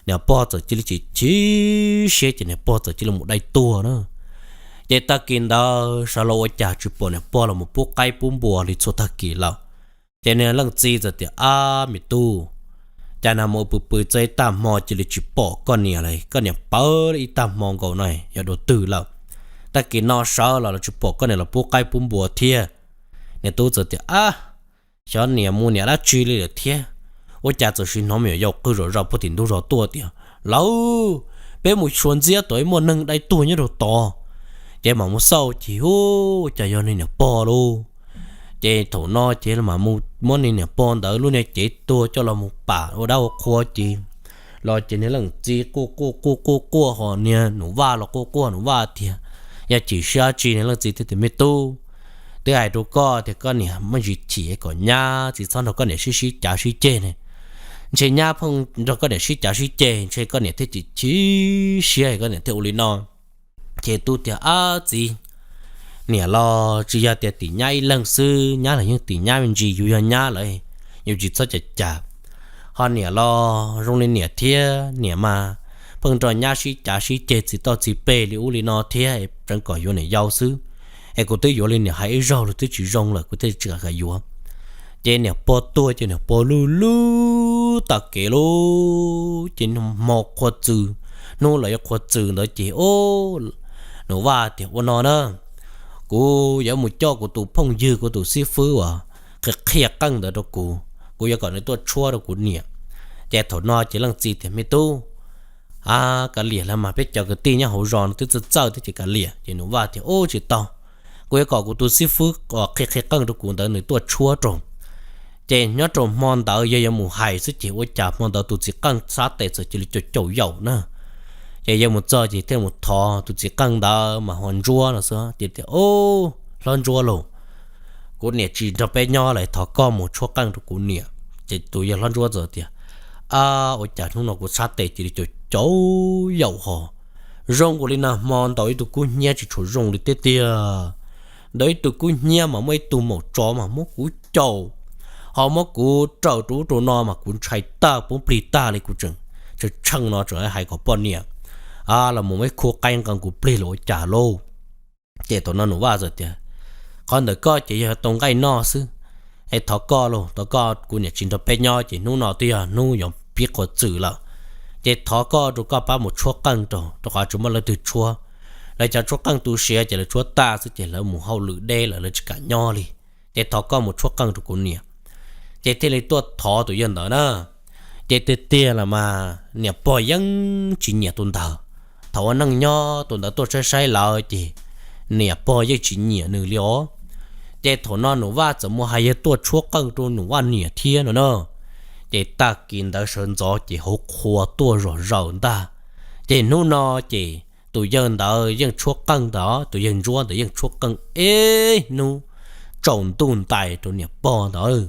niam pog txawm cia li chim chim siab ces niam pog txawm cia li mus dai tuag na. Ces tag kis ntawd sawv los ua cas tsis pom niam pog los mus pub qaib pub npua li txhua tag kis lawm. Ces niag leej txiv txawm tias, Ab me tub, cas nag hmo pw pw txog ib tag hmo cia li tsis pom koj niam lawm, koj niam pawv ib tag hmo nkaus no yog dua twg lawm? Tag kis no sawv los los tsis pom koj niam los pub qaib pub npua thiab. Niag tub txawm tias, Ab, xyov niam mus niam dab tsi li lawm thiab, ua cas txawm sim hnov me nyuam yaus qw zom zaws puag tim ntug zos tuaj tias, Lauj, peb mus xyuas ntxiab tod muaj neeg dai tuag nyob rau tod. Ces mam mus xauj ces hu, cas yog niag niam pog lauj. Ces thaum no ces mam mus muab niag niam pog ntawd lub niag cev tuag coj los mus pam ua dab ua qhua ces los ces niag leej txiv quaj quaj quaj quaj quaj ho niag Nus Vaj los quaj quaj, Nus Vaj tias, Yog chim siab tsi? Niag leej txiv thiaj tias, Me tub, twb hais rau koj tias koj niam muaj ntsis chim kom nyab tsis txhob nrog koj niam sib sib cav sib ceg ne. Ntshe nyab pheej nrog koj niam sib cav sib ceg ntshe koj niam thiaj chim chim siab koj niam thiaj ua li no. Ces tub tias, Ab txiv, niam los tsis yog tias tim nyab ib leeg xwb, nyab los yeej tim nyab me ntsis, yus yog nyab lawm, yus tsis txhob cav cas. Ho niam los zoo li niam thiab, niam mas pheej nrog nyab sib cav sib ceg txiv toj txiv peg li ub li no thiab, tseev kom yuav niam yau xwb. Es kuv twb yuav li niam hais ib zaug los twb tsis zoo lawm, kuv thiaj tsis kam yuav. Ces niam pog tuag ces niam pog lwj lwj tag kev lauj, ces hmo qhua txws, hnub los yuav qhua txws ntawd ces, Nus Vaj tias, Ua no na, kuv yuav mus coj kuv tus phooj ywg, kuv tus xib fwb uas qhia qhia qeej ntawd rau kuv, kuv yuav kom nws tuaj tshuab rau kuv niam. Ces thaum no ces leej txiv tias, Me tub, a, kav liam, lawv mas peb cov kwv tij nyob hauv zos no twb txawj txawj thiab ces kav liam. Ces Nus Vaj tias, Ub, tsis tau, kuv yuav kom kuv tus xib fwb uas qhia qhia qeej rau kuv ntawd nws tuaj tshuab rau. Ces nyob rau hmo ntawd yog yuav mus hais xwb ces ua cas hmo ntawd tus txiv qeej sab tes txawm cia li caum caum yaum na. Ces yog mus txog ces thiaj mus thov tus txiv qeej ntawd mas ho ntsuab no xwb ces tias, Ub, hlob ntsuab lauj, kuv niam tsis nrog peb nyob lawm, thov koj mus tshuab qeej rau kuv niam. Ces tus yawg hlob ntsuab txawm tias, A, ua cas hnub no kuv sab tes cia li cau cau yaum ho zoo nkaus li nag hmo ntaus ib tug kub hnyiab tsis tshua zoo li tiag tiag. Ntaus ib tug kub hnyiab mas muaj ib tug maum tsov mas muab kuv caum, ho muab kuv raws rau ub rau no mas kuv ntshai tag poob plig tag li, kuv tseem tshee no tseem hais kom poj niam los mus muab ib khub qaib nqee kuv plig los ua cas lauj. Ces thaum no Nus Vaj txawm tias, Qhov ntawm koj ces yog tau nqaij noj xwb, es thov koj lauj, thov koj, kuv niam tsis nrog peb nyob ces hnub no twb yog hnub yuav pib qhuav txwm lawm, ces thov koj rau koj pab mus tshuab qeej rau, rau qhov tsis muaj leej twg tshuab. Lawv cov tshuab qeej tu siav ces lawv tshuab tag xwb ces lawv mus hauj lwm deb lawm, lawv tsis kam nyob li. Ces thov koj mus tshuab qeej rau kuv niam. Ces thiaj li tuaj thov tus yawg ntawd na. Ces tiag tiag los mas niam pog yeej tsis nyiam tus ntawd. Thaum ua neej nyob tus ntawd tuaj saib saib lawv ces niam pog yeej tsis nyiam nws li os. Ces thaum no Nus Vaj txawm mus hais yawg tuaj tshuab qeej rau Nus Vaj niam thiab no na. Ces tag kis ntawd sawv ntxov ces hauv qhua tuaj zom zaws ntag. Ces hnub no ces tus yawg ntawd yeej tshuab qeej ntawd, tus yawg ntsuab ntawd yeej tshuab qeej ib hnub tsaus ntuj ntais rau niam pog ntawd.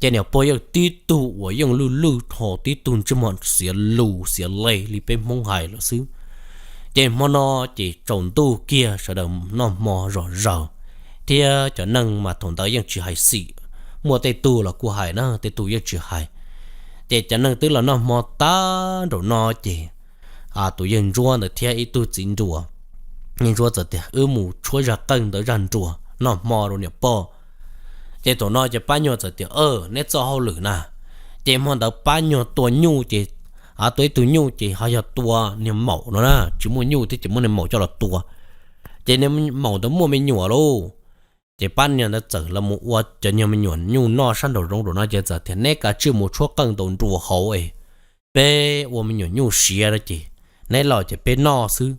Ces niam pog yeej tib tug uas yeej lwj lwj dhau, tib tug ntsej muag xiav lus xiav le li peb Hmoob hais lawm xwb. Ces hmo no ces tsaus ntuj kiag sawv daws noj hmo zom zaws, thiab cov neeg mas thaum ntawd yeej tsis hais xim, muaj tej tug los kuj hais na, tej tug yeej tsis hais. Ces cov neeg twb los noj hmo tag nraum no ces tus yawg ntsuab ntawd thiab ib tug txiv nruas, yawg ntsuab txawm tias, Wb mus tshuab zaj qeej ntawd zaj nruas noj hmo rau niam pog. Ces thaum no ces pab nyuag txawm tias, Neb txoj hauj lwm na. Ces hmo ntawd pab nyuag tua nyuj ces, tua ib tug nyuj ces ho yog tua niag maum no na, tsis muaj nyuj thiab ces muab niag maum coj los tua. Ces niag maum ntawd muaj me nyuam lauj. Ces pab niag ntawd txawm los mus ua cov niag me nyuam nyuj noj sab nraum zoov nraum no ces txawm tias, Neb kav tsij mus tshuab qeej ntaus nruas hauv es peb ua me nyuam nyuj siav no ces neb los ces peb noj xwb.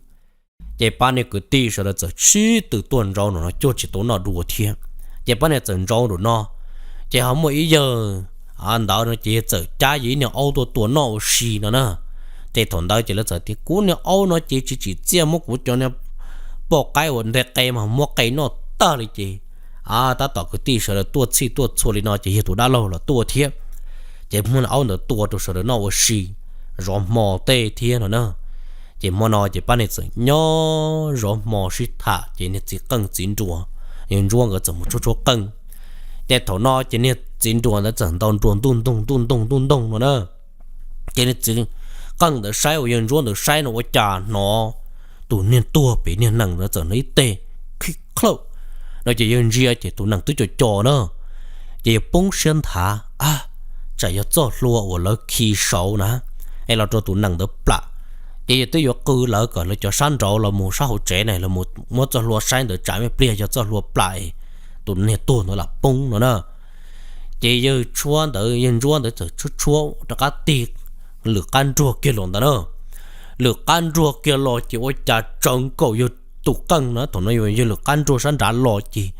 Ces pab niag kwv tij sawv daws txawm sib tw tuaj ntsaub nraum no cuag tsis tau noj dua thiab. Ces pab niag txawm ntsaub nraum no, ces ho muaj ib yawg ntawd no ces yawg txawm cab yawg ib niag aub tuaj tua noj ua si no na. Ces thaum ntawd ces lawv txawm tias, Kuv niag aub no ces tsis tsim txiaj, muab kuv cov niag poj qaib uas nteg qe mas muab qe noj tag li ces tab tom kwv tij sawv daws tuaj txhij tuaj txhua li no ces yawg tus dab laug los tuaj thiab. Ces muab niag aub ntawd tua rau sawv daws noj ua si zov hmo tej thiab no na. Ces hmo no ces pab niag txawm nyob zov hmo sib tham ces niag txiv qeej txiv nruas, yawg ntsuab nkawd txawm mus tshuab tshuab qeej. Ces thaum no ces niag txiv nruas ntawd txawm ntaus nruas ntuj ntoog ntuj ntoog ntuj ntoog no na. Ces niag txiv qeej ntawd saib uas yawg ntsuab ntawd saib no ua cas hnov tus niag tuag pem niag nees ntawd txawm hnov ib teg khib khlauj no ces yawg ntsia ces tus nees twb co co na. Ces yawg poob siab nthav, A, tsam yog txoj hlua uas lawv khi saud na, es los rau tus nees ntawd plam. Ces yawg twb yuav qw lawv kom lawv cov sab nraud los mus sab hauv tsev na los muab txoj hlua saib ntawd tsam ib pliag yog txoj hlua plam es tus niag tuag ntawd lam poob no na. Ces yawg tshuab ntawd, yawg ntsuab ntawd txawm tshuab tshuab rov qab tig lwm qab nruag kiag los ntawd na. Lwm qab nruag kiag los ces ua cas tsawv nkaus yawg tus qeej na, thaum no yawg lwm qab nruag sab nrad los ces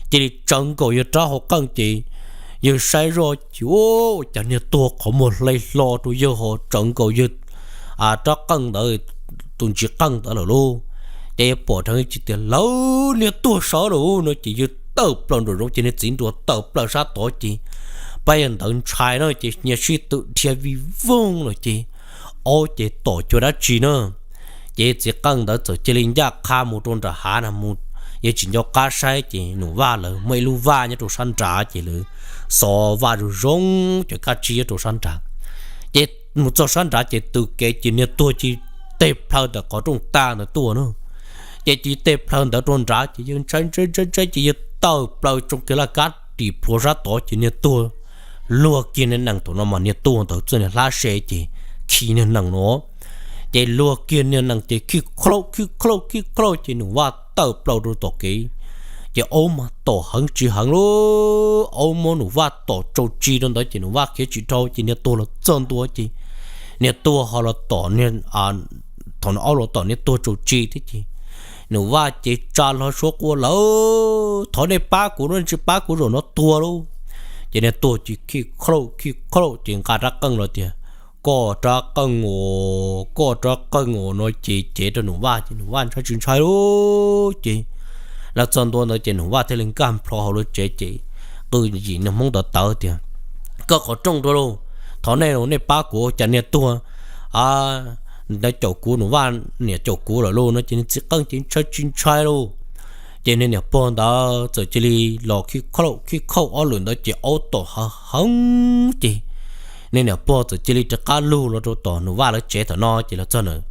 cia li tsawv nkaus yawg rab hauv qeej ces yawg saib zoj ces ua cas niag tuag qhov muag hle hlo rau yawg ho tsawv nkaus yawg rab qeej ntawd, tus ntsis qeej ntawd lawm lauj. Ces yawg pom dheev tsis tias lawv niag tuag sawv lawm no ces yawg tawm plaws nraum zoov ces niag txiv nruas tawm plaws sab tod ces pab yawg ntawd ntshai na ces nyias sib tw dhia vij voog lawm ces aub ces tom cuag dab tsi na. Ces txiv qeej ntawd txawm cia li ncaj qha mus rau nram hav na mus, yawg tsis nco qab saib ces Nus Vaj lawv muaj ib lub vaj nyob rau sab nrad ces lawv xov vaj zoo zoo, cov kab tsib nyob rau sab nrad. Ces mus txog sab nrad ces tws kev ces niag tuag cia li teg plhaw ntawm qhov rooj tag ntawd tuaj na. Ces cia li teg plhaw ntawd rau nrad ces yawg ntshai ntshai ntshai ntshai ces yawg tawm plaws tsoo kiag laj kab ris plhuav sab tod ces niag tuag luag kiag niag nees, thaum no mas niag tuag ntawd txoj niag hlab se ces khi niag nees no. Ces luag kiag niag nees ces khij khlauj khij khlauj khij khlauj ces Nus Vaj tawm plaws rau tom kev. Ces aub mas tom heev tsis heev lauj, aub muab Nus Vaj tom tsau tsi rau ntawd ces Nus Vaj khiav tsis dhau ces niag tuag los txog ntua ces niag tuag ho los tom, thaum no aub los tom niag tuag tsau tsi thiab ces Nus Vaj ces tsa hlo suab quaj lawm, Thov nej pab kuv, nej tsis pab kuv zaum no tuag lauj. Ces niag tuag ces khij khlauj khij khlauj ces nqa rab qeej los tias, Koj rab qeej os, koj rab qeej os no ces cev rau Nus Vaj ces Nus Vaj ntshai tsis ntshai lauj. Ces lawv txog ntua ntawd ces Nus Vaj thiaj li nkag nplho hauv lawv tsev ces qw yim niag Hmoob tawv tawv tias, kaw qhov rooj rau lauj, thov nej los nej pab kuv, cas niag tuag ntawd caum kuv, Nus Vaj niam caum kuv lawm lauj no ces niag txiv qeej ces ntshai tsis ntshai lauj. Ces niag niam pog ntawd txawm cia li los khib khauj ob lwm ntawd ces aub tom heev ces niag niam pog txawm cia li rov qab lug los rau tom Nus Vaj lawv tsev. Thaum no ces los txog ntawm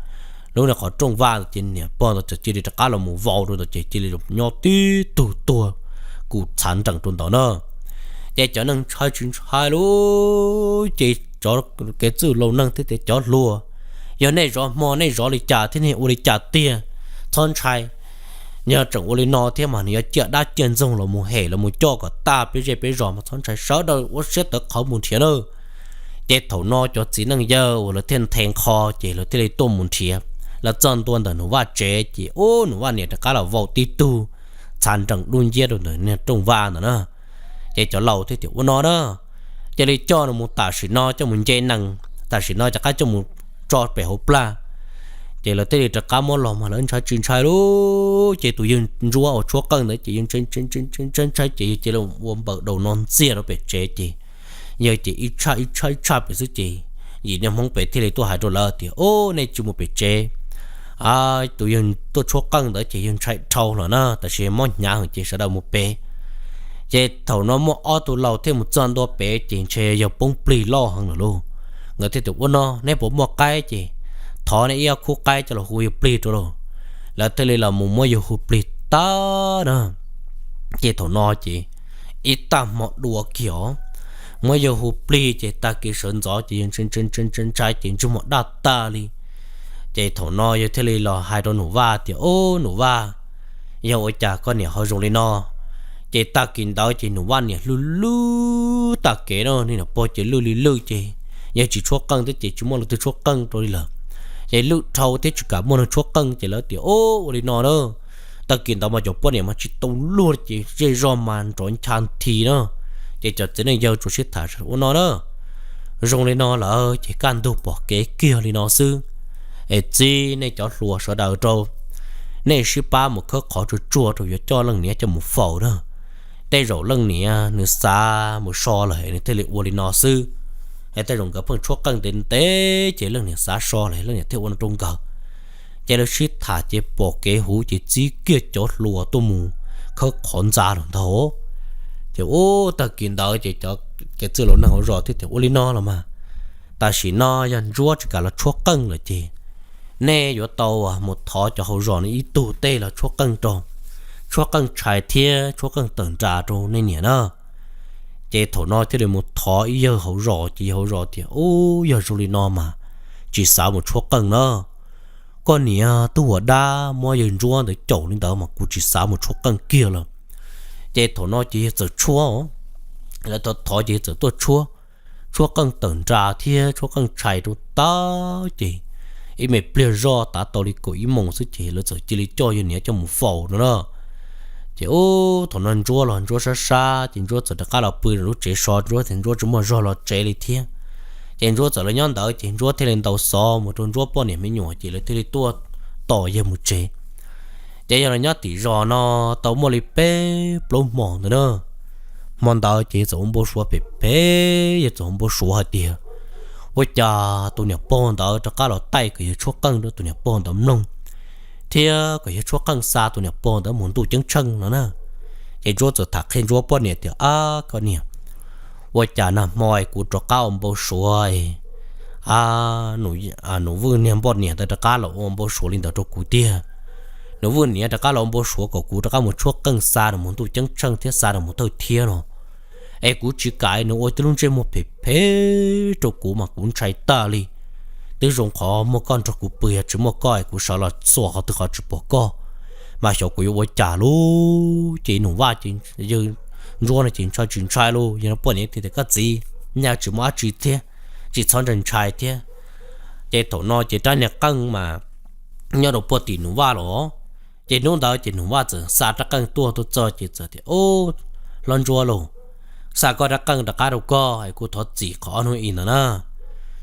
lub niag qhov rooj vaj ces niam pog ntawd txawm cia li rov qab los mus vau rau ntawd ces cia li nyob tib tug tuag kuj txhav nrees rau ntawd na. Ces cov neeg ntshai tsis ntshai lauj, ces cov kev txwj laus neeg thiab tias cov hluas, yog nej zov hmo nej zov li cas thiab nej ua li cas tiag, txhob ntshai. Yog tseem ua li no thiab mas nws yuav ciaj dab ciaj ntxoog los mus hem los mus coj kom tag peb zej peb zos mas txhob ntshai, sawv daws ua siab tawv qhawv mus nrhiav na. Ces thaum no cov txiv neej yawg uas lawv thiaj nthe nqho ces lawv thiaj li tuaj mus nrhiav. Lawv txog ntua ntawm Nus Vaj tsev ces ub, Nus Vaj niam rov qab los vau tib tug txhav nrees dub nciab rau ntawm niag rooj vaj ntawd na. Ces cov laus thiaj tias ua no na, cia li coj nws mus tam sim no coj mus nce nees, tam sim no rov qab coj mus tso pem hauv plag. Ces lawv thiaj li rov qab muab los mas lawv ntshai tsis ntshai lauj, ces tus yawg Ntsuab uas tshuab qeej ntawd ces yawg ntshai ntshai ces yawg cia li ua npaws daus no ntxiag rau pem tsev ces yawg ces ib tshaj ib tshaj ib tshaj pem xwb ces yim niag Hmoob pem thiaj li tuaj hais rau lawv tias, Ub, nej tsis mus pem tsev, tus yawg tuaj tshuab qeej ntawd ces yawg ntshai dhau lawm na, tam sim mob hnyav heev ces sawv daws mus pem. Ces thaum no muaj ob tug laus thiaj mus txog ntua pem ces ntshe yawg poob plig loj heev lawm lauj. Nkawd thiaj tias ua no, nej puas muaj qaib ces thov nej ib ob khub qaib coj los hu yawg plig rau lauj. Lawv thiaj li los mus muab yawg hu plig tag na. Ces thaum no ces ib tag hmo dua kiag os, muab yawg hu plig ces tag kis sawv ntxov ces yawg ntshai ntshai ces ntsej muag daj tag li. Ces thaum no yawg thiaj li los hais rau Nus Vaj tias, Ub, Nus Vaj, yog ua cas koj niam ho zoo li no? Ces tag kis ntawd ces Nus Vaj niam hlwj lwj tag kev no, niag niam pog ces lwj li lwj ces yawg tsis tshuab qeej thiab ces tsis muaj leej twg tshuab qeej rau li lawm. Ces lwj dhau thiab tsis kam muaj neeg tshuab qeej ces lawv tias, Ub, ua li no na, tag kis ntawd mas cov poj niam mas tsis tau luag ces zej zog mas nrov ncha nthi na. Ces cov txiv neej yawg tsuas sib tham ua no na, zoo li no lawm ces kaj ntug pom kev kiag li no xwb. Es txib nej cov hluas sawv daws rau, nej sib pab mus khawb qhov tsuag tsuag rau yuav coj leej niam coj mus faus na. Tej zaum leej niam nws xav mus so lawm nws thiaj li ua li no xwb. Es tej zaum nkawd pheej tshuab qeej ntev ntev ces leej niam xav so lawm leej niam thiaj ua no rau nkawd. Ces lawv sib tham ces pom kev huv ces txib kiag cov hluas tuaj mus khawb qhov ntxa lawm ntag. Ces ub, tag kis ntawd ces cov kev txwj laus neeg hauv zos thiaj tias, Ua li no los mas, tam sim no yog Ntsuab tsis kam los tshuab qeej lawm ces nej yuav tau mus thov cov hauv zos no ib tug tej los tshuab qeej rau, tshuab qeej tshais thiab tshuab qeej tawm nra rau nej niam na. Ces thaum no thiaj li mus thov ib yawg hauv zos ces yawg hauv zos tias, Ub, yog zoo li no mas tsis xav mus tshuab qeej na. Koj niam tub ua dab muab yawg Ntsuab ntawd caum li ntawd mas kuv tsis xav mus tshuab qeej kiag lawm. Ces thaum no ces yawg txawm tshuab, lawv thov thov ces yawg txawm tuaj tshuab, tshuab qeej tawm nra thiab tshuab qeej tshais rau tag ces ib me pliag zoj tav tau li kaum ib moos xwb ces lawv txawm cia li coj yawg niam coj mus faus no na. Ces ub, thaum no Ntsuab los Ntsuab sab sab ces Ntsuab txawm rov qab los pw lub tsev so, Ntsuab tias Ntsuab tsis muaj zog los tsev li thiab. Ces Ntsuab txawm los nyob ntawd ces Ntsuab thiaj li ntaus xov mus rau Ntsuab poj niam me nyuam ces lawv thiaj li tuaj tos yawg mus tsev. Ces yog los nyob tim zos no tau muaj li peb plaub hmo ntawd na. Hmo ntawd ces yawg txawm ua npau suav phem phem, yawg txawm ua npau suav hais tias ua cas tus niam pog ntawd rov qab los taij kom yawg tshuab qeej rau tus niam pog ntawd mloog, thiab kom yawg tshuab qeej xa tus niam pog ntawd mus ntuj ceeb tsheej no na. Ces Ntsuab txawm tham qhia Ntsuab poj niam tias, Ab, koj niam, ua cas nag hmo kuv rov qab ua npau suav, Nus Vwj niag poj niam ntawd rov qab los ua npau suav li ntawd rau kuv tiag. Nus Vwj niam rov qab los ua npau suav kom kuv rov qab mus tshuab qeej xa nws mus ntuj ceeb tsheej thiab xa nws mus thawj thiab no. Es kuv tsis kam nws ua tib lub ntsej muag phem phem rau kuv mas kuv ntshai tag li. Twb zoo qhov muaj koj nrog kuv pw, yog tsis muaj koj es kuv sawv los xuas qhov twg qhov tsis pom koj, mas xyov kuv yuav ua cas lauj. Ces Nus Vaj ces yawg Ntsuab no ces ntshai tsis ntshai lauj, yog no poj niam thiaj tias, Koj txiv, nyaj tsis muaj dab tsi thiab, tsis txhob ntshai ntshai thiab. Ces thaum no ces rab niag qeej mas nyob rau puag tim Nus Vaj los. Ces hnub ntawd ces Nus Vaj txawm xa rab qeej tuaj tuaj txog ces txawm tias, Ub, hlob Ntsuab lauj, xa koj rab qeej rov qab rau koj es kuv thov txim qhov ob hnub ib ntawd na.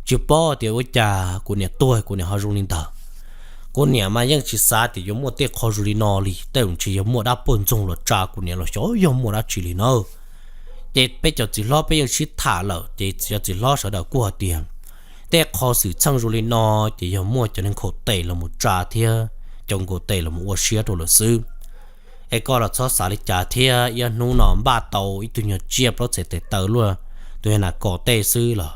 Tsis paub tias ua cas kuv niam tuag kuv niam ho zoo li ntawd. Kuv niam mas yeej tsis xav tias yuav muaj tej qho zoo li no li, tej zaum ntshe yog muaj dab poj ntxoog los tsa kuv niam los xyov yog muaj dab tsi li na. Ces peb cov txiv hlob peb yeej sib tham lawm ces cov txiv hlob sawv daws kuj hais tias tej qho xwm txheej zoo li no ces yog muaj cov neeg khaum tes los mus tsa thiab cov nkaus tes los mus ua siab rau lawm xwb. Es koj los txhob xav li cas thiab, ib hnub no npaj tau ib tug nyuag tsiaj plaub txhais tes taw luaj, tus nyuag nas kos tej xwb los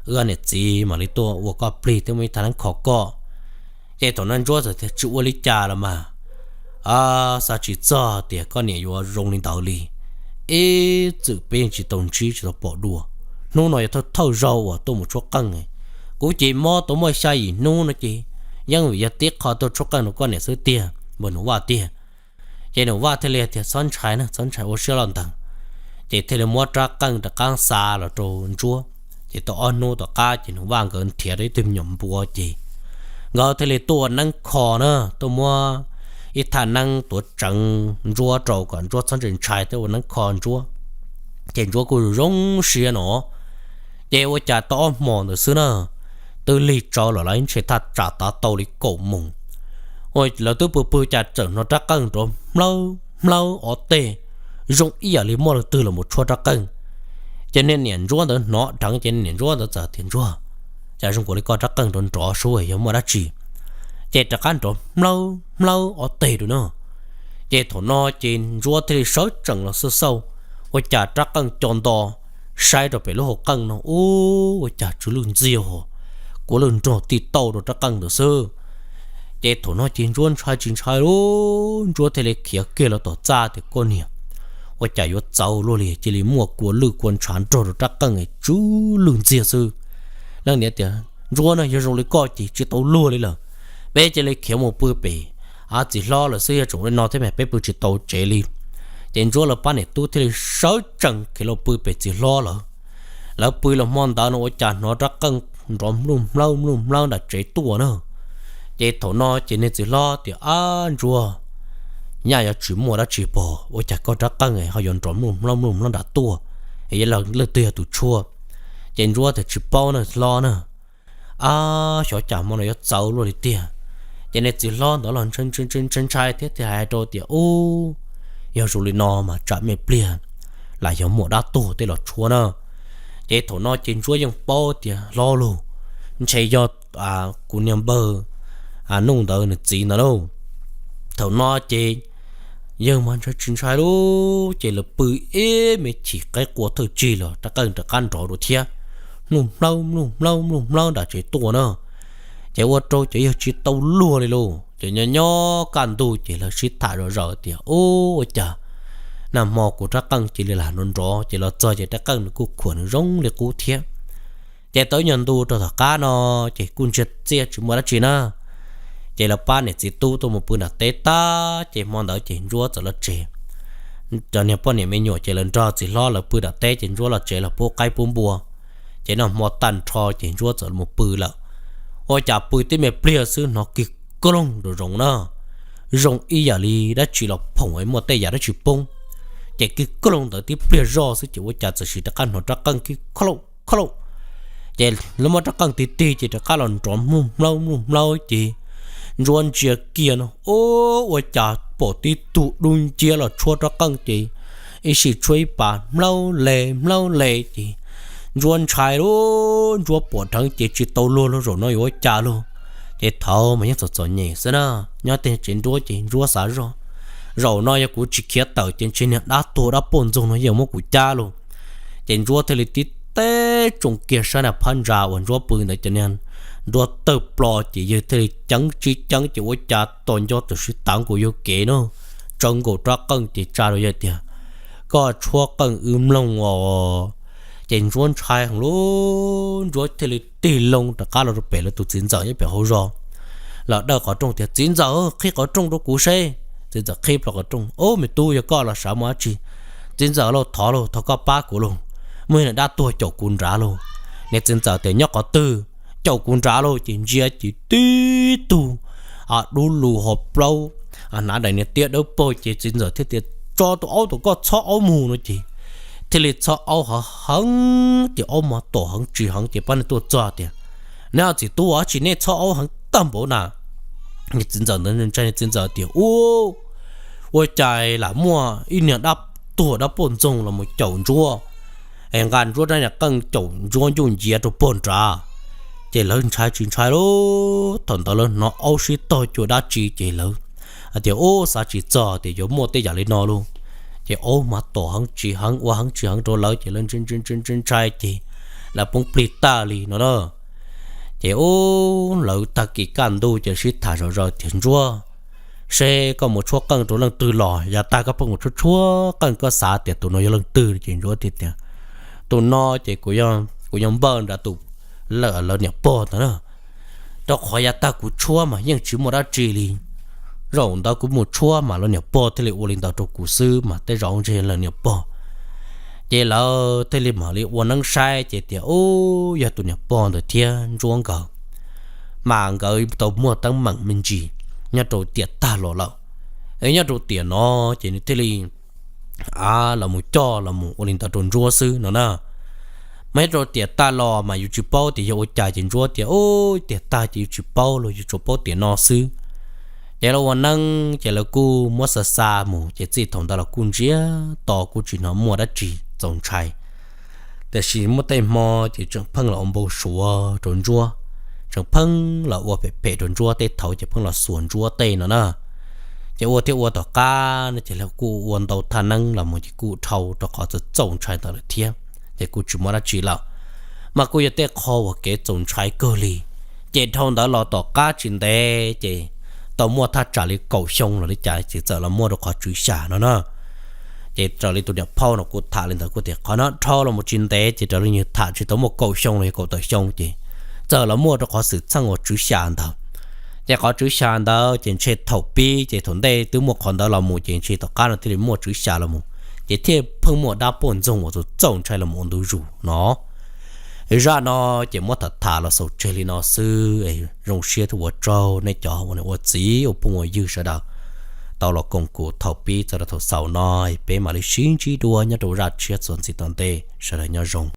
wb niam txiv mam li tuaj ua koj plig thiab muaj ib thaj neeb kho koj. Ces thaum no Ntsuab txawm tias tsis ua li cas los mas, xav tsis txog tias koj niam yuav zoo li ntawd li. Ib txwm peb yeej tsis tau ntsib tsis tau pom dua, hnub no yog thawj thawj zaug uas tuaj mus tshuab qeej. Kuv ces mob tau muaj xya yim hnub no ces yeej vim yog tib qho tuaj tshuab qeej rau koj niam xwb tiag npawg Nus Vaj tiag. Ces Nus Vaj thiaj li tias txhob ntshai na, txhob ntshai, ua siab los ntawd. Ces thiaj li muab rab qeej rov qab xa los rau Ntsuab. Ces tau ob hnub tom qab ces Nus Vaj nkawd nrhiav tau ib tug me nyuam npua ces nkawd thiaj li tuaj ua neeb kho na, tuaj muab ib thaj neeb tuav tseev Ntsuab rau kom Ntsuab txhob ntshai ntshai thiab ua neeb kho Ntsuab. Ces Ntsuab kuj zoo siab no. Ces ua cas tau ob hmos ntawd xwb na, twb lig tsawv lawm, lawv ntshe thaj tsam tav tau li kaum moos, lawv twb pw pw cas txawm hnov rab qeej nrov hmlawb hmlawb ob teg, zoo ib yam li muaj leej twg los mus tshuab rab qeej. Ces niag niam Ntsuab ntawd hnov dheev ces niam Ntsuab ntawd txawm tias Ntsuag, cas zoo nkaus li koj rab qeej nrov nrov sub yog muaj dab tsi. Ces rov qab nrov hmlawb hmlawb ob teg rau no. Ces thaum no ces Ntsuab thiaj li sawv tsees los xauj xauj, ua cas rab qeej co nto saib rau pem lub hauv qeej no ub ua cas tsw lwj ntxiag ho, kua lwj nrog tij tauj rau rab qeej ntawd xwb. Ces thaum no ces Ntsuab ntshai tsis ntshai lauj, Ntsuab thiaj li khiav kiag los tom txaj tias koj niam, ua cas yuav txawv luaj li, cia li muaj kua lwj kua ntshav nrog rau rab qeej tsw lwj ntxiag xwb. Leej niam tias Ntsuab na, yog zoo li koj ces tsis tau luag li lawm, peb cia li khiav mus pw pem txiv hlob lawm xwb, yog tsoom li no thiab mas peb pw tsis tau tsev li. Ces Ntsuab lawv pab niam tub thiaj li sawv tsees khiav los pw pem txiv hlob lawm. Lawv pw los hmo ntawd no ua cas hnov rab qeej nrov mluj hmlawb mluj hmlawb nram tsev tuaj na. Ces thaum no ces niag txiv hlob tias ab Ntsuag, nyaj yuav tsis muaj dab tsi pog, ua cas koj rab qeej ho yuav nrov mluj hmlawb mluj hmlawb nram tuaj, es leej twg yog tus tshuab? Ces Ntsuab tias tsis paub na hlob na. Ab xyov cas hmo no yuav txawv luaj li tiag. Ces niag txiv hlob ntawd los ntshai ntshai thiab thiaj hais rau tias ub, yog zoo li no mas tsam me pliag lam yog muaj dab tuag tej los tshuab na. Ces thaum no ces Ntsuab yeej paub tias hlob lauj, ntshe yog kuv niag npawg Nuj ntawd nws txiv ntawd lauj. Thaum no ces yawg mas ntshai tsis ntshai lauj, ces lawv pw ib me chim qeb qua thawj tsig los rab qeej rov qab nrov dua thiab, mluj hmlawb mluj hmlawb mluj hmlawb nram tsev tuaj na. Ces ua rau cov yawg tsis tau luag li lauj, ces nyob nyob kaj ntug ces lawv sib tham zom zaws tias ub ua cas nag hmo kuv rab qeej cia li lam nrov nrov, ces los txog ces rab qeej nws kuj khuam nws zoo li qub thiab. Ces tau ib nyuag ntu rau tom qab no ces kuj ntsiag txiaj tsis muaj dab tsi na. Ces lawv pab niam txiv tub tuaj mus pw nram teb tag ces hmo ntawd ces Ntsuab txawm los tsev. Cov niag poj niam me nyuam ces lawv nrog txiv hlob lawv pw nram teb ces Ntsuab los tsev los pub qaib pub npua. Ces noj hmo tag nrho ces Ntsuab txawm mus pw lawm. Ua cas pw tib me pliag xwb hnov kiag kloog rau zoov na, zoo ib yam li dab tsi los phoom muaj tej yam dab tsi poob. Ces kiag kloog ntawd tib pliag zoj xwb ces ua cas txawm sim rov qab hnov rab qeej kiag khaub lauj khaub lauj. Ces lawv muab rab qeej tig tig ces rov qab los nrov mluj hmlawb mluj hmlawb ces Ntsuab ntsia kiag no ub ua cas pom tib tug dub nciab los tshuab rab qeej ces ib sij tshuab ib pas hmlawb le hmlawb le ces Ntsuab ntshai lauj, Ntsuab pom dheev ces tsis tau luag lauj, zaum no yuav ua cas lauj. Ces thaum mas yeej txom txom nyem xwb na, nyob tej tsev nruab ces Ntsuab xav zoj, zaum no yog kuv tsis khiav tawm ces ntshe niag dab tuag dab poj ntxoog no yeej muab kuv cab lauj. Ces Ntsuab thiaj li tib teb tsoo kiag sab nag phab ntsa uas Ntsuab pw ntawd cov niag nruab tawg plo ces yawg thiaj li ceev tsis ceev ces ua cas tos nco tam sim tav nkaus yawg kev no, tsawv nkaus rab qeej ces tsa rau yawg tias, koj tshuab qeej wb mloog os. Ces Ntsuab ntshai heev lauj, Ntsuab thiaj li tig loo rov qab los rau pem lawv tus txiv ntxawm nyob pem hauv zos, los dawj qhov rooj tias, txiv ntxawm, qhib qhov rooj rau kuv seb. Txiv ntxawm qhib plho qhov rooj, ub me tub, yog koj los sav muaj dab tsi? Txiv ntxawm lauj, thov lauj, thov koj pab kuv lauj, muaj niag dab tuag caum kuv nrad lauj. Niag txiv ntxawm tias, nyob qhov twg? Caum kuv nrad lauj. Ces ntsia ces tib tug dub lug ho plaub, hnav daim niag tiab dawb paug ces txiv ntxawm thiaj tias, tso tus aub tom koj txhob aub mus no ces thiaj li txhob aub heev heev ces aub mas tom heev tsis heev ces pab neeg tuaj txog tias, neb txiv tub, ua dab tsi nej txhob aub heev tag npaum na? Txiv ntxawm ntawd ntshai, txiv ntxawm tias, ub, ua cas lam muaj ib niag dab tuag dab poj ntxoog los mus caum Ntsuab. es nqa Ntsuab rab niag qeej caum Ntsuab ncuj nciav rau puag nrad. Ces lawv ntshai tsis ntshai lauj, thaum ntawd lawv hnov aub sib tog cua dab tsi ces lawv hais tias, Ub, xav tsis txog tias yuav muaj tej yam li no lauj. Ces aub mas tom heev tsis heev, ua heev tsis heev rau lawv ces lawv ntshai ntshai ntshai ces lawv poob plig tag li no na. Ces ub, lawv tag kis kaj ntug ces sib tham zom zaws tias, Ntsuab, seb koj mus tshuab qeej rau leej twg los? Yav tag koj pheej mus tshuab tshuab qeej, koj xav tias tus no yog leej twg? Ces Ntsuab thiaj tias, Tus no ces kuv yog npawg nram tus, lawv niam pog ntawd na. Rau qhov yav tag kuv tshuab mas yeej tsis muaj dab tsi li. Zaum ntawd kuv mus tshuab mas lawv niam pog thiaj li ua li ntawd rau kuv xwb, mas tej zaum ntshe lawv niam pog. Ces lawv thiaj li mam li ua neeb saib ces tias, Ub, yog tus niam pog ntawd thiab Ntsuab nkawd, mas nkawd tau muaj teeb meem me ntsis nyob rau tiam tag los lawm. Nyob rau tiam no ces nws thiaj li a los mus coj los mus ua li ntawd rau Ntsuab xwb no na. Mas nyob rau tiam tag los mas yus tsis paub tias yog ua cas ces Ntsuab tias, Ub, tiam tag ces yus tsis paub los, yus tsuas paub tiam no xwb. Ces lawv ua neeb ces lawv kuj muab xa xa mus ces txij thaum ntawd los kuj ntsiag to, kuj tsis hnov muaj dab tsi txaus ntshai. Tiam sis muaj tej hmo ces tseem pheej los ua npau suav rau Ntsuab, tseem pheej los ua phem phem rau Ntsuab, tej thaum ces pheej los xuas Ntsuab tej no na. Ces ua thiab ua tom qab no ces lawv kuj ua ntau thaj neeb los mus ces kuj dhau rau qhov txaus txaus ntshai ntawd lawm thiab, ces kuj tsis muaj dab tsi lawm. Mas kuj yog tej qho uas kev txaus ntshai kawg li. Ces dhau ntawd los tom qab tsis ntev ces tau muaj thaj tsam li kaum xyoo los li cas ces txawm los muaj rau qhov tswv xya no na. Ces raws li tus niam phauj no kuj tham li ntawd kuj tias qhov no dhau los mus tsis ntev ces raws li nws tham tsis tau muaj kaum xyoo los yog kaum tawm xyoo ces txawm los muaj rau qhov xwm txheej uas tswv xya ntawd. Ces qhov tswv xya ntawd ces ntshe thaum pib ces thaum ntej twb muaj qhov ntawd los mus ces ntshe tom qab no thiaj li muaj tswv xya los mus, ces thiaj pheej muaj dab poj ntxoog uas txaus txaus ntshai los mus ua ntu zus no. Zaj no ces muab tham tham los xaus tseg li no xwb, zoo siab thiab ua tsaug nej cov ua niam ua txiv ua phooj ua ywg sawv daws tau los koom kuv thaum pib txog rau thaum xaus no. Peb mam li sib ntsib dua nyob rau zaj tshiab txuas ntxiv tom ntej, sawv daws nyob zoo.